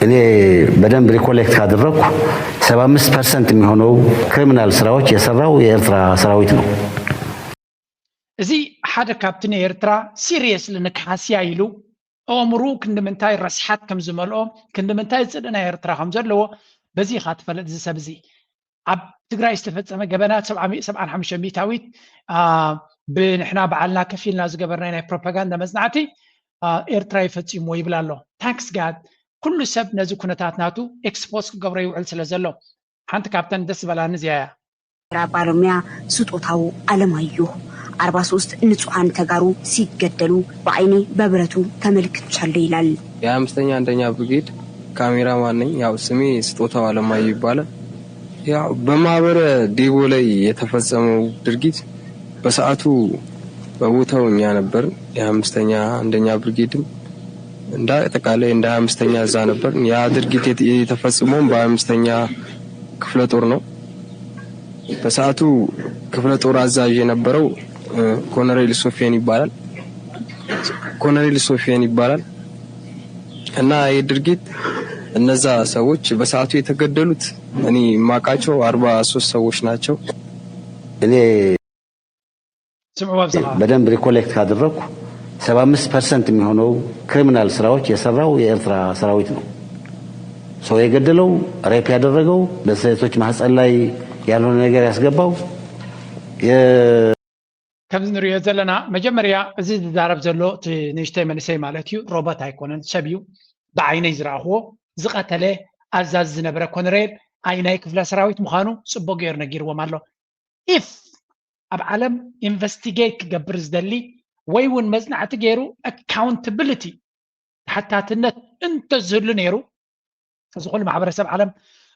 እኔ በደንብ ሪኮሌክት ካደረግኩ ሰባ አምስት ፐርሰንት የሚሆነው ክሪሚናል ስራዎች የሰራው የኤርትራ ሰራዊት ነው። እዚ ሓደ ካብቲ ንኤርትራ ሲሪየስሊ ንክሓስያ ኢሉ ኣእምርኡ ክንዲ ምንታይ ረስሓት ከም ዝመልኦ ክንዲ ምንታይ ጽልኢ ናይ ኤርትራ ከም ዘለዎ በዚ ኢኻ ትፈልጥ። እዚ ሰብ እዚ ኣብ ትግራይ ዝተፈጸመ ገበናት ሰብዓን ሓሙሽተ ሚእታዊት ብንሕና በዓልና ከፊልና ዝገበርናይ ናይ ፕሮፓጋንዳ መጽናዕቲ ኤርትራ ይፈጺምዎ ይብል ኣሎ። ታንክስ ጋድ ኩሉ ሰብ ነዚ ኩነታት ናቱ ኤክስፖዝ ክገብሮ ይውዕል ስለ ዘሎ ሓንቲ ካብተን ደስ ዝበላኒ እዚኣ እያ። ባለሙያ ስጦታው ኣለማየሁ ኣርባ ሶስት ንጹሃን ተጋሩ ሲገደሉ ብዓይኔ በብረቱ ተመልክቻለሁ ይላል። የአምስተኛ አንደኛ ብርጌድ ካሜራማን ነኝ። ያው ስሜ ስጦታው ኣለማየሁ ይባላል። ያው በማህበረ ዴቦ ላይ የተፈጸመው ድርጊት በሰዓቱ በቦታው እኛ ነበር። የአምስተኛ አንደኛ ብርጌድም እንደ አጠቃላይ እንደ አምስተኛ እዛ ነበር። ያ ድርጊት የተፈጸመውም በአምስተኛ ክፍለ ጦር ነው። በሰዓቱ ክፍለ ጦር አዛዥ የነበረው ኮነሬል ሶፊያን ይባላል። ኮነሬል ሶፊያን ይባላል እና ይህ ድርጊት እነዛ ሰዎች በሰዓቱ የተገደሉት እኔ የማውቃቸው አርባ ሶስት ሰዎች ናቸው። እኔ ስምዑ ኣብዝኻ በደንብ ሪኮሌክት ካደረግኩ ሰባ አምስት ፐርሰንት የሚሆነው ክሪሚናል ስራዎች የሰራው የኤርትራ ሰራዊት ነው። ሰው የገደለው፣ ሬፕ ያደረገው፣ በሴቶች ማህፀን ላይ ያልሆነ ነገር ያስገባው ከምዚ ንሪኦ ዘለና መጀመርያ እዚ ዝዛረብ ዘሎ እቲ ንእሽተይ መንእሰይ ማለት እዩ፣ ሮቦት ኣይኮነን፣ ሰብ እዩ። ብዓይነይ ዝረኣኽዎ ዝቐተለ ኣዛዚ ዝነበረ ኮነሬል ኣይናይ ክፍለ ሰራዊት ምዃኑ ጽቡቕ ገይሩ ነጊርዎም ኣሎ። ኢፍ ኣብ ዓለም ኢንቨስቲጌት ክገብር ዝደሊ ወይ እውን መጽናዕቲ ገይሩ ኣካውንታብሊቲ ተሓታትነት እንተዝህሉ ነይሩ እዚ ኩሉ ማሕበረሰብ ዓለም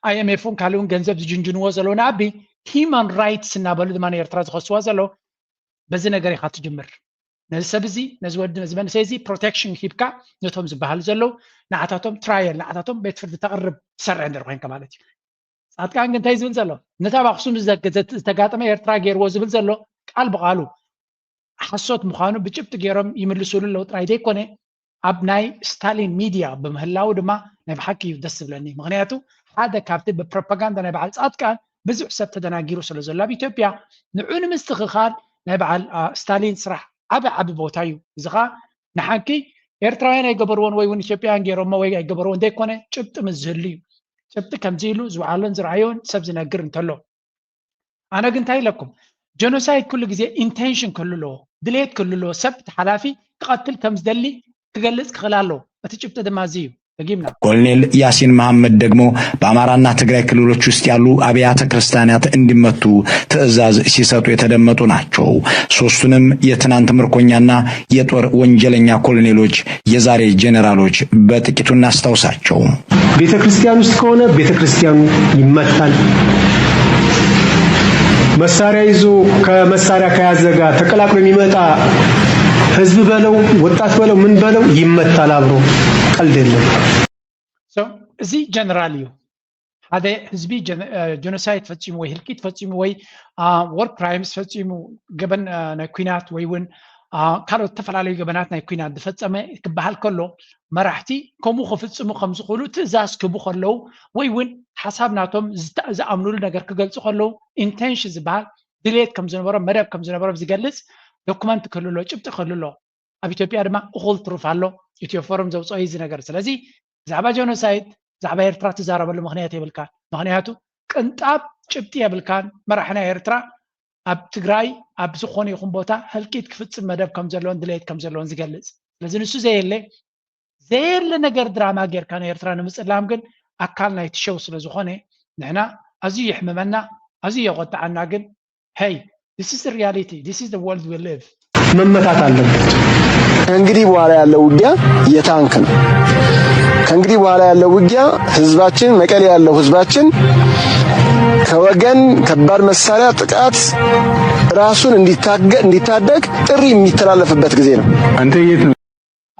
ኣይኤምኤፍ እውን ካልእ እውን ገንዘብ ዝጅንጅንዎ ዘለዉ ንኣቢ ሂማን ራይትስ እናበሉ ድማ ንኤርትራ ዝኸስዋ ዘለዉ በዚ ነገር ኢኻ ትጅምር። ነዚ ሰብ እዚ ነዚ ወዲ ነዚ መንእሰይ እዚ ፕሮቴክሽን ሂብካ ነቶም ዝበሃሉ ዘለዉ ንዓታቶም ትራየል ንዓታቶም ቤት ፍርዲ ተቕርብ ትሰርሕ እንድሕር ኮይንካ ማለት እዩ። ጻድቃን ግን እንታይ ዝብል ዘሎ ነታ ኣብ ኣኽሱም ዝተጋጠመ ኤርትራ ገይርዎ ዝብል ዘሎ ቃል ብቓሉ ሓሶት ምዃኑ ብጭብጢ ገይሮም ይምልሱሉ ኣለዉ ጥራይ ዘይኮነ ኣብ ናይ ስታሊን ሚድያ ብምህላዉ ድማ ናይ ብሓቂ እዩ ደስ ዝብለኒ። ምኽንያቱ ሓደ ካብቲ ብፕሮፓጋንዳ ናይ በዓል ጻድቃን ብዙሕ ሰብ ተደናጊሩ ስለ ዘሎ ኣብ ኢትዮጵያ ንዑ ንምስትኽኻል ናይ በዓል ስታሊን ስራሕ ዓቢ ዓቢ ቦታ እዩ። እዚ ኸዓ ንሓንኪ ኤርትራውያን ኣይገበርዎን ወይ እውን ኢትዮጵያውያን ገይሮሞ ወይ ኣይገበርዎን ዘይኮነ ጭብጢ ምስ ዝህሉ እዩ። ጭብጢ ከምዚ ኢሉ ዝወዓሎን ዝረኣዮን ሰብ ዝነግር እንተሎ ኣነ ግን እንታይ ኢለኩም ጀኖሳይድ ኩሉ ግዜ ኢንቴንሽን ክህሉ ኣለዎ ድሌት ክህሉ ኣለዎ ሰብ እቲ ሓላፊ ክቐትል ከም ዝደሊ ክገልፅ ክኽእል ኣለዎ እቲ ጭብጢ ድማ እዚ እዩ ደጊምና ኮሎኔል ያሲን መሐመድ ደግሞ በአማራና ትግራይ ክልሎች ውስጥ ያሉ አብያተ ክርስቲያናት እንዲመቱ ትዕዛዝ ሲሰጡ የተደመጡ ናቸው። ሶስቱንም የትናንት ምርኮኛና የጦር ወንጀለኛ ኮሎኔሎች የዛሬ ጄኔራሎች በጥቂቱ እናስታውሳቸው። ቤተ ክርስቲያን ውስጥ ከሆነ ቤተ ክርስቲያኑ ይመታል። መሳሪያ ይዞ ከመሳሪያ ከያዘ ጋር ተቀላቅሎ የሚመጣ ህዝብ በለው ወጣት በለው ምን በለው ይመታል። አብሮ ቀልድ የለም። እዚ ጀነራል እዩ። ሓደ ህዝቢ ጀኖሳይድ ፈፂሙ ወይ ህልቂት ፈፂሙ ወይ ወር ክራይምስ ፈፂሙ ገበን ናይ ኩናት ወይ እውን ካልኦት ዝተፈላለዩ ገበናት ናይ ኩናት ዝፈፀመ ክበሃል ከሎ መራሕቲ ከምኡ ክፍፅሙ ከም ዝኽእሉ ትእዛዝ ክህቡ ከለዉ ወይ እውን ሓሳብ ናቶም ዝኣምኑሉ ነገር ክገልፁ ከለዉ ኢንቴንሽን ዝበሃል ድሌት ከም ዝነበሮም መደብ ከም ዝነበሮም ዝገልፅ ዶኩመንት ክህሉ ኣሎ ጭብጢ ክህሉ ኣሎ ኣብ ኢትዮጵያ ድማ እኹል ትሩፍ ኣሎ ኢትዮ ፎረም ዘውፅኦ እዚ ነገር ስለዚ ብዛዕባ ጀኖሳይድ ብዛዕባ ኤርትራ ትዛረበሉ ምኽንያት የብልካን ምኽንያቱ ቅንጣብ ጭብጢ የብልካን መራሒ ናይ ኤርትራ ኣብ ትግራይ ኣብ ዝኾነ ይኹን ቦታ ህልቂት ክፍፅም መደብ ከም ዘለዎን ድሌት ከም ዘለዎን ዝገልፅ ስለዚ ንሱ ዘየለ ዘየለ ነገር ድራማ ጌርካ ንኤርትራ ንምፅላም ግን ኣካል ናይቲ ሸው ስለ ዝኾነ ንሕና ኣዝዩ የሕምመና ኣዝዩ የቆጣዓና ግን hey this is the reality this is the world we live መመታት አለበት። ከእንግዲህ በኋላ ያለው ውጊያ የታንክ ነው። ከእንግዲህ በኋላ ያለው ውጊያ ህዝባችን መቀሌ ያለው ህዝባችን ከወገን ከባድ መሳሪያ ጥቃት ራሱን እንዲታደግ ጥሪ የሚተላለፍበት ጊዜ ነው። አንተ የት ነው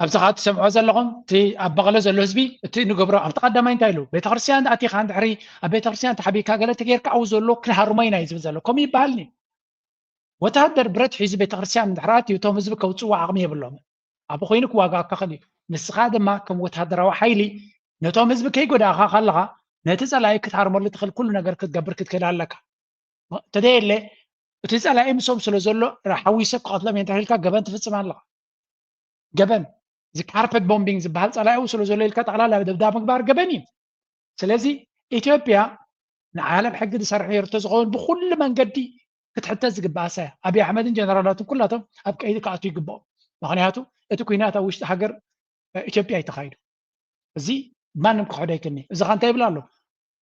ኣብዚ ከዓ ትሰምዖ ዘለኹም እቲ ኣብ መቐለ ዘሎ ህዝቢ እቲ ንገብሮ ኣብቲ ቀዳማይ እንታይ ኢሉ ቤተክርስትያን ኣቲኻ እንድሕሪ ኣብ ቤተክርስትያን ተሓቢእካ ገለ ተጌርካ ኣብኡ ዘሎ ክንሃርሞ ኢና እዩ ዝብል ዘሎ ከምኡ ይበሃል ኒ ወተሃደር ብረት ሒዙ ቤተክርስትያን እንድሕር ኣትዩ እቶም ህዝቢ ከውፅዎ ዓቕሚ የብሎም ኣብኡ ኮይኑ ክዋጋኣካ ክእል እዩ ንስኻ ድማ ከም ወተሃደራዊ ሓይሊ ነቶም ህዝቢ ከይጎዳእኻ ከለኻ ነቲ ጸላኢ ክትሃርመሉ ትኽእል ኩሉ ነገር ክትገብር ክትክእል ኣለካ። እንተዘየለ እቲ ጸላኢ ምስኦም ስለ ዘሎ ሓዊሰ ክቐትሎም እየ እንተኢልካ ገበን ትፍጽም ኣለኻ። ገበን እዚ ካርፐት ቦምቢንግ ዝበሃል ጸላኢኡ ስለ ዘሎ ኢልካ ጠቕላላ ደብዳብ ምግባር ገበን እዩ። ስለዚ ኢትዮጵያ ንዓለም ሕጊ ዝሰርሕ ነይሩ እንተዝኸውን ብኩሉ መንገዲ ክትሕተት ዝግባእ እሳ እያ። ኣብይ ኣሕመድን ጀነራላቱን ኩላቶም ኣብ ቀይዲ ክኣትዉ ይግብኦም። ምክንያቱ እቲ ኩናት ኣብ ውሽጢ ሃገር ኢትዮጵያ እዩ ተኻይዱ። እዚ ማንም ክሕዶ ኣይክእልን እዩ። እዚ ኸ እንታይ ይብል ኣሎ?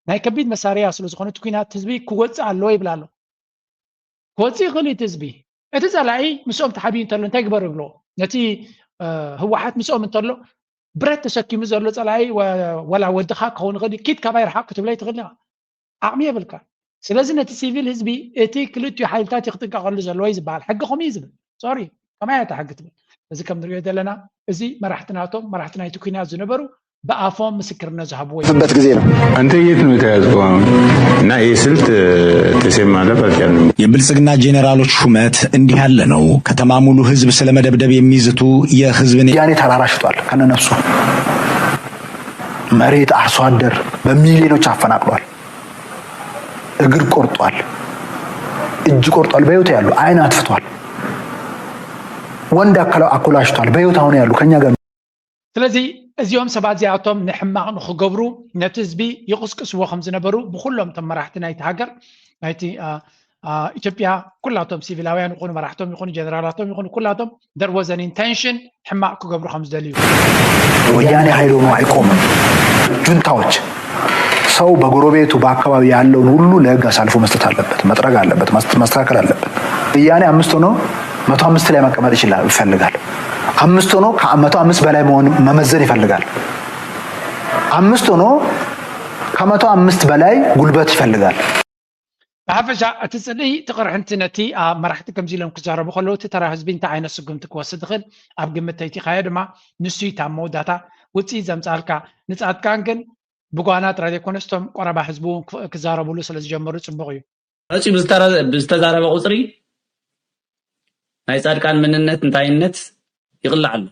ናይ ከቢድ መሳርያ ስለ ዝኾነ እቲ ኩናት ህዝቢ ክወፅእ ኣለዎ ይብል ኣሎ። ክወፅእ ይኽእል እዩ እቲ ህዝቢ። እቲ ፀላኢ ምስኦም ተሓቢኡ እንተሎ እንታይ ግበር ይብልዎ? ነቲ ህወሓት ምስኦም እንተሎ ብረት ተሰኪሙ ዘሎ ፀላኢ ወላ ወድኻ ክኸውን ይኽእል እዩ። ኪድ ካባይ ርሓቕ ክትብሎ ኣይትኽእል ኢኻ። ዓቕሚ የብልካ። ስለዚ ነቲ ሲቪል ህዝቢ እቲ ክልቲኡ ሓይልታት እዩ ክጥንቀቐሉ ዘለዎ እዩ ዝበሃል። ሕጊ ከምኡ እዩ ዝብል። ሶሪ፣ ከማይ እያ እታ ሕጊ ትብል። እዚ ከም ንሪኦ ዘለና እዚ መራሕቲ ናቶም መራሕቲ ናይቲ ኩናት ዝነበሩ ብኣፎም ምስክርነት ዝሃብዎ እዩ። በት ጊዜ ነው። አንተ የት ነው የተያዝከው አሁን? እና ይህ ስልት ተሴም ማለት አልቻልንም። የብልጽግና ጄኔራሎች ሹመት እንዲህ ያለ ነው። ከተማ ሙሉ ህዝብ ስለመደብደብ የሚዝቱ የህዝብን ወያኔ ተራራ ሽጧል ከነነፍሱ። መሬት አርሶ አደር በሚሊዮኖች አፈናቅሏል። እግር ቆርጧል፣ እጅ ቆርጧል፣ በህይወት ያሉ አይን አጥፍቷል። ወንድ አካላ አኮላሽቷል፣ በህይወት አሁን ያሉ ከኛ ጋር ስለዚ እዚኦም ሰባት እዚኣቶም ንሕማቕ ንክገብሩ ነቲ ህዝቢ ይቕስቅስዎ ከም ዝነበሩ ብኩሎም እቶም መራሕቲ ናይቲ ሃገር ናይቲ ኢትዮጵያ ኩላቶም ሲቪላውያን ይኹኑ መራሕቶም ይኹኑ ጀነራላቶም ይኹኑ ኩላቶም there was an intention ሕማቕ ክገብሩ ከም ዝደልዩ። ወያኔ ኃይል ሆኖ አይቆምም። ጁንታዎች ሰው በጎረቤቱ በአካባቢ ያለውን ሁሉ ለህግ አሳልፎ መስጠት አለበት፣ መጥረግ አለበት፣ ማስተካከል አለበት። ወያኔ አምስት ሆኖ መቶ አምስት ላይ መቀመጥ ይችላል ይፈልጋል። አምስት ሆኖ ከመቶ አምስት በላይ መሆን መመዘን ይፈልጋል። አምስት ሆኖ ከመቶ አምስት በላይ ጉልበት ይፈልጋል። ብሓፈሻ እቲ ጽልኢ እቲ ቅርሕንቲ ነቲ ኣብ መራሕቲ ከምዚ ኢሎም ክዛረቡ ከለዉ እቲ ተራ ህዝቢ እንታይ ዓይነት ስጉምቲ ክወስድ ይኽእል ኣብ ግምት ተይቲኻዮ ድማ ንሱ እዩ ኣብ መወዳእታ ውፅኢት ዘምፅኣልካ። ንፃድቃን ግን ብጓና ጥራይ ዘይኮነስ እቶም ቆረባ ህዝቢ እውን ክዛረብሉ ስለ ዝጀመሩ ፅቡቕ እዩ። መፂኡ ብዝተዛረበ ቁፅሪ ናይ ፃድቃን ምንነት እንታይነት ይቕላዕ ኣሎ።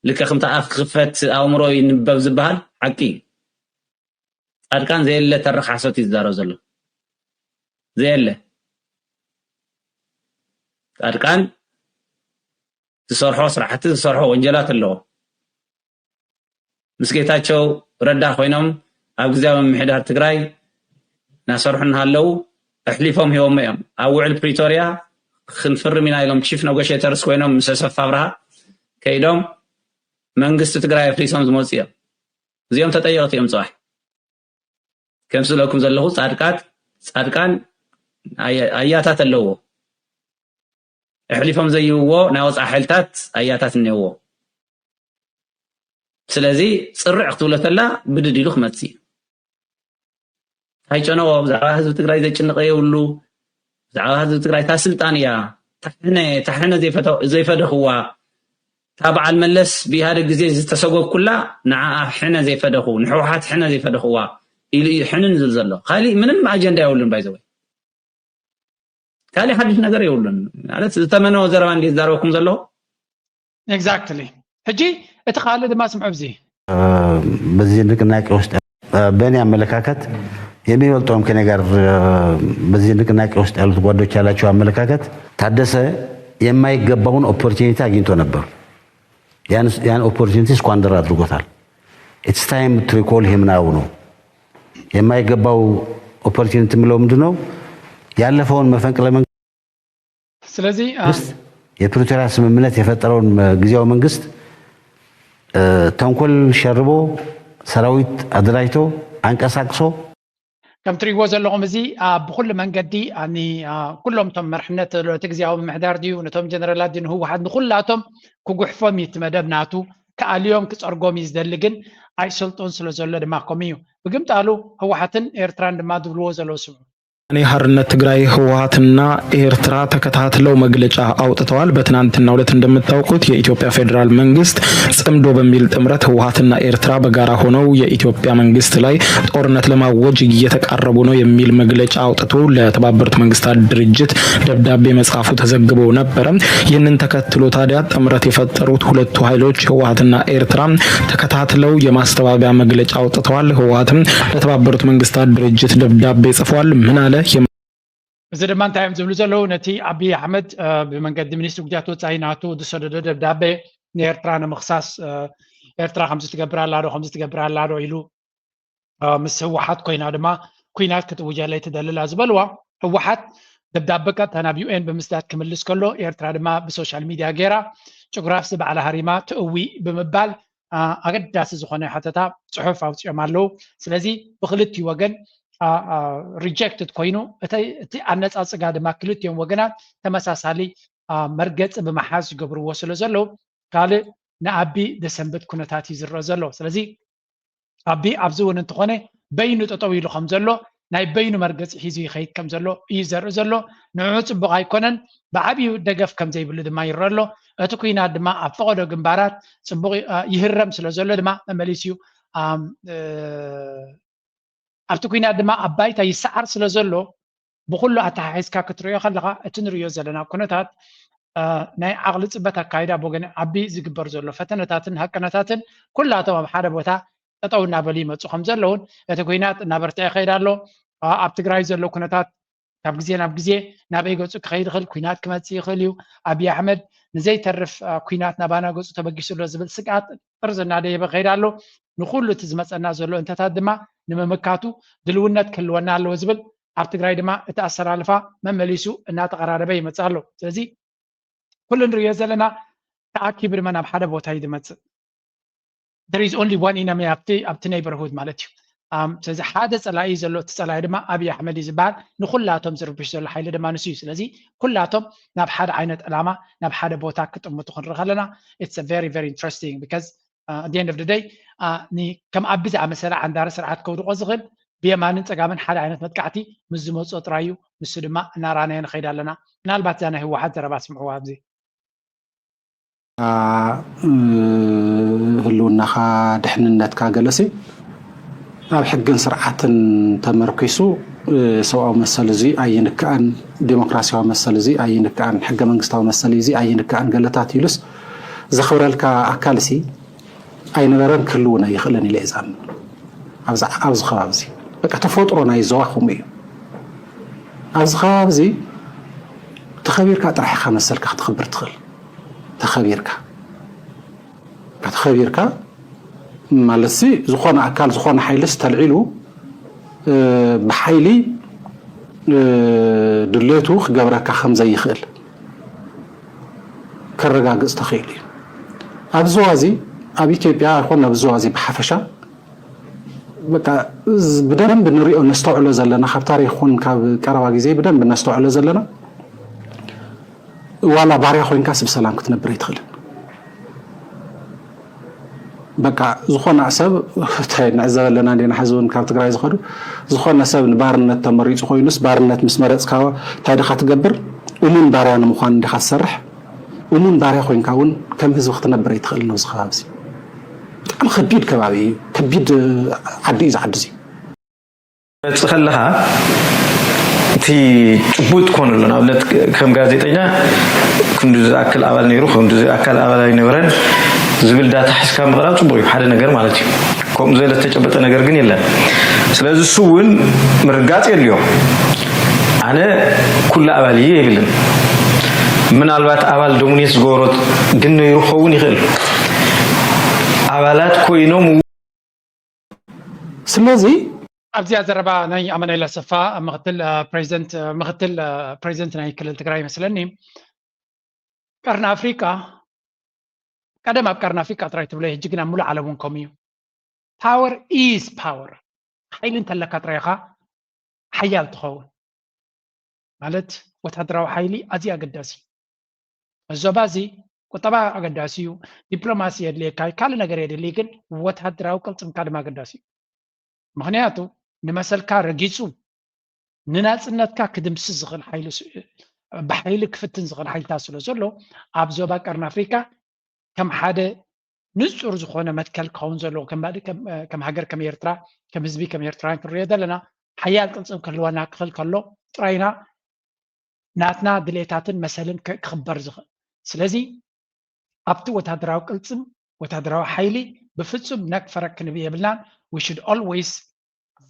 ልክዕ ከምቲ ኣፍ ክኽፈት ኣእምሮ ይንበብ ዝበሃል ሓቂ እዩ። ፃድቃን ዘየለ ተረኽ ሓሶት እዩ ዝዛረብ ዘሎ። ዘየለ ፃድቃን ዝሰርሖ ስራሕቲ ዝሰርሖ ወንጀላት ኣለዎ። ምስ ጌታቸው ረዳ ኮይኖም ኣብ ግዝያዊ ምምሕዳር ትግራይ እናሰርሑ እናሃለዉ ኣሕሊፎም ሂቦሞ እዮም። ኣብ ውዕል ፕሪቶርያ ክንፍርም ኢና ኢሎም ቺፍ ነጎሽተርስ ኮይኖም ምስ ኣሰፋ ኣብርሃ ከይዶም መንግስቲ ትግራይ ኣፍሪሶም ዝመፁ እዮም። እዚኦም ተጠየቕቲ እዮም ፅባሕ። ከም ስእለኩም ዘለኹ ፃድቃት ፃድቃን ኣያታት ኣለዎ። ኣሕሊፎም ዘይህብዎ ናይ ወፃኢ ሓይልታት ኣያታት እኒአዎ። ስለዚ ፅርዕ ክትብሎ ተላ ብድድ ኢሉ ክመፅእ እዩ። ኣይጨነቆ ብዛዕባ ህዝቢ ትግራይ ዘጭንቀ የብሉ። ብዛዕባ ህዝቢ ትግራይ እታ ስልጣን እያ። ታሕነ ታሕነ ዘይፈደኽዋ እታ በዓል መለስ ብኢህኣደግ ግዜ ዝተሰጎግኩላ ንዓኣ ሕነ ዘይፈደኹ ንሕወሓት ሕነ ዘይፈደኽዋ ኢሉ እዩ ሕንን ዝብል ዘሎ። ካሊእ ምንም ኣጀንዳ የብሉን ባይዘወይ ካሊእ ሓድሽ ነገር የብሉን። ማለት ዝተመነወ ዘረባ እንዲ ዝዛረበኩም ዘለኹ። Exactly። ሕጂ እቲ ካልእ ድማ ስምዑ ኣብዚ በዚህ ንቅናቄ ውስጥ በእኔ አመለካከት የሚበልጠውም ከኔ ጋር በዚህ ንቅናቄ ውስጥ ያሉት ጓዶች ያላቸው አመለካከት ታደሰ የማይገባውን opportunity አግኝቶ ነበር። ያን opportunity squander አድርጎታል። It's time to recall him now ነው የማይገባው opportunity የምለው ምንድን ነው? ያለፈውን መፈንቅለ መንግስት ስለዚህ መንግስት የፕሪቶሪያ ስምምነት የፈጠረውን ጊዜያዊ መንግስት ተንኮል ሸርቦ ሰራዊት አደራጅቶ አንቀሳቅሶ ከም ትሪእዎ ዘለኹም እዚ ብኩሉ መንገዲ ኩሎም እቶም መርሕነት እቲ ግዜያዊ ምምሕዳር ድዩ ነቶም ጀነራላት ድዩ ንህወሓት ንኩላቶም ክጉሕፎም እዩ እቲ መደብ ናቱ ክኣልዮም ክፀርጎም እዩ ዝደሊ ግን ኣይሰልጦን ስለ ዘሎ ድማ ከምኡ እዩ ብግምጣሉ ህወሓትን ኤርትራን ድማ ዝብልዎ ዘለዉ ስምዑ ወያኔ ሓርነት ትግራይ፣ ህወሓትና ኤርትራ ተከታትለው መግለጫ አውጥተዋል። በትናንትናው ዕለት እንደምታውቁት የኢትዮጵያ ፌዴራል መንግስት ጽምዶ በሚል ጥምረት ህወሓትና ኤርትራ በጋራ ሆነው የኢትዮጵያ መንግስት ላይ ጦርነት ለማወጅ እየተቃረቡ ነው የሚል መግለጫ አውጥቶ ለተባበሩት መንግስታት ድርጅት ደብዳቤ መጻፉ ተዘግቦ ነበረ። ይህንን ተከትሎ ታዲያ ጥምረት የፈጠሩት ሁለቱ ኃይሎች ህወሓትና ኤርትራ ተከታትለው የማስተባበያ መግለጫ አውጥተዋል። ህወሓትም ለተባበሩት መንግስታት ድርጅት ደብዳቤ ጽፏል። ምን አለ? እዚ ድማ እንታይ እዮም ዝብሉ ዘለዉ? ነቲ ኣብይ ኣሕመድ ብመንገዲ ሚኒስትሪ ጉዳያት ወፃኢ ናቱ ዝሰደዶ ደብዳቤ ንኤርትራ ንምኽሳስ፣ ኤርትራ ከምዚ ትገብር ኣላ ዶ ከምዚ ትገብር ኣላ ዶ ኢሉ ምስ ህወሓት ኮይና ድማ ኩናት ክትውጀለይ ትደልላ ዝበልዋ፣ ህወሓት ደብዳበ ቀጥታ ናብ ዩኤን ብምስዳድ ክምልስ ከሎ፣ ኤርትራ ድማ ብሶሻል ሚድያ ገይራ ጭጉራፍሲ ባዕላ ሃሪማ ትእዊ ብምባል ኣገዳሲ ዝኾነ ሓተታ ጽሑፍ ኣውፂኦም ኣለዉ። ስለዚ ብክልቲኡ ወገን ሪጀክትድ ኮይኑ፣ እቲ ኣነፃፅጋ ድማ ክልቲኦም ወገናት ተመሳሳሊ መርገፂ ብምሓዝ ይገብርዎ ስለ ዘለዉ፣ ካልእ ንኣቢ ዘሰንብድ ኩነታት እዩ ዝረአ ዘሎ። ስለዚ ኣቢ ኣብዚ እውን እንተኾነ በይኑ ጠጠው ኢሉ ከም ዘሎ፣ ናይ በይኑ መርገፂ ሒዙ ይኸይድ ከም ዘሎ እዩ ዘርኢ ዘሎ። ንዕኡ ፅቡቕ ኣይኮነን፣ ብዓብዩ ደገፍ ከም ዘይብሉ ድማ ይረአ ኣሎ። እቲ ኩናት ድማ ኣብ ፈቐዶ ግንባራት ፅቡቕ ይህረም ስለ ዘሎ ድማ መመሊሱ ኣብቲ ኩናት ድማ ኣብ ባይታ ይሰዓር ስለ ዘሎ፣ ብኩሉ ኣተሓሒዝካ ክትሪኦ ከለኻ፣ እቲ ንሪኦ ዘለና ኩነታት ናይ ዓቕሊ ፅበት ኣካይዳ ብወገን ኣቢ ዝግበር ዘሎ ፈተነታትን ሃቀነታትን ኩላቶም ኣብ ሓደ ቦታ ጠጠው እናበሉ ይመፁ ከም ዘለውን፣ እቲ ኩናት እናበርትዐ ይኸይድ ኣሎ። ኣብ ትግራይ ዘሎ ኩነታት ካብ ግዜ ናብ ግዜ ናበይ ገፁ ክኸይድ ይኽእል፣ ኩናት ክመፅእ ይኽእል እዩ። ኣብይ ኣሕመድ ንዘይተርፍ ኩናት ናባና ገፁ ተበጊሱ ኣሎ ዝብል ስግኣት ጥርዚ እናደየበ ይኸይድ ኣሎ። ንኩሉ እቲ ዝመፀና ዘሎ እንተታት ድማ ንምምካቱ ድልውነት ክህልወና ኣለዎ ዝብል፣ ኣብ ትግራይ ድማ እቲ ኣሰላልፋ መመሊሱ እናተቐራረበ ይመፅእ ኣሎ። ስለዚ ኩሉ ንሪኦ ዘለና ተኣኪቡ ድማ ናብ ሓደ ቦታ እዩ ዝመፅእ። There is only one enemy ኣብቲ ኣብቲ neighborhood ማለት እዩ። ስለዚ ሓደ ፀላኢ ዘሎ፣ እቲ ፀላኢ ድማ ኣብይ ኣሕመድ እዩ ዝበሃል። ንኩላቶም ዝርብሽ ዘሎ ሓይሊ ድማ ንሱ እዩ። ስለዚ ኩላቶም ናብ ሓደ ዓይነት ዕላማ፣ ናብ ሓደ ቦታ ክጥምቱ ክንርኢ ከለና it's very very interesting because at the end of the day ከም ኣቢ ዝኣመሰለ ዓንዳሪ ስርዓት ከውድቆ ዝኽእል ብየማንን ፀጋምን ሓደ ዓይነት መጥቃዕቲ ምስ ዝመፅኦ ጥራይ እዩ። ንሱ ድማ እናረኣናዮ ንኸይድ ኣለና። ምናልባት እዛ ናይ ህወሓት ዘረባ ስምዕዋ ኣብዚ ህልውናኻ፣ ድሕንነትካ ገለሲ ኣብ ሕግን ስርዓትን ተመርኪሱ ሰብኣዊ መሰል እዚ ኣይንክኣን፣ ዴሞክራሲያዊ መሰል እዚ ኣይንክኣን፣ ሕገ መንግስታዊ መሰል እዚ ኣይንክኣን ገለታት ኢሉስ ዘኽብረልካ ኣካል ሲ ኣይነበረን ክህልውን ኣይኽእልን ኢለ እየ ዝኣምን። ኣብዚ ኣብዚ ከባቢ እዚ በቃ ተፈጥሮ ናይ ዞባ ከምኡ እዩ። ኣብዚ ከባቢ እዚ ተኸቢርካ ጥራሕ ኢኻ መሰልካ ክትኽብር ትኽእል። ተኸቢርካ ተኸቢርካ ማለት ሲ ዝኾነ ኣካል ዝኾነ ሓይልስ ተልዒሉ ብሓይሊ ድሌቱ ክገብረካ ከም ዘይኽእል ከረጋግፅ ተኽኢሉ እዩ። ኣብ ዞባ እዚ ኣብ ኢትዮጵያ ይኹን ኣብ ዞባ እዚ ብሓፈሻ በቃ ብደንብ ንሪኦ ነስተውዕሎ ዘለና ካብ ታሪክ ይኹን ካብ ቀረባ ግዜ ብደንብ ነስተውዕሎ ዘለና ዋላ ባርያ ኮይንካስ ብሰላም ክትነብር ኣይትኽእልን። በቃ ዝኾነ ሰብ እንታይ ንዕዘብ ኣለና እንዲና ሕዚ እውን ካብ ትግራይ ዝኸዱ ዝኾነ ሰብ ንባርነት ተመሪፁ ኮይኑስ ባርነት ምስ መረፅካ እንታይ ዲኻ ትገብር? እሙን ባርያ ንምዃን እንዲኻ ትሰርሕ። እሙን ባርያ ኮይንካ እውን ከም ህዝቢ ክትነብር ኣይትኽእልን ኣብዚ ከባቢ እዚ። ብጣዕሚ ከቢድ ከባቢ እዩ። ከቢድ ዓዲ እዩ እዚ ዓዲ እዚ። መጽእ ከለኻ እቲ ጭቡጥ ክኾን ኣሎ። ንኣብነት ከም ጋዜጠኛ ክንዱ ዝኣክል ኣባል ነይሩ፣ ክንዱ ዝኣክል ኣባል ኣይነበረን ዝብል ዳታ ሒዝካ ምቕራብ ጽቡቕ እዩ፣ ሓደ ነገር ማለት እዩ። ከምኡ ዝበለ ዝተጨበጠ ነገር ግን የለን። ስለዚ እሱ እውን ምርጋጽ የድልዮ። ኣነ ኩሉ ኣባል እየ ይብልን። ምናልባት ኣባል ዶሚኔት ዝገበሮ ግን ነይሩ ክኸውን ይኽእል። ኣባላት ኮይኖም ስለዚ ኣብዚኣ ዘረባ ናይ ኣማኑኤል ኣሰፋ ምክትል ፕሬዚደንት ምክትል ፕሬዚደንት ናይ ክልል ትግራይ ይመስለኒ። ቀርኒ ኣፍሪቃ ቀደም ኣብ ቀርኒ ኣፍሪቃ ጥራይ ትብሎ፣ ሕጂ ግን ኣብ ሙሉእ ዓለም እውን ከምኡ እዩ። Power is power። ሓይሊ እንተለካ ጥራይ ኢኻ ሓያል ትኸውን። ማለት ወታደራዊ ሓይሊ ኣዝዩ ኣገዳሲ እዩ። ዞባ እዚ ቁጠባ ኣገዳሲ እዩ፣ ዲፕሎማሲ የድልየካ እዩ፣ ካልእ ነገር የድሊ፣ ግን ወታደራዊ ቅልፅምካ ድማ ኣገዳሲ እዩ። ምክንያቱ ንመሰልካ ረጊፁ ንናፅነትካ ክድምስስ ዝኽእል ሓይሊ፣ ብሓይሊ ክፍትን ዝኽእል ሓይልታት ስለ ዘሎ፣ ኣብ ዞባ ቀርኒ ኣፍሪካ ከም ሓደ ንፁር ዝኾነ መትከል ክኸውን ዘለዎ፣ ከም ሃገር ከም ኤርትራ፣ ከም ህዝቢ ከም ኤርትራውያን ክንሪኦ ዘለና፣ ሓያል ቅልፅም ክህልወና ክኽእል ከሎ ጥራይና ናትና ድሌታትን መሰልን ክኽበር ዝኽእል። ስለዚ ኣብቲ ወታደራዊ ቅልፅም፣ ወታደራዊ ሓይሊ ብፍፁም ነክ ፈረክ ክንብል የብልናን። We should always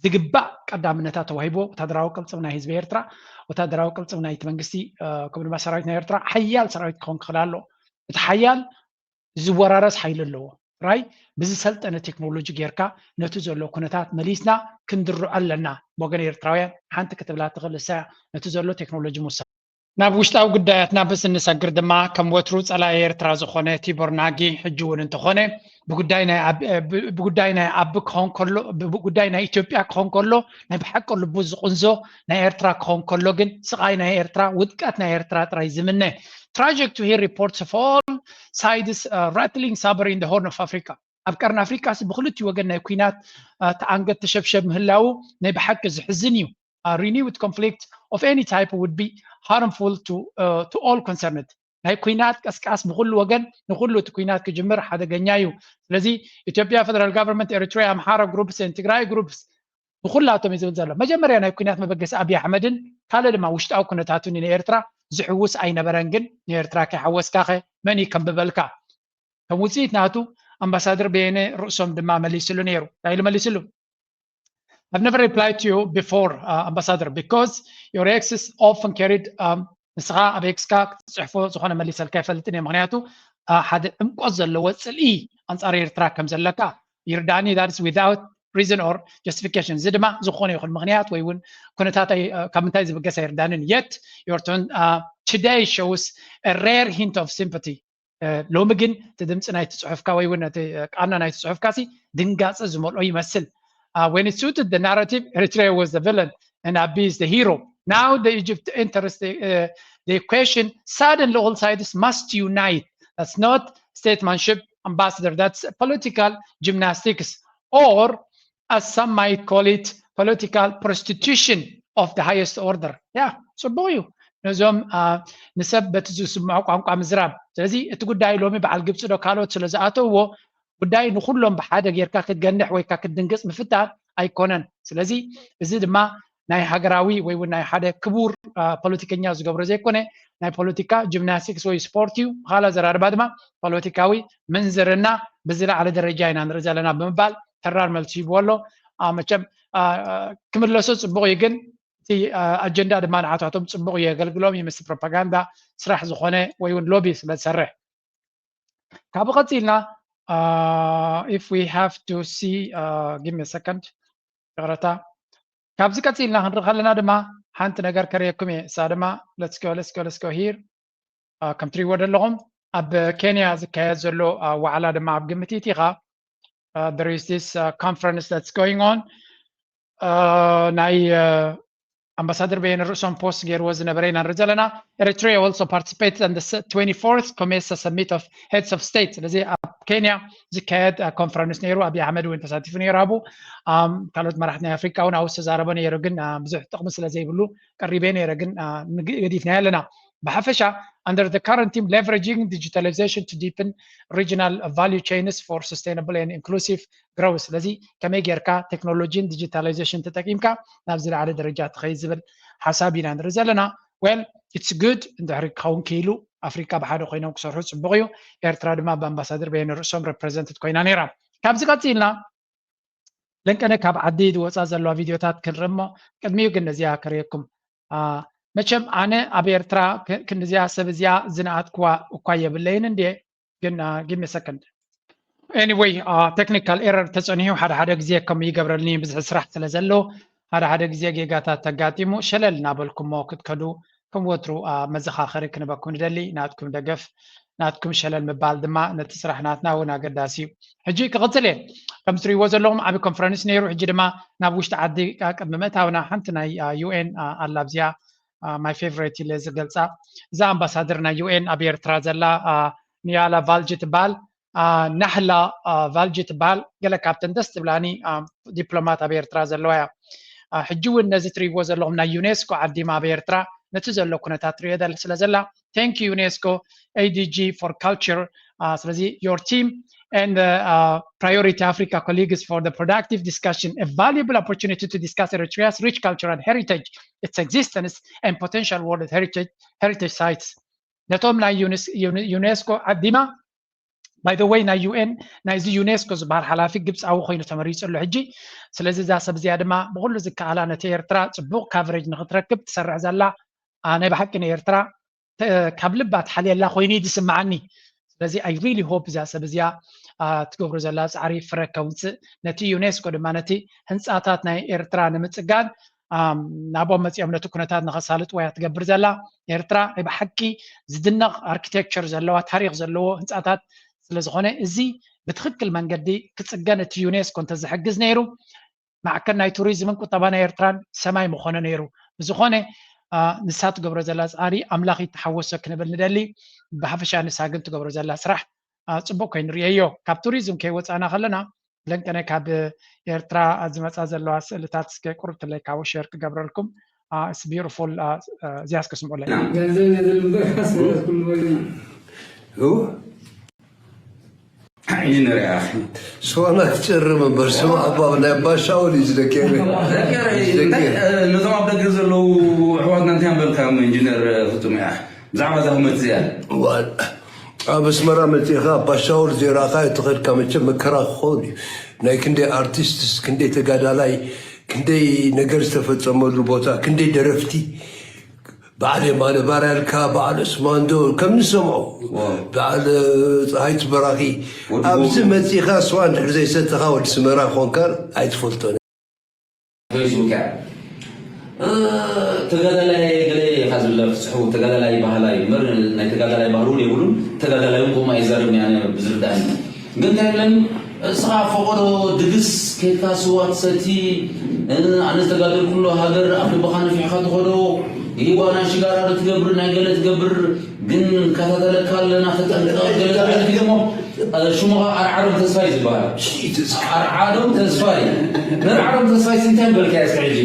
ዝግባእ ቀዳምነታት ተዋሂብዎ ወታደራዊ ቅልፅም ናይ ህዝቢ ኤርትራ፣ ወታደራዊ ቅልፅም ናይቲ መንግስቲ፣ ከምኡ ድማ ሰራዊት ናይ ኤርትራ ሓያል ሰራዊት ክኸውን ክኽእል ኣሎ። እቲ ሓያል ዝወራረስ ሓይሊ ኣለዎ። ራይ ብዝሰልጠነ ቴክኖሎጂ ጌርካ ነቲ ዘሎ ኩነታት መሊስና ክንድርዖ ኣለና። ብወገን ኤርትራውያን ሓንቲ ክትብላ ትኽእል እሳ ነቲ ዘሎ ቴክኖሎጂ ምውሳድ። ናብ ውሽጣዊ ጉዳያትና ብስንሰግር ድማ ከም ወትሩ ጸላኢ ኤርትራ ዝኾነ ቲቦር ናጊ ሕጂ እውን እንተኾነ ብጉዳይ ናይ ኣቢ ክኾን ከሎ ብጉዳይ ናይ ኢትዮጵያ ክኾን ከሎ ናይ ብሓቂ ልቡ ዝቕንዞ ናይ ኤርትራ ክኾን ከሎ ግን ስቓይ ናይ ኤርትራ ውድቀት ናይ ኤርትራ ጥራይ ዝምነ። Tragic to hear reports of all sides rattling saber in the Horn of Africa. ኣብ ቀርኒ ኣፍሪቃ ብክልቲኡ ወገን ናይ ኩናት ተኣንገት ተሸብሸብ ምህላዉ ናይ ብሓቂ ዝሕዝን እዩ። Renewed conflict of any type would be harmful to all concerned. ናይ ኩናት ቀስቃስ ብኩሉ ወገን ንኩሉ እቲ ኩናት ክጅምር ሓደገኛ እዩ። ስለዚ ኢትዮጵያ፣ ፌደራል ጋቨርንመንት፣ ኤሪትሪያ፣ ኣምሓራ ግሩፕስ፣ ትግራይ ግሩፕስ ብኩላቶም እዩ ዝብል ዘሎ። መጀመርያ ናይ ኩናት መበገሲ ኣብይ ኣሕመድን ካልእ ድማ ውሽጣዊ ኩነታቱን ንኤርትራ ዝሕውስ ኣይነበረን። ግን ንኤርትራ ከይሓወስካኸ መን ይከንብበልካ? ከም ውፅኢት ናቱ ኣምባሳደር በየነ ርእሶም ድማ መሊስሉ ነይሩ። እንታይ ኢሉ መሊስሉ? I've never replied to you before, uh, ambassador, because your exes often carried, um, ንስኻ ኣብ ኤክስካ ክትፅሕፎ ዝኾነ መሊሰልካ ይፈልጥን እየ። ምክንያቱ ሓደ ዕምቆት ዘለዎ ፅልኢ ኣንፃር ኤርትራ ከም ዘለካ ይርዳእኒ። That is without reason or justification። እዚ ድማ ዝኾነ ይኹን ምክንያት ወይ እውን ኩነታት ካብ ምንታይ ዝብገስ ኣይርዳንን። Yet your tone today shows a rare hint of sympathy. ሎሚ ግን እቲ ድምፂ ናይቲ ፅሑፍካ ወይ እውን እቲ ቃና ናይቲ ፅሑፍካ ሲ ድንጋፀ ዝመልኦ ይመስል። When it suited the narrative, Eritrea was the villain and Abiy is the hero. Now the Egypt enters the, uh, the equation. Suddenly all sides must unite. That's not statesmanship, ambassador. That's political gymnastics, or as some might call it, political prostitution of the highest order. Yeah, ጽቡቕ እዩ ነዞም ንሰብ በቲ ዝስምዖ ቋንቋ ምዝራብ። ስለዚ እቲ ጉዳይ ሎሚ በዓል ግብፂ ዶ ካልኦት ስለ ዝኣተውዎ ጉዳይ ንኩሎም ብሓደ ጌርካ ክትገንሕ ወይ ክትድንግፅ ምፍታን ኣይኮነን። ስለዚ እዚ ድማ ናይ ሃገራዊ ወይ እውን ናይ ሓደ ክቡር ፖለቲከኛ ዝገብሮ ዘይኮነ ናይ ፖለቲካ ጂምናስቲክስ ወይ ስፖርት እዩ። ብካልእ ኣዘራርባ ድማ ፖለቲካዊ ምንዝርና ብዝለዓለ ደረጃ ኢና ንርኢ ዘለና ብምባል ተራር መልሲ ሂብዎ ኣሎ። መቸም ክምለሶ ፅቡቕ እዩ፣ ግን እቲ ኣጀንዳ ድማ ንዓታቶም ፅቡቕ እዩ የገልግሎም እዩ፣ ምስ ፕሮፓጋንዳ ስራሕ ዝኾነ ወይ እውን ሎቢ ስለ ዝሰርሕ። ካብኡ ቀፂልና if we have to see, give me a second፣ ይቕረታ። ካብዚ ቀፂልና ክንርኢ ከለና ድማ ሓንቲ ነገር ከርእየኩም እየ። እሳ ድማ let's go, let's go, let's go here። ከም ትሪእዎ ዘለኹም ኣብ ኬንያ ዝካየድ ዘሎ ዋዕላ ድማ ኣብ ግምት ይእቲኻ። There is this conference that's going on. ናይ ኣምባሳደር በየነ ርእሶም ፖስት ገይርዎ ዝነበረ ኢና ንርኢ ዘለና። Eritrea also participates in the twenty-fourth COMESA Summit of Heads of State። ስለዚ ኣብ ኬንያ ዝካየድ ኮንፈረንስ ነይሩ። ኣብይ ኣሕመድ እውን ተሳቲፉ ነይሩ ኣብኡ። ካልኦት መራሕቲ ናይ ኣፍሪካ እውን ኣብኡ ዝተዛረበ ነይሩ፣ ግን ብዙሕ ጥቕሚ ስለ ዘይብሉ ቀሪበ ነይረ፣ ግን ገዲፍናዮ ኣለና። ብሓፈሻ under the current theme leveraging digitalization to deepen regional value chains for sustainable and inclusive growth። ስለዚ ከመይ ጌርካ ቴክኖሎጂን ዲጂታላይዜሽን ተጠቂምካ ናብ ዝለዓለ ደረጃ ትኸይድ ዝብል ሓሳብ ኢና ንርኢ ዘለና። Well, it's good እንድሕሪ ክኸውን ክኢሉ ኣፍሪካ ብሓደ ኮይኖም ክሰርሑ ፅቡቕ እዩ። ኤርትራ ድማ ብኣምባሳደር በየነ ርእሶም ሬፕሬዘንትድ ኮይና ነይራ። ካብዚ ቀፂልና ለንቀነ ካብ ዓዲ ዝወፃ ዘለዋ ቪድዮታት ክንርኢ እሞ ቅድሚኡ ግን ነዚኣ ከርእየኩም። መቸም ኣነ ኣብ ኤርትራ ክንዲዚኣ ሰብ እዚኣ ዝነኣድክዋ እኳ የብለይን እንድየ፣ ግን give me a second. Anyway, technical error ተፀኒሑ ሓደ ሓደ ግዜ ከም ይገብረልኒ ብዙሕ ስራሕ ስለ ዘሎ ሓደ ሓደ ግዜ ጌጋታት ተጋጢሙ ሸለል እናበልኩሞ ክትከዱ ከም ወትሩ መዘኻኸሪ ክንበኩም ንደሊ። ናትኩም ደገፍ ናትኩም ሸለል ምባል ድማ ነቲ ስራሕ ናትና እውን ኣገዳሲ እዩ። ሕጂ ክቕፅል እየ። ከም ትሪእዎ ዘለኹም ዓብዪ ኮንፈረንስ ነይሩ። ሕጂ ድማ ናብ ውሽጢ ዓዲ ቅድሚ ምእታውና ሓንቲ ናይ ዩኤን ኣላ ኣብዚኣ my favorite ኢለ ዝገልፃ እዛ ኣምባሳደር ናይ ዩኤን ኣብ ኤርትራ ዘላ ንያላ ቫልጂ ትበሃል። ናህላ ቫልጂ ትበሃል። ገለ ካብተን ደስ ትብላኒ ዲፕሎማት ኣብ ኤርትራ ዘለዋ እያ። ሕጂ እውን ነዚ ትሪእዎ ዘለኹም ናይ ዩኔስኮ ዓዲማ ኣብ ኤርትራ ነቲ ዘሎ ኩነታት ትሪኦ ስለ ዘላ thank you UNESCO ADG for culture ስለዚ your team and priority Africa colleagues for the productive discussion, a valuable opportunity to discuss Eritrea's rich cultural heritage, its existence and potential world heritage heritage sites. ነቶም ናይ ዩኔስኮ ዓዲማ by the way ናይ ዩኤን ናይዚ ዩኔስኮ ዝበሃል ሓላፊ ግብፃዊ ኮይኑ ተመሪፁ ኣሎ ሕጂ። ስለዚ እዛ ሰብ እዚኣ ድማ ብኩሉ ዝከኣላ ነቲ ኤርትራ ፅቡቕ coverage ንክትረክብ ትሰርሕ ዘላ ናይ ብሓቂ ንኤርትራ ካብ ልባ ትሓልየላ ኮይኑ እዩ ዝስምዓኒ። ስለዚ I really hope እዛ ሰብ እዚኣ ትገብሮ ዘላ ፃዕሪ ፍረ ከውፅእ ነቲ ዩኔስኮ ድማ ነቲ ህንፃታት ናይ ኤርትራ ንምፅጋን ናብኦም መፂኦም ነቲ ኩነታት ንኸሳልጥዎ እያ ትገብር ዘላ። ኤርትራ ናይ ብሓቂ ዝድነቕ architecture ዘለዋ ታሪኽ ዘለዎ ህንፃታት ስለዝኾነ እዚ ብትኽክል መንገዲ ክፅገን እቲ ዩኔስኮ እንተዝሕግዝ ነይሩ ማዕከን ናይ ቱሪዝምን ቁጠባ ናይ ኤርትራን ሰማይ ምኾነ ነይሩ። ብዝኾነ ንሳ ትገብሮ ዘላ ፃዕሪ ኣምላኽ ይተሓወሶ ክንብል ንደሊ። ብሓፈሻ ንሳ ግን ትገብሮ ዘላ ስራሕ ፅቡቅ ኮይኑ ንርእየዮ። ካብ ቱሪዝም ከይወፃእና ከለና ለንቀነ ካብ ኤርትራ ዝመፃ ዘለዋ ስእልታት እስከ ቁርብትለይ ካብ ሸር ክገብረልኩም። It's beautiful። እዚኣ እስከ ስምዑለይ። ንሪኣ ስዋና ትጨርም እምበር ስማ ኣባ ናይ ኣባሻውል እዩ ዝደቀ ነቶም ኣብ ደገ ዘለዉ ኣሕዋትና እንታይ ኣንበልካዮም ኢንጂነር ፍጹም ኢኻ ብዛዕባ እዛ ክመፅእ እያ ኣብ ኣስመራ መፂእኻ ኣባሻውል ዘይረእኻ እትኸድካ መቸም መከራ ክኸውን እዩ ናይ ክንደይ ኣርቲስትስ ክንደይ ተጋዳላይ ክንደይ ነገር ዝተፈፀመሉ ቦታ ክንደይ ደረፍቲ በዓል የማነ ባርያ ኢልካ በዓል ዑስማን ዶ ከም ንሰምዖ በዓል ፀሃይቱ በራኺ ኣብዚ መፂእኻ ስዋ እንድሕር ዘይሰተኻ ወዲ ስመራ ኮንካ ኣይትፈልጦን ፌስቡክ እያ ተጋዳላይ ገለ ኢኻ ዝብለ ፍፅሑ ተጋዳላይ ባህላ እዩ እምበር ናይ ተጋዳላይ ባህሉ እውን የብሉን ተጋዳላይ እውን ከምኡ ኣይዛረብን እያ ብዝርዳእኒ ግን እንታይ ኢለን እስኻ ፈቐዶ ድግስ ከይድካ ስዋ ትሰቲ ኣነ ዝተጋደልኩሉ ሃገር ኣብ ልብኻ ነፊሕኻ ትኸዶ ይህዋ ናይ ሽጋራ ዶ ትገብር ናይ ገለ ትገብር ግን ከታተለካ ኣለና ተጠንቀቕ ገለ ትብለኒ እሞ ሽሙኻ ኣርዓዶም ተስፋይ ዝበሃል ኣርዓዶም ተስፋይ ነርዓዶም ተስፋይ እንታይ በልካያ እስከ ሕጂ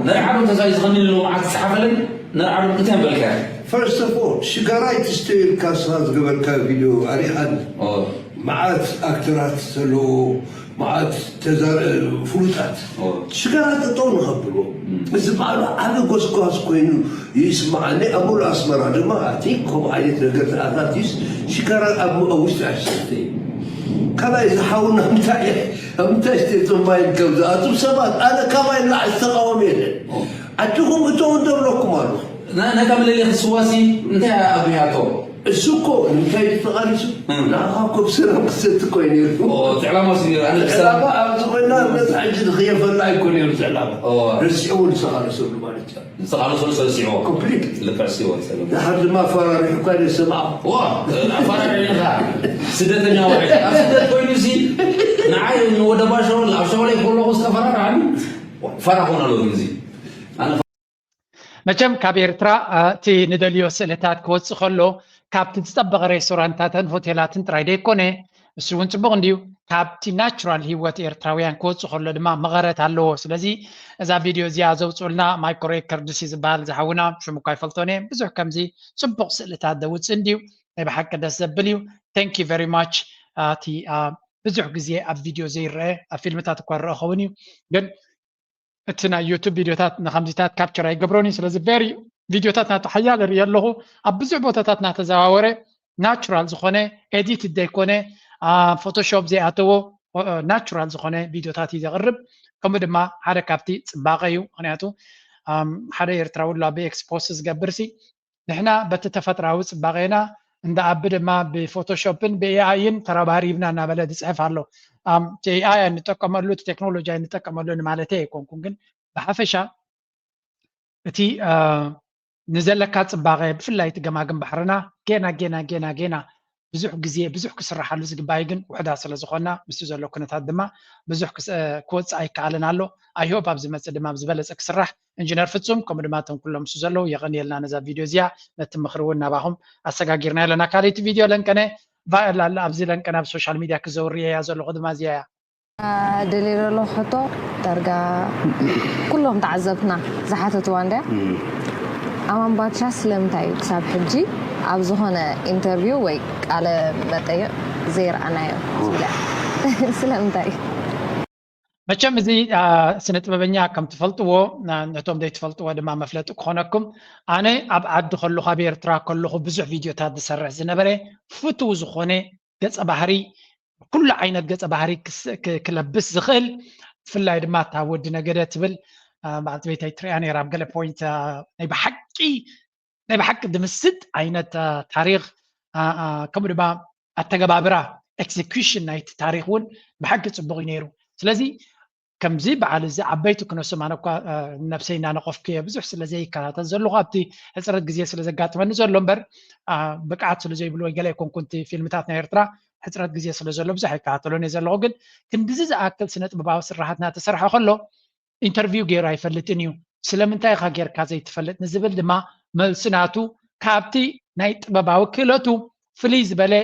ነርዓዶም ተስፋይ ዝኸኒ ልምዓት ዝፀሓፈለይ ነርዓዶም እንታይ በልካያ First of all ሽጋራ ኣይትስተዩ ኢልካ ንስኻ ዝገበርካዮ ቪድዮ ኣሪኻኒ መዓት ኣክተራት ዘለዎ መዓት ፍሉጣት ሽጋራ ጠጠው ንኸብልዎ እዚ በዓሉ ዓቢ ጎስጓስ ኮይኑ ይስምዓኒ ኣብ ሙሉእ ኣስመራ ድማ ኣቲ ከምኡ ዓይነት ነገር ዝኣታትዩስ ሽጋራ ኣብ ውሽጢ ኣይትሰተ እዩ ካልኣይ ዝሓውና እንታይ ኣብ ምንታይ ስቴት ኦፍ ማይንድ ከም ዝኣትው ሰባት ኣነ ካባይ ንላዕሊ ዝተቃወም የለን ዓድኹም እተው እንደብለኩም ኣለኹ ነታ መለለይ ክትስዋሲ እንታይ ኣብያቶ እሱ እኮ ንምንታይ እዩ ተቓሊሱ ንዓኻ ኮፍ ሰላም ክሰቲ እኮ ነይሩ ትዕላማ ሲ ነይሩ ኣነ ዕላማ ኣብዚ ኮይና ነቲ ሕጂ ዝኽየፈላ ኣይኮ ነይሩ ትዕላማ ረሲዕዎ ንስኻ ረሰብሉ ማለት እዩ ዝተቓለሰሉ ሰለሲዕዎ ኮምፕሊት ልክዕ ሲዎ ሰለ ድሓር ድማ ኣፈራሪሑ እኳ ደሰምዓ ዋ ኣፈራሪዕኻ ስደተኛ ውዒ ኣብ ስደት ኮይኑ ሲ ንዓይ ንወደ ባሻወል ኣብ ሻወለይ ከለኹ ዝተፈራርዓኒ ፈራ ኮን ኣለኹ እዚ መቸም ካብ ኤርትራ እቲ ንደልዮ ስእልታት ክወፅእ ከሎ ካብቲ ዝፀበቐ ሬስቶራንታትን ሆቴላትን ጥራይ ደይኮነ እሱ እውን ፅቡቕ እንድዩ ካብቲ ናቹራል ህይወት ኤርትራውያን ክወፅእ ከሎ ድማ መቐረት ኣለዎ ስለዚ እዛ ቪድዮ እዚኣ ዘውፅኡልና ማይኮሬ ከርድሲ ዝበሃል ዝሓውና ሽሙ እኳ ይፈልጦን እየ ብዙሕ ከምዚ ፅቡቕ ስእልታት ዘውፅእ እንድዩ ናይ ብሓቂ ደስ ዘብል እዩ thank you very much እቲ ብዙሕ ግዜ ኣብ ቪድዮ ዘይረአ ኣብ ፊልምታት እኳ ረአ ኸውን እዩ ግን እቲ ናይ ዩቱብ ቪድዮታት ንከምዚታት ካፕቸር ኣይገብሮን እዩ ስለዚ ቨሪ ቪድዮታት ናቱ ሓያለ ርኢ ኣለኹ ኣብ ብዙሕ ቦታታት ናተዘዋወረ ናቹራል ዝኾነ ኤዲት ዘይኮነ ፎቶሾፕ ዘይኣተዎ ናቹራል ዝኾነ ቪድዮታት እዩ ዘቕርብ ከምኡ ድማ ሓደ ካብቲ ፅባቐ እዩ ምክንያቱ ሓደ ኤርትራዊ ኣሎ ኣበይ ኤክስፖስ ዝገብር ሲ ንሕና በቲ ተፈጥራዊ ፅባቐና እንዳ ኣቢ ድማ ብፎቶሾፕን ብኤኣይን ተረባሪብና እናበለ ዝፅሕፍ ኣሎ። እቲ ኤኣይ ኣይንጠቀመሉ እቲ ቴክኖሎጂ ኣይንጠቀመሉ ንማለተይ ኣይኮንኩን፣ ግን ብሓፈሻ እቲ ንዘለካ ፅባቐ ብፍላይ እቲ ገማግም ባሕርና ጌና ጌና ጌና ጌና ብዙሕ ግዜ ብዙሕ ክስርሓሉ ዝግባእ ግን ውሕዳት ስለ ዝኾንና ምስቲ ዘሎ ኩነታት ድማ ብዙሕ ክወፅእ ኣይከኣልን ኣሎ። I hope ኣብ ዝመፅእ ድማ ብዝበለፀ ክስራሕ ኢንጂነር ፍፁም ከምኡ ድማ እቶም ኩሎም ምስ ዘለዉ የቐንየልና ነዛ ቪድዮ እዚኣ ነቲ ምኽሪ እውን ናባኹም ኣሰጋጊርና ኣለና። ካልኣይቲ ቪድዮ ለንቀነ ቫይራል ኣላ ኣብዚ ለንቀነ ኣብ ሶሻል ሚድያ ክዘውር እያ ዘለኹ ድማ እዚኣ እያ። ደልየ ዘሎ ሕቶ ዳርጋ ኩሎም ተዓዘብትና ዝሓተትዋ እንድያ። ኣማን ባድሻ ስለምንታይ እዩ ክሳብ ሕጂ ኣብ ዝኾነ ኢንተርቪው ወይ ቃለ መጠይቕ ዘይረኣናዮ? ዝብላ ስለምንታይ እዩ? መቸም እዚ ስነ ጥበበኛ ከም ትፈልጥዎ፣ ነቶም ዘይትፈልጥዎ ድማ መፍለጢ ክኾነኩም፣ ኣነ ኣብ ዓዲ ከለኹ፣ ኣብ ኤርትራ ከለኹ ብዙሕ ቪድዮታት ዝሰርሕ ዝነበረ፣ ፍቱው ዝኾነ ገጸ ባህሪ፣ ኩሉ ዓይነት ገጸ ባህሪ ክለብስ ዝኽእል፣ ብፍላይ ድማ እታ ወዲ ነገደ ትብል በዓልቲ ቤተይ ትሪኣ ነይራ ኣብ ገለ ፖይንት። ናይ ብሓቂ ናይ ብሓቂ ድምስጥ ዓይነት ታሪኽ፣ ከምኡ ድማ ኣተገባብራ፣ ኤክዚኩሽን ናይቲ ታሪኽ እውን ብሓቂ ፅቡቕ እዩ ነይሩ። ስለዚ ከምዚ በዓል እዚ ዓበይቲ ክነሶም፣ ኣነ እኳ ነብሰይ እናነቐፍኩ እየ ብዙሕ ስለ ዘይከታተል ዘለኹ፣ ኣብቲ ሕፅረት ግዜ ስለ ዘጋጥመኒ ዘሎ እምበር፣ ብቅዓት ስለ ዘይብሉ ወይ ገለ ኣይኮንኩን። እቲ ፊልምታት ናይ ኤርትራ ሕፅረት ግዜ ስለ ዘሎ ብዙሕ ኣይከታተሎን እየ ዘለኹ። ግን ክንድዚ ዝኣክል ስነ ጥበባዊ ስራሓት እናተሰርሐ ከሎ ኢንተርቪው ገይሩ ኣይፈልጥን እዩ። ስለምንታይ ኢኻ ጌርካ ዘይትፈልጥ ንዝብል ድማ መልሲ ናቱ ካብቲ ናይ ጥበባዊ ክእለቱ ፍልይ ዝበለ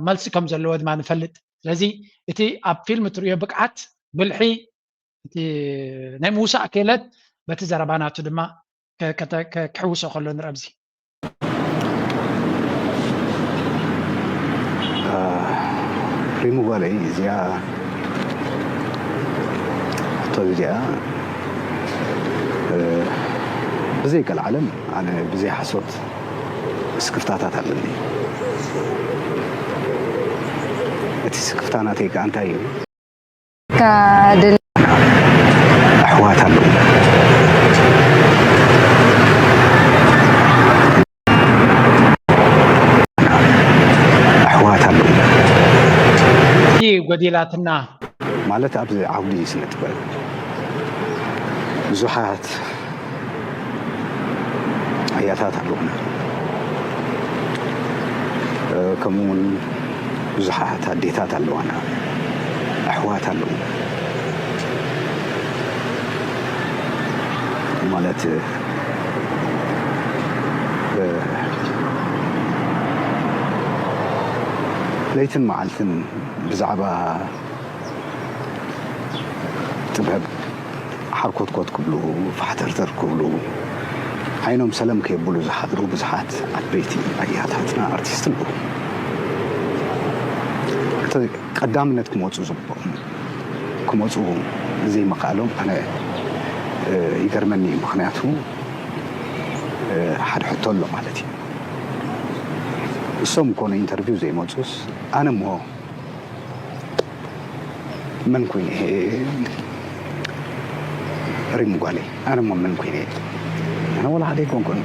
መልሲ ከም ዘለዎ ድማ ንፈልጥ። ስለዚ እቲ ኣብ ፊልም ትርእዮ ብቅዓት፣ ብልሒ፣ እቲ ናይ ምውሳእ ክእለት በቲ ዘረባ ናቱ ድማ ክሕውሶ ከሎ ንረብዚ። ሪሙ ጓለይ እዚኣ ሕቶ እዚኣ ብዘይ ቀልዓለም ኣነ ብዘይ ሓሶት ስክፍታታት ኣለኒ። እቲ ስክፍታ ናተይ ከኣ እንታይ እዩ? ከድል ኣሕዋት ኣለዉ። ኣሕዋት ኣለዉ። እቲ ጎዲላትና ማለት ኣብዚ ዓውዲ ስነ ጥበብ ብዙሓት ኣያታት ኣለዉና፣ ከምኡ እውን ብዙሓት ኣዴታት ኣለዋና፣ ኣሕዋት ኣለዉ ማለት ለይትን መዓልትን ብዛዕባ ጥበብ ሓርኮትኮት ክብሉ ፋሕተርተር ክብሉ ዓይኖም ሰለም ከየብሉ ዝሓድሩ ብዙሓት ዓበይቲ ኣያታትና ኣርቲስት ኣለዉ። ቀዳምነት ክመፁ ዝግብኦም ክመፁ ዘይምኽኣሎም ኣነ ይገርመኒ እዩ። ምኽንያቱ ሓደ ሕቶ ኣሎ ማለት እዩ። እሶም እኮ ንኢንተርቪው ዘይመፁስ ኣነ እሞ መን ኮይነ እየ? ሪሙ ጓለይ፣ ኣነ እሞ መን ኮይነ እየ? ኣነ ወላ ሓደ ኣይኮንኩን።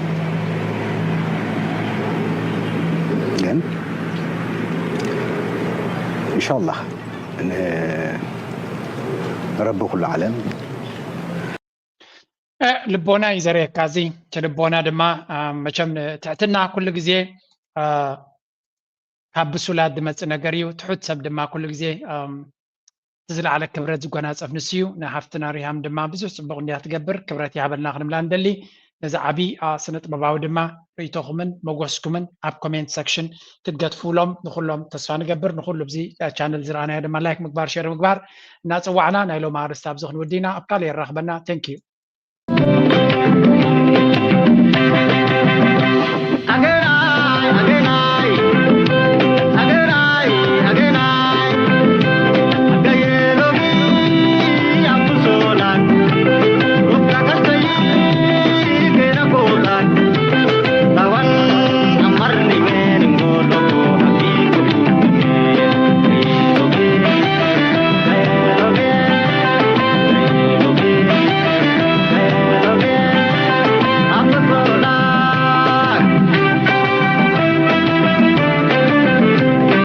ግን ኢንሻላህ ንረቢ ኩሉ ዓለም ልቦና እዩ ዘርእየካ። እዚ እቲ ልቦና ድማ መቸም ትሕትና ኩሉ ግዜ ካብ ብሱላት ዝመፅእ ነገር እዩ። ትሑት ሰብ ድማ ኩሉ ግዜ እቲ ዝለዓለ ክብረት ዝጎናፀፍ ንሱ እዩ። ንሃፍትና ሪሃም ድማ ብዙሕ ፅቡቕ እንድያ ትገብር፣ ክብረት ይሃበልና ክንብላ ንደሊ። ነዚ ዓብዪ ስነ ጥበባዊ ድማ ርእይቶኹምን መጎስኩምን ኣብ ኮሜንት ሰክሽን ክትገድፉሎም ንኹሎም ተስፋ ንገብር። ንኹሉ ብዚ ቻነል ዝረኣናዮ ድማ ላይክ ምግባር፣ ሼር ምግባር እናፀዋዕና ናይ ሎም ኣርእስቲ ኣብዚ ክንውድኢና ኣብ ካልእ የራኽበና። Thank you።